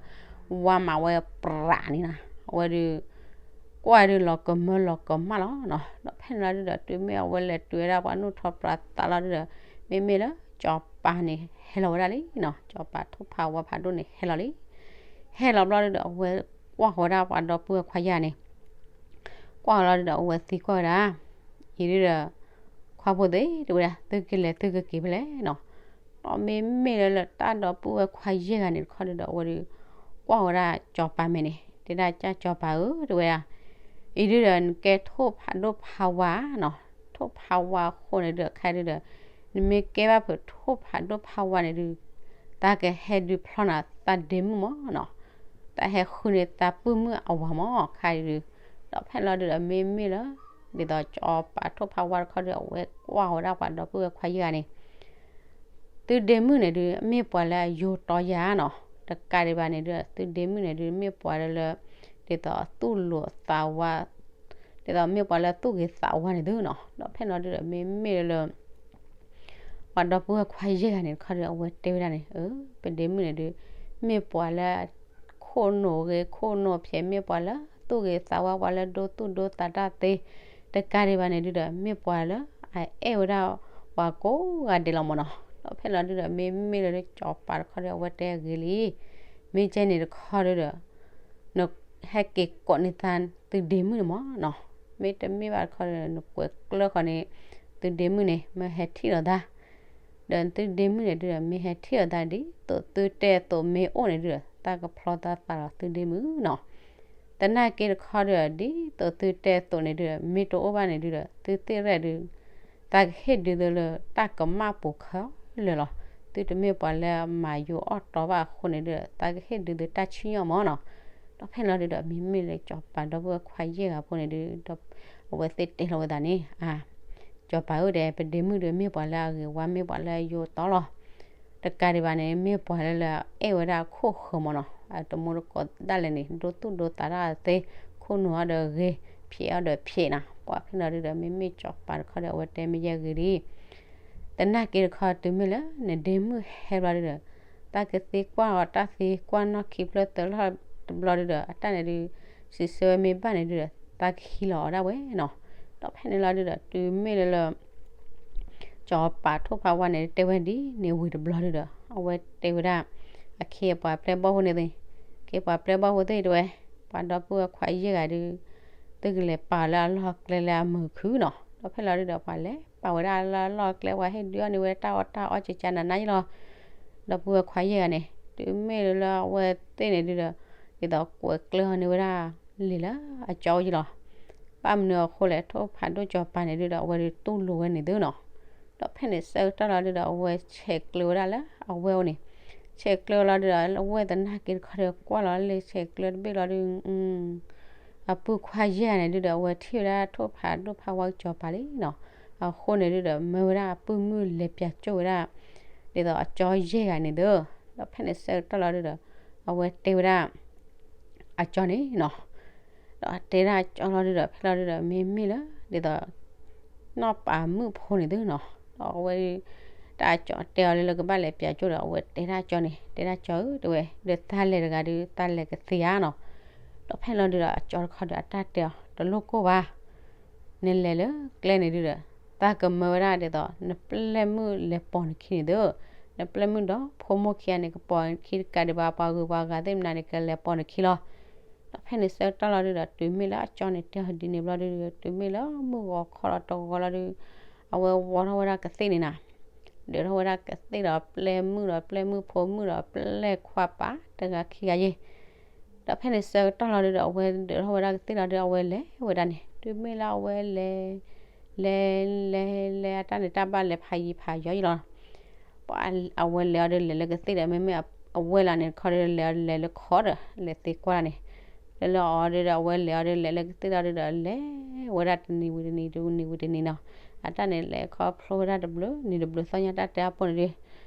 ဝါမးဝဲပြးန့ၣ်နီၤ. အဝဲဒုး ကွၢ်ဒုးလီၤကမၢလီၤကမၣ်လီၤနီၤ. ဒီးဖဲန့ၣ်လီၤဒုးဒီး တုၤမ့ၢ်အဝဲလဲၤတုၤဝဲဒၣ်ပှၤနူၢ်ထီပြးသးလီၤဒုးဒီး မ့မ့ၢ်လၢစီၤပၤန့ၣ်ဟဲလီၤဝဲဒၣ်လံနီၤ. စီၤပၤထိၣ်ဖးဝါဖးဒိၣ်န့ၣ်ဟဲလီၤလံ. ဟဲလီၤဘျီဒုးဒီး အဝဲကွၢ်ဃီၤဝဲဒၣ်ပှၤဒီပုၢ်ဝဲၢ်ခွါယဲၢ်ဂၤန့ၣ် ကွၢ်လီၤဒုးဒီး အဝဲသံကွၢ်ဝဲဒၣ်, အံၤဒုးဒီး ခွါဖိသ့ၣ် တဲဝဲဒၣ် သုကလဲၤသုကက့ၤဖဲလဲၣ်နီၤ. ဒီးမ့မ့ၢ်လၢလၢတၢ်ဒီပုၢ်ဝဲၢ်ခွါယဲၢ်ဂၤန့ၣ်တခီဒုးဒီး အဝဲဒုး ကွၢ်ဝဲဒၣ်စီၤပၤမဲာ်န့ၣ် တဲဒၣ်ကၢ်စီၤပၤဧၢ တဲဝဲဒၣ်, အံၤဒုးဒီး နကဲထိၣ်ဖးဒိၣ်ဖးဝါနီၤ. ထိၣ်ဖးဝါအဃိန့ၣ်ဒုးဒီး ခဲဒုးဒီး နမ့ၢ်ကဲဘၣ်ဖုးထိၣ်ဖးဒိၣ်ဖးဝါန့ၣ်ဒုး သးကဟဲဒုးဖျီနၤသးဒ့မုၣ်မးနီၤ. တၢ်ဟဲဃုန့ၢ်သးပုၢ်မုၢ်အဝၤမး ခဲဒုး. ဒီးဖဲန့ၣ်လီၤဒုးဒီး မ့မ့ၢ်လၢ ဒ်သိးစီၤပၤထိၣ်ဖးဝါတခီဒုး အဝဲကွၢ်ဝဲဒၣ်ပှၤဒီပုၢ်ဝဲၢ်ခွါယဲၢ်ဂၤန့ၣ် သုဒ့မုၣ်န့ၣ်ဒုး မ့ၢ်ပှၤလၢအယိၤတီယၤနီၤ. တကးဒံးဘၣ်န့ၣ်ဒုး သုဒ့မုၣ်န့ၣ်ဒုး မ့ၢ်ပှၤလၢလၢ ဒ်သိးအသူၣ်လိာ်သးဝါ ဒ်သိးမ့ၢ်ပှၤလၢအသူၣ်ဂ့ၤသးဝါန့ၣ်သုနီၤ. ဒီးဖဲန့ၣ်လီၤဒုးဒီး မ့မ့ၢ်လၢ ပှၤဒီပုၢ်ဝဲၢ်ခွါယဲၢ်ဂၤန့ၣ်တခီဒီး အဝဲတဲဝဲဒၣ်န့ၣ် အၢ ပဒ့မုၣ်န့ၣ်ဒုး မ့ၢ်ပှၤလၢ ခိၣ်နူာ်ဂ့ၤ ခိၣ်နူာ်ဖျဲး မ့ၢ်ပှၤလၢသူၣ်ဂ့ၤသးဝါ ပှၤလၢဒိသူၣ်ဒိသးတၢ်သ့, တကးဒံးဘၣ်န့ၣ်ဒုးဒီး မ့ၢ်ပှၤလၢ အအဲၣ်ဝဲဒၣ်ပှၤကိးဂၤဒဲးလီၤမးနီၤ. ဒီးဖဲန့ၣ်လီၤဒုးဒီး မ့မ့ၢ်လၢစီၤပၤတခီဒီး အဝဲတဲဂ့ၤလံ, မ့ၢ်ကဲန့ၣ်တခီဒုးဒီး နဟဲက့ၤကိးန့ၢ်သးသုဒ့မုၣ်န့ၣ်မးနီၤ. မ့တမ့ၢ်ဘၣ်တခီဒီး နကွဲးကျၢၢ်ဃီန့ၣ် သုဒ့မုၣ်န့ၣ် မ့ၢ်ဟဲထံၣ်လိာ်သး ဒီးသုဒ့မုၣ်န့ၣ်ဒုးဒီး မ့ၢ်ဟဲထံၣ်လိာ်သးဒ်သိးသုတဲအသိးမ့ၢ်အိၣ်န့ၣ်ဒုးဒီး သးကဖျီသးသးလီၤသုဒ့မုၣ်နီၤ. သနာ်က့တခီဒီး ဒ်သိးသုတဲအသိးန့ၣ်ဒုးဒီး မ့ၢ်တအိၣ်ဘၣ်န့ၣ်ဒုးဒီး သုသ့ၣ်ရဲၣ်ဒုး သးကဟ့ၣ်ဒုးသုလၢတၢ်ကမၣ်ပူၤခဲလၢာ်လီၤ. သုတမ့ၢ်ပှၤလၢအမၤယိၤအီၣ်တီဘၣ်အဃိန့ၣ်ဒုးဒီး သးကဟ့ၣ်ဒုးသုတၢ်ဆံၣ်ညီၣ်မးနီၤ. ဒီးဖဲန့ၣ်လီၤဒုးဒီး မ့မ့ၢ်လၢစီၤပၤဒီပုၢ်ဝဲၢ်ခွါယဲၢ်ဂၤဖိန့ၣ်ဒုး အဝဲသ့ၣ်တဲလီၤဝဲသးန့ၣ် အ စီၤပၤဧၢ တဲ ပဒ့မုၣ်ဒီး မ့ၢ်ပှၤလၢအဂ့ၤဝါ မ့ၢ်ပှၤလၢအယိၤတီလီၤ. တကးဒံးဘၣ်န့ၣ် မ့ၢ်ပှၤလၢလၢအအဲၣ်ဝဲဒၣ်အခိၣ်ဃၢၤမးနီၤ. အတမူတကိးဒၣ်လဲာ်န့ၣ် ဒိသူၣ်ဒိသးတၢ်သ့, ခိၣ်နူာ်အီၤဒီးဂ့ၤ, ဖျဲးအီၤဒီးဖျဲးနီၤ. ပှၤဖဲန့ၣ်လီၤဒုးဒီး မ့မ့ၢ်စီၤပၤတခီဒီး အဝဲတဲမ့ၢ်ယဲၢ်ဂ့ၤလံ. သ တနၢ်က့တခီတုၤမ့ၢ်လၢနဒ့မုၣ်ဟဲဘျီဒုဒီး သးကသ့ကွၢ်အီၤတၢ်သ့ကွၢ်နီၣ်ခံဖျၢၣ်သၢလီၢ်တဘျီဒုဒီး အတၢ်န့ၣ်ဒု စံးဆၢဝဲမ့ၢ်ဘၣ်န့ၣ်ဒုဒီး သးကဟံးလီၤအီၤဒၣ်ဝဲနီၤ. ဒီးဖဲန့ၣ်လီၤဒုဒီး တုၤမ့ၢ်လၢလၢ စီၤပၤထိၣ်ဖးဝါန့ၣ် တဲဝဲဒ်န့ၣ်ဝံၤတဘျီဒုဒီး အဝဲတဲဝဲဒၣ် အခ့အပှၤပျဲၢ်ဘီၣ်ဖိန့ၣ်သ့ၣ်, ခ့ပှၤပျဲၢ်ဘီၣ်ဖိသ့ၣ်တဲဝဲ, ပှၤဒီပုၢ်ဝဲၢ်ခွါယဲၢ်ဂၤဒု သုကလဲၤပာ်လၢအလီၢ်ကျဲလၢအမုာ်ခုနီၤ. ဒီးဖဲလီၤဒုဒီး ပှၤလဲၤပာ်ဝဲဒၣ်လၢအလီၢ်ကျဲ ပှၤဟ့ၣ်ဒုးအီၣ်န့ၢ်ဝဲတၢ်အီၣ်တၢ်အီကကနနယလီၤ. ဒီပုၢ်ဝဲၢ်ခွါယဲၢ်ဂၤန့ၣ် တုၤမ့ၢ်လၢအဝဲသ့ၣ်န့ၣ်ဒုဒီး ဒ်သိးကွဲးကျၢၢ်အီၤန့ၢ်ဝဲဒၣ် လံာ်လၢအကၠီအိၣ်ယလီၤ. ဘၣ်မနုၤအဃိလဲၣ် ထိၣ်ဖးဒိၣ်စီၤပၤန့ၣ်ဒုဒီး အဝဲဒုတူၢ်လိာ်ဝဲန့ၣ်သုနီၤ. ဒီးဖဲန့ၣ်ဆၢကတီၢ်လီၤဒုဒီး အဝဲဆဲးကျၢဝဲဒၣ်လၢအဝဲၢ်အိၣ်န့ၣ်, ဆဲးကျၢလီၤဒုဒီး အဝဲၢ်သနာ်က့တခီဒီးကွၢ်လီၤလၢဆဲးကျၢတဘ့ၣ်လီၤဒု အပုၢ်ခွါယဲၢ်ဂၤန့ၣ်ဒုဒီး အဝဲထံၣ်ဝဲဒၣ်ထိၣ်ဖးဒိၣ်ဖးဝါစီၤပၤလံနီၤ. အဃိန့ၣ်ဒုဒီး မၢဝဲဒၣ်အပုၢ်မုၣ်လဲၤပၠးကၠိၣ်ဝဲဒၣ် ဒ်သိးအကၠီယဲၢ်ဂၤန့ၣ်သု. ဒီးဖဲန့ၣ်ဆၢကတီၢ်လီၤဒုဒီး အဝဲတဲဝဲဒၣ် အကၠီန့ၣ်နီၤ. ဒီးတဲဒၣ်အကၠီလီၤဒုဒီး ဖဲလီၤဒုဒီး မ့မ့ၢ်လၢ ဒ်သိး နီၢ်ပၤမုၣ်ဖိန့ၣ်သုနီၤ. ဒီးအဝဲ တၢ်အကၠီတဲအီၤလၢလၢကဘၣ်လဲၤပၠးကၠိၣ်ဒီး အဝဲတဲဒၣ်ကၠီန့ၣ် တဲဒၣ်ကၠီဧၢ တဲဝဲ ဒီးသးလဲၤတဂၤဒု သးလဲၤကသ့ဧါနီၤ. ဒီးဖဲလီၤဒုဒီး အကၠီတခီဒီး အတၢ်တဲအီၤ တလိၣ်ကိၢ်ဘၣ် နလဲၤလၢကျဲန့ၣ်ဒုဒီး သးကမၢဝဲဒၣ်ဒ်သိး နပျဲၢ်မုၣ်လဲၤပိာ်နခံန့ၣ်သု, နပျဲၢ်မုၣ်ဒီးဖိမိၢ်ခံဂၤန့ၣ် ကပိာ်နခံတကးဒံးဘၣ် ပှၤဂုၤပှၤဂၤသ့ၣ်မနုၤန့ၣ် ကလဲၤပိာ်နခံလီၤ. ဒီးဖဲန့ၣ်ဆၢကတီၢ်လီၤဒုဒီး တုၤမ့ၢ်လၢအကၠီန့ၣ် တဲအီၤဒ်န့ၣ်ဘျီဒုဒီး တုၤမ့ၢ်လၢမုၢ်ဂီၤခီလီၤတဂီၤလီၤဒု အဝဲဝီထီၣ်ဝဲဒၣ်ကသ့ၣ်န့ၣ်နၤ, ဒုးထီၣ်ဝဲဒၣ်ကသ့ၣ်ဒီးပျဲၢ်မုၣ်ဒီးပျဲၢ်မုၣ်ဖိမုၣ်ဒီး ပျဲၢ်ခွါပၤတဂၤခံဂၤယဲၢ် ဒီးဖဲန့ၣ်ဆၢကတီၢ်လီၤဒုဒီး အဝဲဒုးထီၣ်ဝဲဒၣ်ကသ့ၣ်လီၤဒု အဝဲလဲၤဝဲဒၣ်န့ၣ် တုၤမ့ၢ်လၢအဝဲလဲၤ လဲၤ လဲၤ လဲၤ အတၢ်န့ၣ်တၢ်ဘၣ်လဲၤဖးယံၤဖးယီၤယံၤလီၤ. ပှၤအဝဲလဲၤအီၤဒုးလဲၤလၢကသ့ၣ်ဒီး မ့မ့ၢ်အဝဲၢ်လီၤန့ၣ်တခီဒုးလဲၤအီၤလဲၤလၢခီဒီး လဲၤသ့ကွၢ်န့ၣ် လၢလၢအီၤဒုဒီး အဝဲလဲၤအီၤဒုးလဲၤလၢကသ့ၣ်လီၤဒုဒီး လဲၤဝဲဒၣ်တနံၤဝံၤတနံၤ တနံၤဝံၤတနံၤနီၤ, အတၢ်န့ၣ်လဲၤခီဖျိဝဲဒၣ်တဘျုးနံၤတဘျုးသီညါ တၢ်တဲအပူၤန့ၣ်ဒုး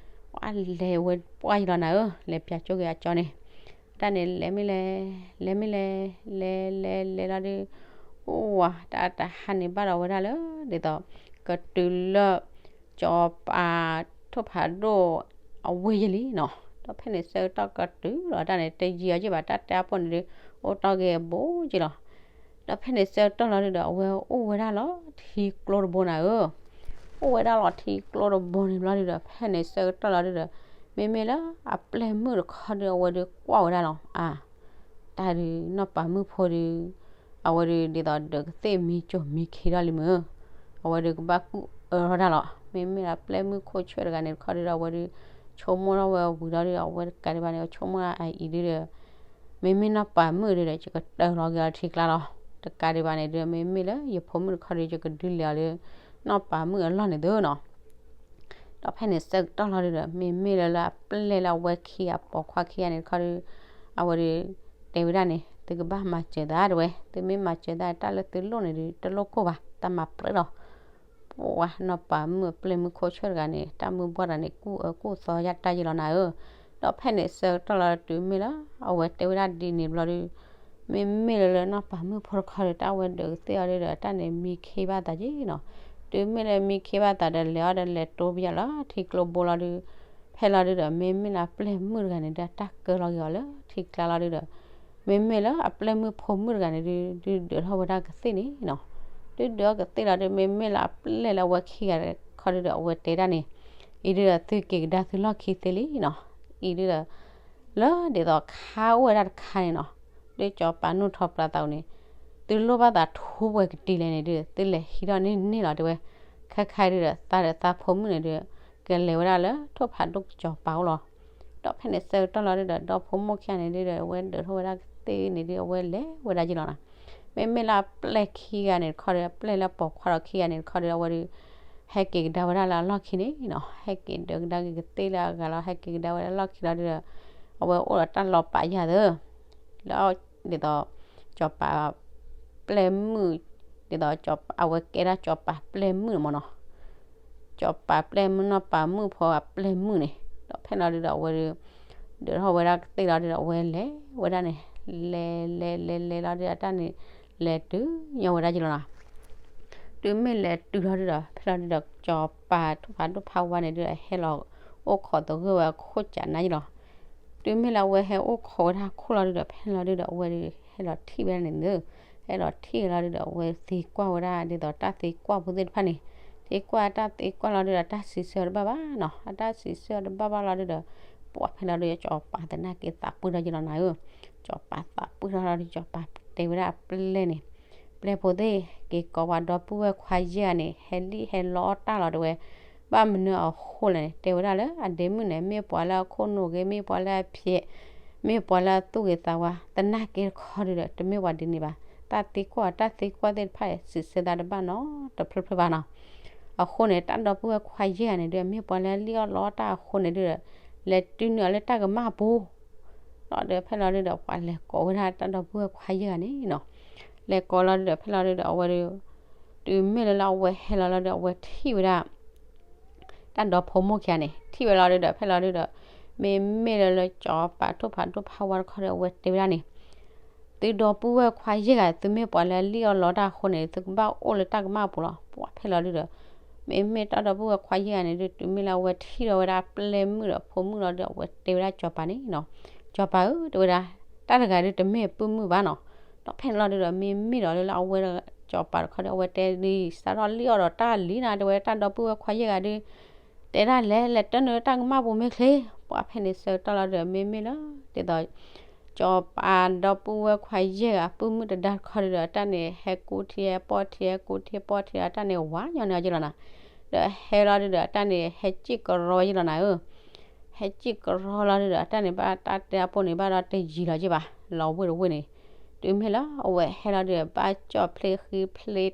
ပှၤလဲၤဝဲပှၢ်ယံၤလီၤနၤဧၢ, လဲၤပၠးကၠိၣ်က့ၤအကၠီန့ၣ်, အတၢ်န့ၣ်လဲၤမ့ၢ်လဲၤ လဲၤမ့ၢ်လဲၤ လဲၤလဲၤလဲၤလီၤဒုး အိၣ်ဝါ တၢ်တဟါန့ၣ်ဘၣ်ဒီးဝဲဒၣ်လၢ ဒ်သိး ကတုၤလၢ စီၤပၤ ထိၣ်ဖးဒိၣ် အဝ့ၢ်ယဲၢ်လံနီၤ, ဒီးဖဲန့ၣ်ဆၢကတီၢ်ကတုၤလီၤတၢ်န့ၣ် တယံာ်အီၤက့ဘၣ် တၢ်တဲအပူၤန့ၣ်ဒုး အိၣ်တီၢ်က့ၤအဘူးက့လီၤ. ဒီးဖဲန့ၣ်ဆၢကတီၢ်လီၤဒုးဒီး အဝဲအိၣ်ဝဲဒၣ်လီၤထံကျိတဘိနၤဧၢ, အိၣ်ဝဲဒၣ်လီၤထံကျိတဘိန့ၣ်ဘျီဒုးဒီး ဖဲန့ၣ်ဆၢကတီၢ်လီၤဒုးဒီး မ့မ့ၢ်လၢအပျဲၢ်မုၣ်တခီဒုး အဝဲဒုးကွၢ်ဝဲဒၣ်လီၤ အါ တၢ်ဒုးနီၢ်ပၤမုၣ်ဖိဒုး အဝဲဒုးဒ်သိးဒုးကသ့ၣ်မံကၠိၣ်မံခ့ထီၣ်လံမုၢ်, အဝဲဒုးကဘၣ်ကူၣ်အၢထီၣ်တၢ်လီၤ. မ့မ့ၢ်လၢပျဲၢ်မုၣ်ခိၣ်ဆၢၣ်တဂၤန့ၣ်တခီဒုးဒီး အဝဲဒုး ဆိကမိၣ်ထီၣ်ဝဲဝံၤဒီးဒုး အဝဲတကးဒံးဘၣ်န့ၣ် အဆိကမိၣ်အအံၤဒုးဒီး မ့မ့ၢ်နီၢ်ပၤမုၣ်ဒုးဒီး ယကတၢၢ်လီၤက့ၤအီၤထံကျါလီၤ. တကးဒံးဘၣ်န့ၣ်ဒုး မ့မ့ၢ်လၢယဖိမုၣ်တခီဒုး ယကဒုးလဲၤအီၤလၢ နီၢ်ပၤမုၣ်အလီၢ်န့ၣ်သုနီၤ. ဒီးဖဲန့ၣ်ဆၢကတီၢ်လီၤဒုးဒီး မ့မ့ၢ်လၢလၢအပျဲၢ်လၢအဝဲခံဂၤပိာ်ခွါခံဂၤန့ၣ်တခီဒုး အဝဲဒုး တဲဝဲဒၣ်န့ၣ် သုကဘၣ်မၤစၢၤသးတဝဲ, သုမ့ၢ်မၤစၢၤသးတၢ်လၢသုလိၣ်န့ၣ်ဒုး တလိၣ်ကိၢ်ဘၣ် တၢ်မၤပြၢလီၤ. ပှၤနီၢ်ပၤမုၣ်အပျဲၢ်မုၣ်ခိၣ်ဆၢၣ်တဂၤန့ၣ် တၢ်မုၢ်ဘှီၣ်တဂၤန့ၣ် ကူၣ်အၢကူၣ်သီယါတၢ်ယံၤလီၤနၤဧၢ. ဒီးဖဲန့ၣ်ဆၢကတီၢ်လီၤတုၤမ့ၢ်လၢ အဝဲတဲဝဲဒၣ်ဒ်န့ၣ်ဘျီဒုး မ့မ့ၢ်လၢလၢနီၢ်ပၤမုၣ်ဖိတခီဒုး တၢ်ဝဲဒုးကသ့ၣ်အီၤဒုးဒီး တၢ်န့ၣ်မံခ့ဘၣ်သးက့နီၤ. တုၤမ့ၢ်လၢမံခ့ဘၣ်သးဒီး လဲၤအီၤဒီးလဲၤတိဘၣ်လီၤထံကျိဘိလီၤဒုး ဖဲလီၤဒုးဒီး မ့မ့ၢ်လၢပျဲၢ်မုၣ်တဂၤန့ၣ်ဒီး တၢ်ကၢလီၤက့ၤအီၤလၢထံကျါလီၤဒုးဒီး မ့မ့ၢ်လၢအပျဲၢ်မုၣ်ဖိမုၣ်တဂၤန့ၣ်ဒုး ဒုးဒုးထီၣ်ဝဲဒၣ်ကသ့ၣ်န့ၣ်နီၤ. ဒုးဒုးအီၤကသ့ၣ်လီၤဒုး မ့မ့ၢ်လၢအပျဲၢ်လၢအဝဲခံဂၤတခီဒုးဒီး အဝဲတဲဒၣ်န့ၣ် အံၤဒုးဒီးသုက့ၤကဒါသုလီၢ်ခံသ့လံနီၤ. အံၤဒုးဒီး လၢဒ်သိးခါအိၣ်ဝဲဒၣ်တခါန့ၣ်နီၤ, ဒ်စီၤပၤနူၢ်ထီၣ်ပျၢ်သးအိၣ်န့ၣ် သုလိၣ်ဘၣ်သးထူဝဲကတံၤလဲၣ်န့ၣ်ဒုး သုလဲၤဟံးထီၣ်န့ၢ်န့ၢ်လီၤတဲဝဲ, ခဲခါဒုးဒီး သးဒီးသးဖိမုၣ်န့ၣ်ဒုး ကလဲၤဝဲဒၣ်လၢထိၣ်ဖးဒိၣ်စီၤပၤအိၣ်လီၤ. ဒီးဖဲန့ၣ်ဆၢကတီၢ်လီၤဒုးဒီး ဒီဖိမိၢ်ခံဂၤန့ၣ်ဒုးဒီး အဝဲဒုးထီၣ်ဝဲဒၣ်ကသ့ၣ်န့ၣ်ဒုး အဝဲလဲၤဝဲဒၣ်က့ၤလီၤနီၤ. မ့မ့ၢ်လၢအပျဲၢ်ခံဂၤန့ၣ်တခီဒီး အပျဲၢ်လၢပိာ်ခွါဒီးခံဂၤန့ၣ်တခီဒီး အဝဲဒုး ဟဲက့ၤကဒါဝဲဒၣ်လၢအလီၢ်ခံန့ၣ်နီၤ, ဟဲက့ၤဒုးကဒါက့ၤကသ့ၣ်လၢအဂၤလီၤ ဟဲက့ၤကဒါဝဲဒၣ်လၢအလီၢ်ခံလီၤဒုးဒီး အဝဲအိၣ်ဒီးတၢ်လီၤပာ်ယၢ်သၢ လၢဒ်သိး စီၤပၤ ပျဲၢ်မုၣ် ဒ်သိး အဝဲကဲဒၣ်စီၤပၤပျဲၢ်မုၣ်န့ၣ်မ့ၢ်နီၤ, စီၤပၤပျဲၢ်မုၣ်နီၢ်ပၤမုၣ်ဖိအပျဲၢ်မုၣ်န့ၣ် ဒီးဖဲလီၤဒုးဒီး အဝဲဒုး ဒုးထီၣ်ဝဲဒၣ်ကသ့ၣ်လီၤဒုးဒီး အဝဲလဲၤဝဲဒၣ်န့ၣ် လဲၤလဲၤလဲၤလဲၤလီၤဒုး အတၢ်န့ၣ် လဲၤတုၤညီဝဲဒၣ်က့ၤလီၤနီၤ. တုၤမ့ၢ်လဲၤတုၤလီၤဒုဒီး ဖဲလီၤဒုဒီး စီၤပၤထိၣ်ဖးဒိၣ်ဖးဝါန့ၣ်ဒုဒီး ဟဲလီၤအိၣ်ခိးသဂၢၢ်ဝဲအခိၣ်ကးနါယလီၤ. တုၤမ့ၢ်လၢအဝဲဟဲအိၣ်ခိးဝဲဒၣ်ခိၣ်လီၤဒုဒီး ဖဲလီၤဒုဒီး အဝဲဒုဟဲလီၤထံၣ်ဝဲဒၣ်န့ၣ် ဟဲလီၤထံၣ်ဝဲလီၤဒုဒီး အဝဲသံကွၢ်ဝဲဒၣ်ဒ်သိးတၢ်သံကွၢ်ဖိသ့ၣ်တဖၣ်န့ၣ်, သံကွၢ်တၢ်သံကွၢ်လီၤဒုဒီး တၢ်စံးဆၢတဘၣ်ဘၣ်နီၤ, အတၢ်စံးဆၢတဘၣ်ဘၣ်လီၤဒုဒီး ပှၤဖဲလီၤဒုဒီး စီၤပၤသနာ်က့သးပှၢ်ထီၣ်ယလီၤနၤဧၢ, စီၤပၤသးပှၢ်ထီၣ်လီၤဒု စီၤပၤတဲဝဲဒၣ်ပျဲၢ်န့ၣ်, ပျဲၢ်ဖိသ့ၣ် က့ၤကိးပှၤဒီပုၢ်ဝဲၢ်ခွါယဲၢ်ဂၤန့ၣ် ဟဲလံၣ်ဟဲလီအီၣ်တၢ်လီၤတဲဝဲ, ဘၣ်မနုၤအဃိလဲၣ်န့ၣ် တဲဝဲဒၣ်လၢအဒ့မုၣ်န့ၣ် မ့ၢ်ပှၤလၢအခိၣ်နူာ်ဂ့ၤ မ့ၢ်ပှၤလၢအဖျဲး မ့ၢ်ပှၤလၢအသူၣ်ဂ့ၤသးဝါ သနာ်က့တခီဒုဒီး တမ့ၢ်ပှၤဒ်န့ၣ်ဘၣ်, တၢ်သံကွၢ်တၢ်သံကွၢ်သ့ၣ်တဖၣ် စံးဆၢသးတဘၣ်နီတဖျၢၣ်ဖျၢၣ်ဘၣ်နီၤ. အဃိန့ၣ် တၢ်ဒီပုၢ်ဝဲၢ်ခွါယဲၢ်ဂၤန့ၣ်ဒု မ့ၢ်ပှၤလၢလံၣ်အီၣ်လီအီၣ်တၢ်အဃိန့ၣ်ဒုဒီး လဲၤတုၤနုာ်အီၤလၢတၢ်ကမၣ်ပူၤ လီၤဒီး ဖဲလီၤဒုဒီး ပှၤလဲၤကိးဝဲဒၣ်တၢ်ဒီပုၢ်ဝဲၢ်ခွါယဲၢ်ဂၤန့ၣ်နီၤ, လဲၤကိးလီၤဒုဒီး ဖဲလီၤဒုဒီး အဝဲဒု တုၤမ့ၢ်လၢလၢအဝဲဟဲလီၤလီၤဒီး အဝဲထံၣ်ဝဲဒၣ် တၢ်ဒီဖိမိၢ်ခံဂၤန့ၣ် ထံၣ်ဝဲလီၤဒုဒီး ဖဲလီၤဒုဒီး မ့မ့ၢ်လၢလၢစီၤပၤထိၣ်ဖးဒိၣ်ဖးဝါတခီဒီး အဝဲတဲဝဲဒၣ်န့ၣ် သုဒီပုၢ်ဝဲၢ်ခွါယဲၢ်ဂၤ သုမ့ၢ်ပှၤလၢလံၣ်အီၣ်လီတၢ်အဃိန့ၣ် သုကဘၣ်အိၣ်လၢတၢ်ကမၣ်ပူၤလီၤ. ပှၤဖဲလီၤဒုဒီး မ့မ့ၢ်တၢ်ဒီပုၢ်ဝဲၢ်ခွါယဲၢ်ဂၤန့ၣ်ဒု တုၤမ့ၢ်လၢအဝဲထံၣ်ဒီးဝဲဒၣ်ပျဲၢ်မုၣ်ဒီးဖိမုၣ်လီၤဒီး အဝဲတဲဝဲဒၣ်စီၤပၤန့ၣ်နီၤ, စီၤပၤဧၢ တဲဝဲဒၣ် တၢ်တဂၤဒုတမ့ၢ်ပုၢ်မုၣ်ဘၣ်နီၤ. ဒီးဖဲန့ၣ်လီၤဒုဒီး မ့မ့ၢ်ဒီးလၢလၢအဝဲစီၤပၤတခီဒီး အဝဲတဲဒ်စးထီၣ်လံၣ်အီၣ်ဒီးတၢ်လံၤနၤ တဲဝဲတၢ်ဒီပုၢ်ဝဲၢ်ခွါယဲၢ်ဂၤဒု တဲဒၣ်လဲၤ လဲၤတၢနုာ်တၢ်ကမၣ်ပူၤမ့ၢ်ချ့, ပှၤဖဲန့ၣ်ဆၢကတီၢ်လီၤဒုဒီး မ့မ့ၢ်လၢ ဒ်သိး စီၤပၤဒီပုၢ်ဝဲၢ်ခွါယဲၢ်ဂၤ ပုၢ်မုၣ်တဒါတခီဒုဒီး အတၢ်န့ၣ် ဟဲကူထံဟဲပီၢ်ထံ ဟဲကူထံပီၢ်ထံ အတၢ်န့ၣ်ဝါညီန့ၢ်အီၤယလီၤနၤ, ဒီးဟဲလီၤဒုဒီး အတၢ်န့ၣ် ဟဲစံၣ်ကရီယလီၤနၤဧၢ ဟဲစံၣ်ကရီလီၤဒုဒီး အတၢ်န့ၣ်ဘၣ်တၢ်တဲအပိၢ်န့ၣ် ဘၣ်ဒီးတယံၤလီၤယဘၣ် လီၤဝ့ၢ်တဝ့ၢ်န့ၣ်, တုၤမ့ၢ်လၢအဝဲဟဲလီၤဒုဒီး ဘၣ်ကၠီၣ်ဖျ့ဃံဖျ့ထီ ဒီ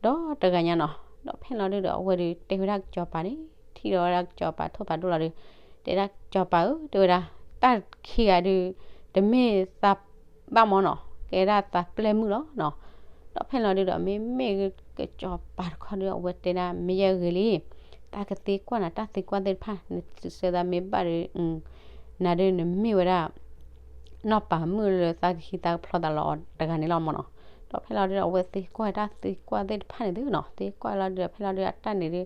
းတဂၤညါနီၤ. ဒီးဖဲန့ၣ်လီၤဒုဒီး အဝဲဒုတဲဝဲဒၣ်စီၤပၤန့ၣ် ထံၣ်ဒီးဝဲဒၣ်စီၤပၤထိၣ်ဖးဒိၣ်လီၤဒု တဲဒၣ်စီၤပၤဧၢ တဲဝဲဒၣ် တၢ်ခံဂၤဒု တမ့ၢ်သးဘၣ်မီၢ်နီၤ ကဲဒၣ်သးပျဲၢ်မုၣ်လီၤနီၤ. ဒီးဖဲန့ၣ်လီၤဒုဒီး မ့မ့ၢ်ကစီၤပၤတခီဒု အဝဲတဲဒၣ် မ့ၢ်ယဲဂ့ၤလံ တၢ်ကသံကွၢ်နၤ တၢ်သံကွၢ်သ့ၣ်တဖၣ် နစံးဆၢသးမ့ၢ်ဘၣ်ဒု နၤဒုနမ့ၢ်ဝဲဒၣ် နီၢ်ပၤမုၣ်လၢသးကဟံးသးကဖျီသးလီၤအီၤတဂၤန့ၣ်လီၤမီၢ်နီၤ. ဒီးဖဲလီၤဒုဒီး အဝဲသံကွၢ်တၢ်သံကွၢ်သ့ၣ်တဖၣ်န့ၣ်သုနီၤ သံကွၢ်လီၤဒုဒီး ဖဲလီၤဒုဒီး အတၢ်န့ၣ်ဒု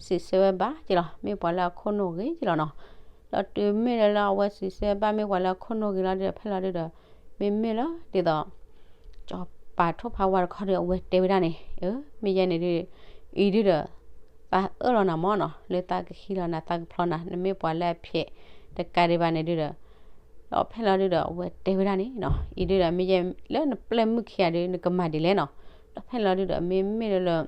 စံးဆၢဝဲဘၣ်က့ၤလီၤ မ့ၢ်ပှၤလၢအခိၣ်နူာ်ဂ့ၤက့ၤလီၤနီၤ. ဒီးတုၤမ့ၢ်လၢလၢအဝဲစံးဆၢဘၣ်မ့ၢ်ပှၤလၢအခိၣ်နူာ်ဂ့ၤလီၤဒုဒီး ဖဲလီၤဒုဒီး မ့မ့ၢ်လၢဒ်သိး စီၤပၤထိၣ်ဖးဝါတခီဒု အဝဲတဲဝဲဒၣ်န့ၣ် အၢ မ့ၢ်ယဲန့ၣ်ဒု အံၤဒုဒီး သးအၢၣ်လီၤနၤမီၢ်နီၤ လၢသးကဟံးလီၤနၤသးကဖျီနၤ နမ့ၢ်ပှၤလၢအဖျဲးတကးဒံးဘၣ်န့ၣ်ဒုဒီး ဒီးဖဲလီၤဒုဒီး အဝဲတဲဝဲဒၣ်န့ၣ်နီၤ အံၤဒုဒီး မ့ၢ်ယဲလၢနပျဲၢ်မုၣ်ခံဂၤဒု နကမၤဒ်လဲၣ်နီၤ. ဒီးဖဲလီၤဒုဒီး မ့မ့ၢ်လၢလၢ ဒ်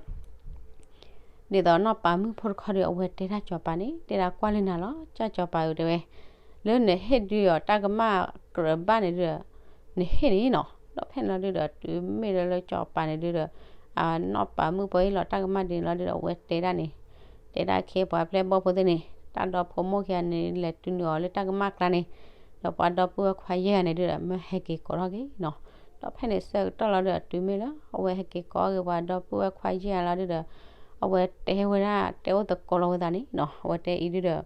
သိးနီၢ်ပၤမုၣ်ဖိတခီဒု အဝဲတဲဒၣ်စီၤပၤန့ၣ် တဲဒၣ်ကွၢ်လၢနၤလီၤ ကၠီစီၤပၤဧၢ တဲဝဲ လၢနဟ့ၣ်ဒုးအီၤတၢ်ကမၣ်ကြၢးဘၣ်န့ၣ်ဒု နဟ့ၣ်န့ၣ်နီၤ. ဒီးဖဲန့ၣ်လီၤဒုဒီး တုၤမ့ၢ်လၢလၢစီၤပၤန့ၣ်ဒုဒီး အနီၢ်ပၤမုၣ်ဖိဟ့ၣ်လီၤတၢ်ကမၣ်ဒ်န့ၣ်လီၤဒုဒီး အဝဲတဲဒၣ်န့ၣ် တဲဒၣ်ခ့ပှၤပျဲၢ်ဘီၣ်ဖိသ့ၣ်န့ၣ် တၢ်ဒီဖိမိၢ်ခံဂၤန့ၣ် လဲၤတုၤနုာ်အီၤလၢတၢ်ကမၣ်ကျါန့ၣ် ဒီးပှၤဒီပုၢ်ဝဲၢ်ခွါယဲၢ်ဂၤန့ၣ်ဒုဒီး မ့ၢ်ဟဲက့ၤကိးထီၣ်က့ၤနီၤ. ဒီးဖဲန့ၣ်ဆၢကတီၢ်လီၤဒုဒီး တုၤမ့ၢ်လၢအဝဲဟဲက့ၤကိးက့ၤ ပှၤဒီပုၢ်ဝဲၢ်ခွါယဲၢ်ဂၤလီၤဒုဒီး အဝဲတဲဝဲဒၣ် တဲအိၣ်သကိးလီၤဝဲသးန့ၣ်နီၤ အဝဲတဲအံၤဒုဒီး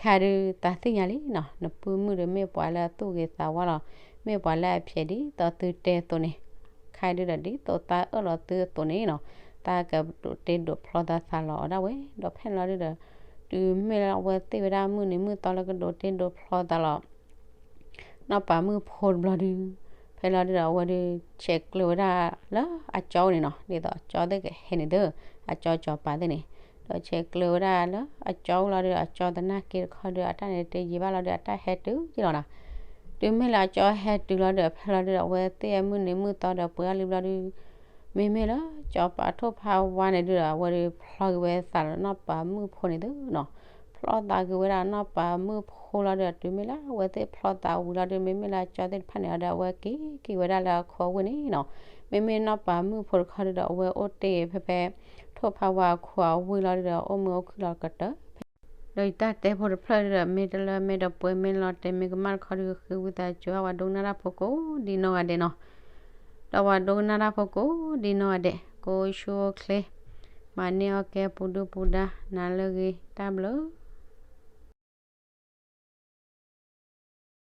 ခဲဒု သးသ့ၣ်ညါလံနီၤ နပုၢ်မုၣ်ဒီးမ့ၢ်ပှၤလၢအသူၣ်ဂ့ၤသးဝါလီၤ မ့ၢ်ပှၤလၢအဖျဲးဒ်သိးသုတဲအသိးန့ၣ် ခဲဒုဒီးဒ်သိးသးအၢၣ်လီၤသုအသိးန့ၣ်နီၤ သးကဒိးတ့ဒိးဖျီသးသးလီၤအီၤဒၣ်ဝဲ ဒီးဖဲန့ၣ်လီၤဒုဒီး တုၤမ့ၢ်လၢအဝဲသ့ၣ်ဝဲဒၣ်မုၢ်နံၤမုၢ်သီလၢကဒိးတ့ဒိးဖျီသးလီၤ နီၢ်ပၤမုၣ်ဖိတဘျီဒု ဖဲလီၤဒုဒီး အဝဲဒု ဆဲးကျၢဝဲဒၣ်လၢအကၠီအိၣ်န့ၣ်နီၤ ဒ်သိးအကၠီသ့ၣ်ကဟဲန့ၣ်သၢ အကၠီစီၤပၤသ့ၣ်န့ၣ် ဒီးဆဲးကျၢဝဲဒၣ်လၢအကၠီအိၣ်လီၤဒုဒီး အကၠီသနာ်က့တခီဒု အတၢ်န့ၣ်တယံာ်ဘၣ်လီၤဒု အတၢ်ဟဲတုၤယ့ၢ်လီၤနီၤ တုၤမ့ၢ်လၢအကၠီဟဲတုၤလီၤဒု ဖဲလီၤဒုဒီး အဝဲသ့ၣ်အမုၢ်နံၤမုၢ်သီဒီး ပှဲၤအီၤလံဘျီဒု မ့မ့ၢ်လၢ စီၤပၤထိၣ်ဖးဝါန့ၣ်ဒုဒီး အဝဲဒုဖျီက့ၤဝဲသးလၢနီၢ်ပၤမုၣ်ဖိန့ၣ်သၢနီၤ ဖျီသးက့ၤဝဲဒၣ်နီၢ်ပၤမုၣ်ဖိလီၤဒုဒီး တုၤမ့ၢ်လၢအဝဲသ့ၣ်ဖျီသးဝံၤလီၤဒု မ့မ့ၢ်လၢအကၠီသ့ၣ်တဖၣ်န့ၣ်လီၤဒီး အဝဲက့ၤက့ၤဝဲဒၣ်လၢအခိၣ်အဝ့ၢ်န့ၣ်နီၤ မ့မ့ၢ်နီၢ်ပၤမုၣ်ဖိတခီဒုဒီး အဝဲအိၣ်တ့ၢ်ဖဲဖဲ ထိၣ်ဖးဝါအခိၣ်အဝ့ၢ်လီၤဒုဒီး အိၣ်မုာ်အိၣ်ခုၣ်လီၤကတၢၢ် ဒီးယတၢ်တဲဖိတဖျၢၣ်ဒုဒီး မ့ၢ်တလၢမ့ၢ်တပှဲၤမ့ၢ်လီၤတဲာ်မ့ၢ်ကမၣ်တခီဒု ဃ့ဝံသးစူၤပှၤဒိကနၣ်တၢ်ဖိကိးဒ်နီၢ်ဂၤဒဲးနီၤ ဒီးပှၤဒိကနၣ်တၢ်ဖိကိးဒ်နီၢ်ဂၤဒဲး ကိးဆူၣ်အိၣ်ချ့ မၤန့ၢ်အီၣ်ကဲပူၤဒုပူၤဒါ နၤလၢဂ့ၤ တၢ်ဘျုး